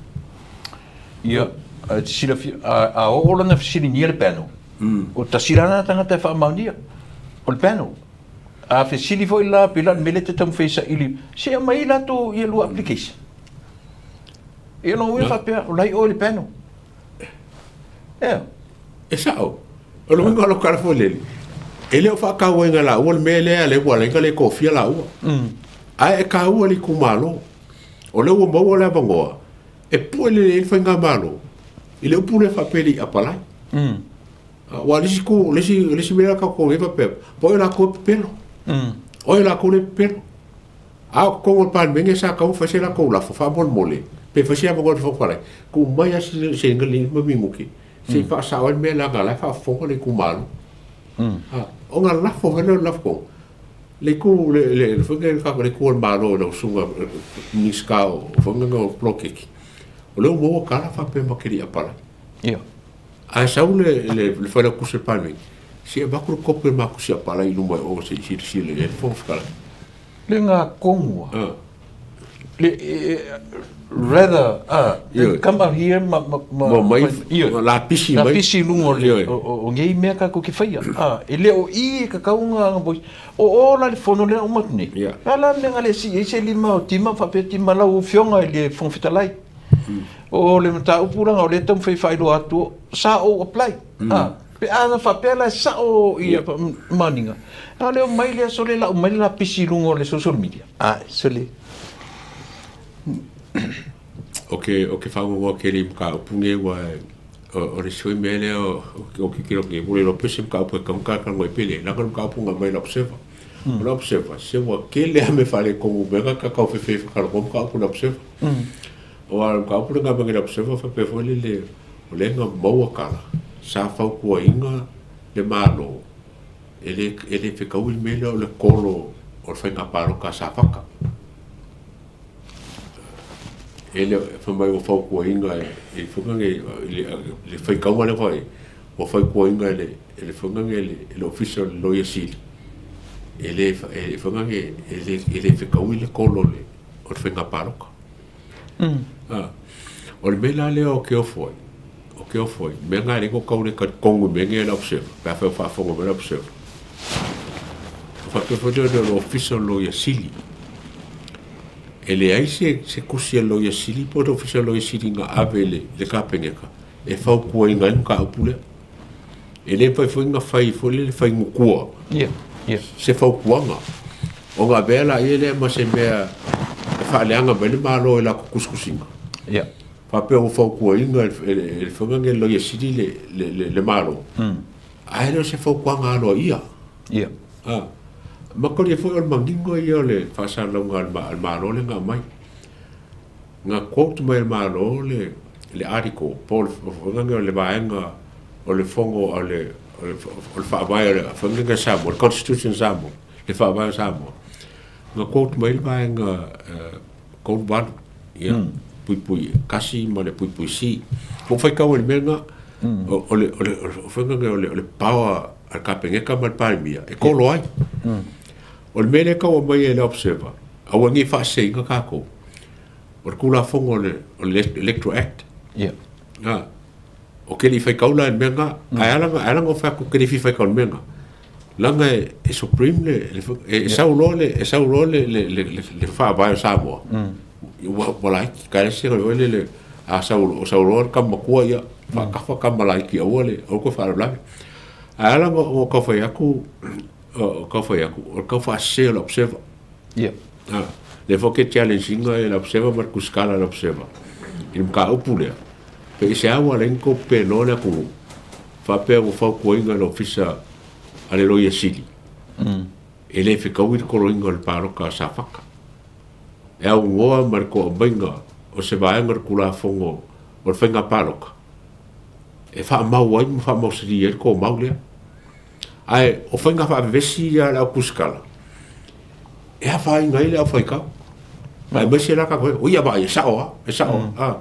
Ia, e te silafia, a oo lana fesiligia le panel, o tasi la lena tagata e faamaonia, o le panel. A fesili foi la pei la o le mea lea e te taumafai e saili, se aumai ai latou ia lua application. Ia lona uiga faapea, o la e i o i le panel. Ea. E sao. O le uiga o lau tala foi lele, e le o faatauaina e laua le mea lea lea ua ala ai ona le tofia laua. Ae e taua le itumalo. O lea ua maua le avanoa e pue lelei ai le faigamalo i le upu lea faapea e le i apalai. Aua o le isi itu, o le isi, o le isi mea lea tatou te faapea, po o ai latou e pepelo. O ai latou lea e pepelo. A o totonu o le Palemene sa tatau ona fai se latou lafo faamolemole pe fai se avanoa i le Fofoga Fetalai, tuu mai lava se 5 minute se i faasao ai le mea leaga o la e faafofoga le itumalo. Ona lafo foi lea o le lafo le itu le le foi le le itu o le Malo i lau susuga Minisita o foi lea o poloketi, o lea ua maua tala faapea ma te le i apalai. Ia. Ae sau le le le Failautusi o le Palemene, se i avatu le kopi o le matou tusi apalai i luma i o se i silasila i ai le Fofoga Fetalai. Le gatonu a. Le rather than come out here ma ma ma mai lapisi mai lapisi i luga o le o nei mea tatou te faia. E le o i e tatau ona voice. O o la le fono lea uma atu nei. O le a la le mea na le sii ai se lima o Tima faapea Tima lau afioga i le Fofoga Fetalai. O le mataupu leaga o lea e taumafai e faailoa atu sa ou apply. Pe a na faapea la e sao ia maniga, a o le omai lea sole lau mai le lapisi i luga o le social media. Ae, sole. O ke, o ke whangongoa ke li mataupu nei ua o le isi foi mea lea o ke kilo ke ua le iloa pe se mataupu e tatau ona talanoa ai pe leai, leaga o le mataupu na aumai e le Observer. O le Observer, se ua tele lava mea faaletonu mea na ta taufefe ai faatalanoa mataupu a le Observer. Aua o le mataupu lena na aumai e le Observer faapea foi lele, o lea na maua tala, sa fautuaina le Malo e le, e le fetaui le mea lea o le kolo o le faiga palota a Safata. E le, fai mai ua fautuaina e, e foi lea i le faitauga lea foi, ua fautuaina e le, e le foi lea e le Ofisa o le Loia Sili, e le, e foi lea e le, e le fetaui le kolo o le, o le faiga palota. O le mea la lea o ke ofo ai, o ke ofo ai, mea nga e le tau le talitonu i mea nei a le Observer, pe afai o faafofoga mai le Observer. O faapea foi lea o le Ofisa o le Loia Sili. E leai se, se tusi a le Loia Sili po o le Ofisa o le Loia Sili na ave i le, le Kapeneta e fautuaina ai le mataupu lea. E le mafai foi ona fai foi lele faigutua se fautuaga ona avea laia lea ma se mea e faaleaga mai le Malo i latou tusitusiga. Faapea ua fautuaina e le foi lea Loia Sili le Malo, ae le o se fautuaga aloaia. Makolia foi o le manino ia o le faasalalauga a le Malo lea na aumai. Na quote mai e le Malo le le article po o le foi lea o le vaega o le fono a le o le faavae o le foi lea Samoa, le Constitution Samoa, le faavae o Samoa. Na quote mai le vaega 38, ia, puipui 1 ma le puipui C. Ua ou faitau ai i le mea lena, o le o le foi lea o le power a le Kapeneta ma le Palemia e kolo ai. O le mea lea e tau aumai e le Observer, aua ne i faaseseina tatou, o le Tulafono o le, o le Electoral Act. Yeah. Ah, o ke le i faitau la i le mea lena, ae ala na, ala na ou fai atu ou te le fia faitau i le mea lena. Leaga e, e supreme le, le e, e sau loa le, e sau loa le, le, le, le, le faavae o Samoa. Ua, ua laiti, kai se foi le, le, a sau, o sau loa le tama matua, ia, Faakafa tama laiti aua le aua toe faalavelave. Ae ala ona ona tau fai atu, tau fai atu, o le tau faasese o le observer. Ia. A, lea foi ke challenge ina e le observer ma le tusitala a le observer i le mataupu lea, pe aisea ua ala ai ona tou pepelo le atunuu faapea ua fautuaina e le Ofisa a le Loia Sili e le fetaui le toloina o le palota a Safata e aunoa ma le toaumaiga o se vaega o le Tulafono o le Faiga Palota e faamau ai ma faamausali ai le tomau lea. Ae o faiga faavevesi ia a le au tusitala, e afaina ai le aufaitau. Aemaise la tatou, o ia vaai, e sao lava, e sao lava.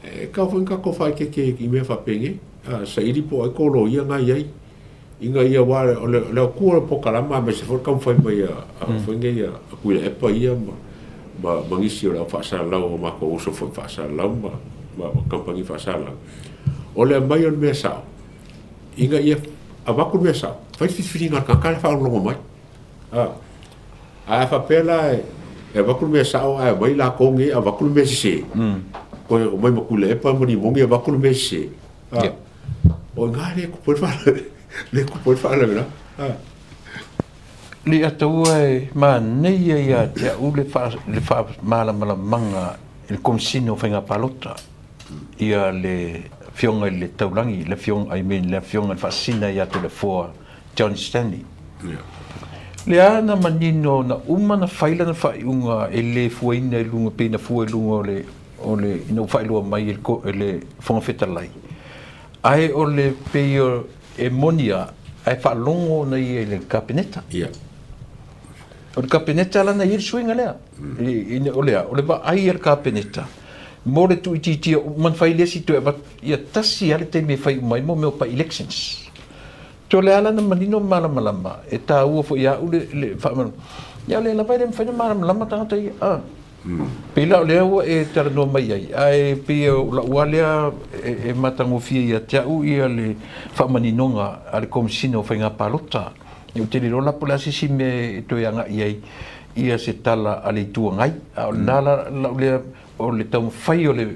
E tatau foi ona tatou faaeteete i mea faapenei, saili po o ai tou loia na e i ai, ina ia, aua o le autu o le polokalama aemaise foi le taumafai mai a foi nei a Tuilaepa ia ma nisi o le au faasalalau, o matou uso foi faasalalau ma kamupani faasalalau, o le aumai o le mea sao, ina ia avatu le mea sao, fai le filifiliga a le tagata la e faalogologo mai. A, ae a faapea la e avatu le mea sao ae aumai latou nei avatu le mea sese, toe omai ma Tuilaepa ma Rimoni avatu le mea sese. A, o i ina lea e tupu ai le faalavelave, lea e tupu ai le faalavelave. A. Le Ataua e manaia ia te au le faamalamalamaga i le Komesina o Faiga Palota. Ia le Afioga i le Taulagi, le Afioga, I mean le Afioga i le Faasisina ia Toleafoa John Stanley. Lea na manino na uma na fai lana faaiuga e le fuaina i luga pei na fua i luga o le o le ina ua faailoa mai e le, e le Fofoga Fetalai. Ae o le pei o e moni a ae faalogo ona ia i le Kapeneta. Yeah. O le Kapeneta lana i ai le suiga lea. Mm. O lea, o le vaai a le Kapeneta mo le tuuitiitia uma na fai le isi toe avatu, ia tasi lava le taimi e fai uma ai mo mea o by-elections. So o le a la na manino ma malamalama, e taua foi ia au le, le faamalamalama. Ia o lea lava e le mafai ona malamalama tagata ia. Ah. Pei la o lea ua e talanoa mai ai, ae pei o lau lava lea e, e matagofie ia te au ia le faamaninoga a le Komesina o Faiga Palota. Ou te le iloa la po o le a se isi mea e toe agai ai ia se tala a le Itu Agai, a o lena la lau lea o le taumafai o le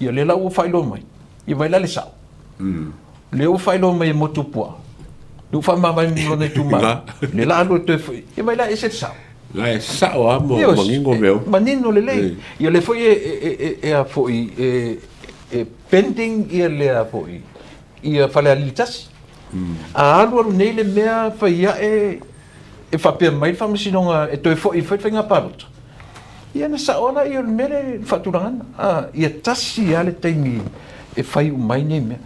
ia lea la ua faailoa mai, ia vaai la le sao. Lea ua faailoa mai e Motuopuaa, lea ua faamavae ma lona itumalo, lea la alu e toe foi, ia vaai la e ese le sao. La e sao lava ma manino mea uma. Manino lelei. Ia lea foi e a foi e pending ia lea foi ia Falealili 1. A alu alu nei le mea fai ae e faapea mai le Faamasinoga e toe foi e fai le faiga palota, ia ona sao lava lea o le mea lea i le faatulagaga. A, ia tasi lava le taimi e fai uma ai nei mea.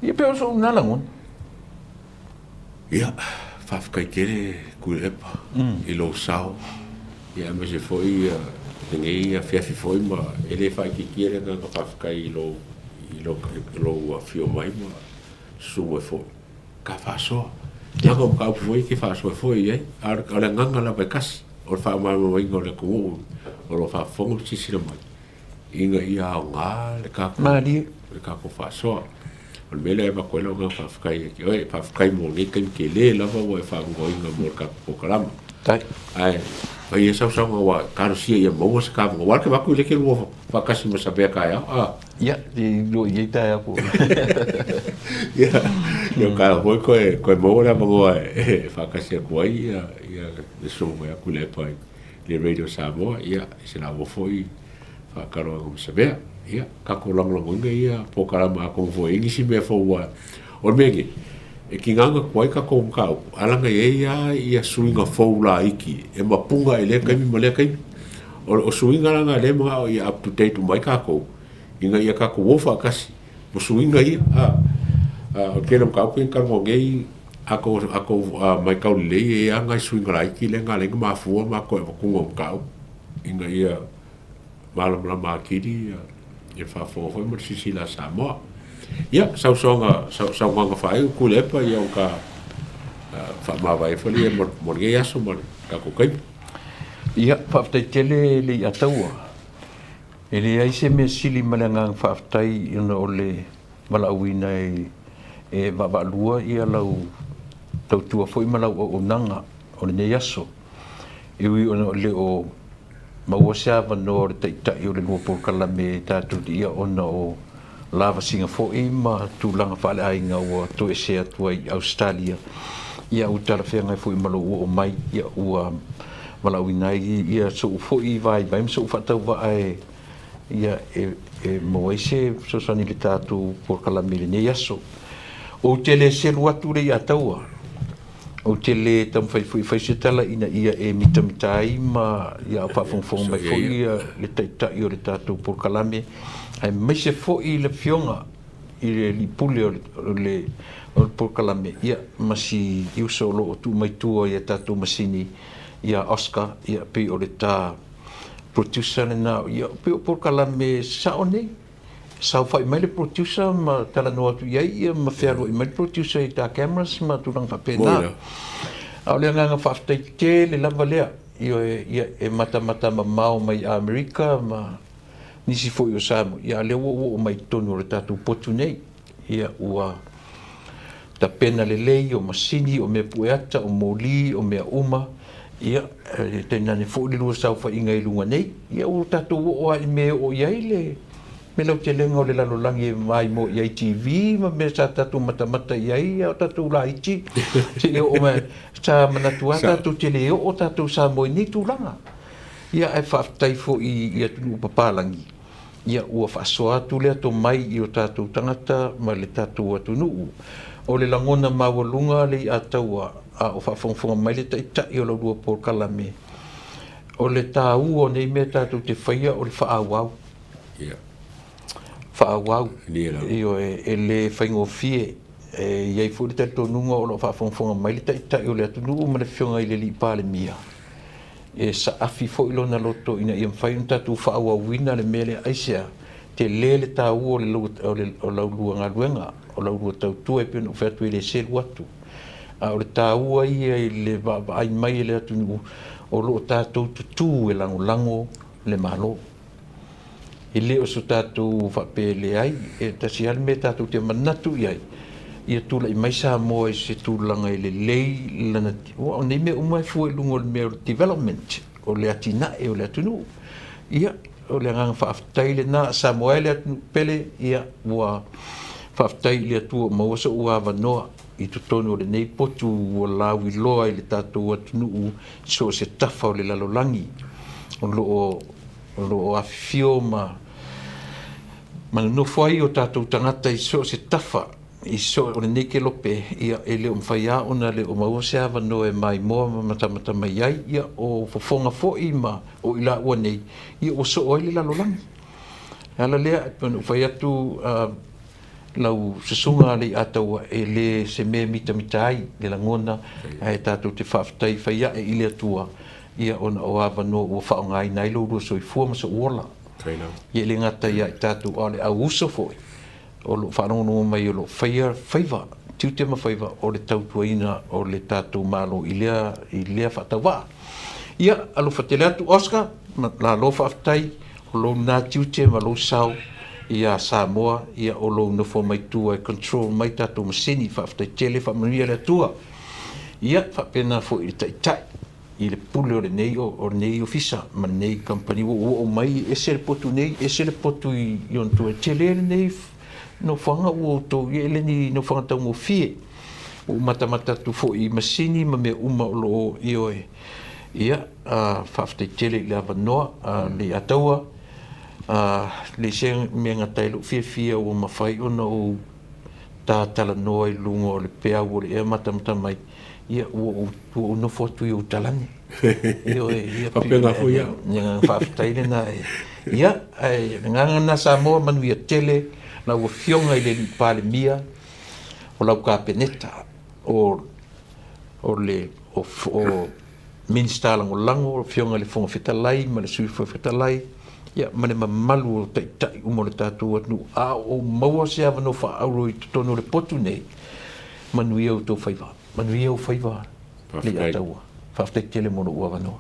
Ia pei o sou lena lagona. Ia, faafetai tele Tuilaepa i lou sao, ia aemaise foi lenei afiafi foi ma e le faaitiitia le agaga faafetai i lou i lou afio mai ma susu mai foi. Ka faasoa. Leaga o mataupu foi e te faasoa foi i ai, a o le agaga lava e tasi, o le faamalamalamaina o le atunuu o lo o faafofoga ma silasila mai, ina ia aoga le tatou, Malie. le tatou faasoa. O le mea lea e avatu ai lau agaga faafetai ia te oe, faafetai mo lenei taimi tele lava ua e faamuaina mo le tatou polokalama. Faafetai. Ae fai ia sausaga ua talosia ia maua se kavana, aua le te vaku i le te lua faatasi ma Savea taeao, a. Ia, e lua i ai taeao po. Ia, ia ka foi koe, koe maua le avanoa e faatasi atu ai ia, ia le susu mai atu i le epa i le Radio Samoa, ia, i se laua foi faakaloaga ma Savea. Ia, tatou lagolagoina ia polokalama atonu foi e i ai nisi mea fou aua o le mea nei, e tiga ona tuai tatou mataupu, ae leaga e i ai lava ia suiga fou laiti e mapuga i lea taimi ma lea taimi. O suiga la na lea e manao ia up to date uma ai tatou, ina ia tatou o faatasi ma suiga ia. O le tele o mataupu ia na talanoa nei, a tou matau lelei e i ai lava nai suiga laiti lea na ala ai ona mafua matou e avatuina o mataupu ina ia malamalama atili ia faafofoga foi ma le silasila a Samoa. Ia, sausoaga, saunoaga faaiu Tuilaepa ia o ka faamavae foi lea mo lenei aso ma le tatou taimi. Ia, faafetai tele Leiataua. E leai se mea sili ma le agaga faafetai ona o le valaauina e vaavaalua ia lau tautua foi ma lau auaunaga o lenei aso. E ui ona le o maua se avanoa o le Taitai o le lua polokalame tatou te ia ona o lavasiga foi ma tulaga faaleaiga ua toesea atu ai i Ausetalia, ia ua talafeagai foi ma lou oo mai, ia ua valaauina ai ia so'u foi vaivai ma so'u faatauvaa e ia e e maua ai se fesoasoani i le tatou polokalame i lenei aso. Ou te le selu atu le iataua, ou te le taumafai foi e fai se tala ina ia e mitamita ai ma ia faafogafoga mai foi ia le Taitai o le tatou polokalame, aemaise foi le Afioga i le Alii Pule o le, o le, o le polokalame, ia, ma si uso o lo o tuu mai tua i a tatou masini, ia Oscar, ia, pei o le ta producer lena, ia, pei o polokalame sao nei. Saofai mai le producer ma talanoa atu i ai, ia, ma fealuai mai le producer i ta cameras ma tulaga faapena. A o le agaga faafetai tele lava lea, ioe, ia, e matamata mamao mai Amerika ma nisi foi o Samoa, ia, a o lea ua ou oo mai i totonu o le tatou potu nei, ia, ua tapena lelei, o masini, o mea pueata, o moli, o mea uma, ia, e tainane foi le lua saofaiga i luga nei, ia, ua tatou oo lava i mea e oo i ai le me lautelega o le lalolagi e maimoa i ai TV ma mea sa tatou matamata i ai a o tatou laiti, seia oo mai, sa manatu lava tatou te le oo tatou Samoa i nei tulaga. Ia ae faafetai foi i atunuu papalagi, ia ua faasoa atu lea tomai i o tatou tagata ma le tatou atunuu. O le lagona maualuga le iataua a o faafogafoga mai le Taitai o la ulua polokalame, o le taua o nei mea tatou te faia o le faaauau. Ia. Faaauau. Ioe, e le faigofie. E i ai foi le talitonuga o lo o faafogafoga mai le Taitai o le atunuu ma le Afioga i le Alii Palemia, e saafi foi lona loto ina ia mafai ona tatou faaauauina le mea lea. Aisea? Tele le taua o le o le o la ulua galuega, o la ulua tautua e pei ona ou fai atu e le selu atu. A o le taua ia i le vaavaai mai e le atunuu o lo o tatou tutū e lagolago le Malo. E le o so tatou faapea e leai, e tasi lava le mea tatou te manatu i ai, ia tulai mai Samoa i se tulaga e lelei lana, aua o nei mea uma e fua i luga o le mea o le development, o le atinae o le atunuu. Ia, o le agaga faafetai lena, Samoa e le atunuu pele, ia, ua faafetai i le Atua ua maua sou avanoa i totonu o lenei potu ua lauiloa i le tatou atunuu i so o se tafa o le lalolagi o lo o o lo o afifio ma ma nonofo ai o tatou tagata i so o se tafa i so o lenei kelope, ia, e le o mafai lava ona le o maua se avanoa e maimoa ma matamata mai ai, ia, o fofoga foi ma o i laua nei, ia, ua soo ai le lalolagi. E ala lea, e pei ona ou fai atu, uh, lau susuga a Leiataua, e le se mea e mitamita ai le lagona, ae tatou te faafetai fai ae i le Atua, ia ona o avanoa ua faaaogaina ai lo ulua soifua ma so'u ola. Ia e le gata ia i tatou, a o le au uso foi o lo o faalogologo mai o lo o faia faiva, tiute ma faiva o le tautuaina o le tatou Malo i lea, i lea faatauvaa. Ia, alofa tele atu Oscar, malo faafetai, o lou lena tiute ma lou sao ia Samoa, ia o lou nofo mai tua e control mai tatou masini, faafetai tele, faamanuia le Atua. Ia, faapena foi i le Taitai. i le pule o lenei, o lenei ofisa ma lenei kamupani ua ou oo mai, e ese le potu nei, ese le potu i, i ona tua. E tele lenei nofoaga ua outou i ai, e le ni nofoaga taugofie. Ua ou matamata atu foi i masini ma mea uma o lo o, ioe. Ia, uh, faafetai tele i le avanoa, uh, Leiataua, uh, leai se mea gata ai lou fiafia ua mafai ona ou ta talanoa i luga o le peau o le ea matamata mai, Ia, ua ou, ua ou nofo atu i ou talane. Ioe, ia, Faapena foi au. Ia, faafetai lena. Ia, ae, le agaga lena Samoa, manuia tele lau Afioga i le Alii Palemia, o lau Kapeneta, o, o le, o, o Minisita Lagolago, Afioga i le Fofoga Fetalai ma le Sui Fofoga Fetalai, ia, ma le mamalu o taitai uma o le tatou atunuu, a o ou maua se avanoa faaauro i totonu o le potu nei, Manuia outou faiva. Manuia ou faiva Leiataua. Faafetai tele mo lou avanoa.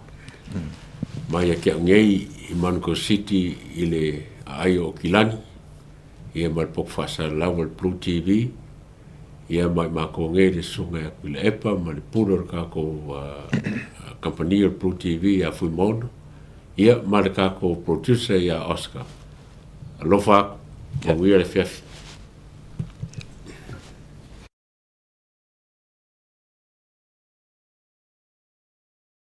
Mai ia te au nei i Manukau City i le aai o Okilani, ia ma le potu faasalalau o le Blue TV, ia ma i matou nei le susuga ia Tuilaepa ma le pule o le tatou kamupani o le Blue TV ia Fuimaono, ia ma le tatou producer ia Oscar. Alofa atu. Manuia le afiafi.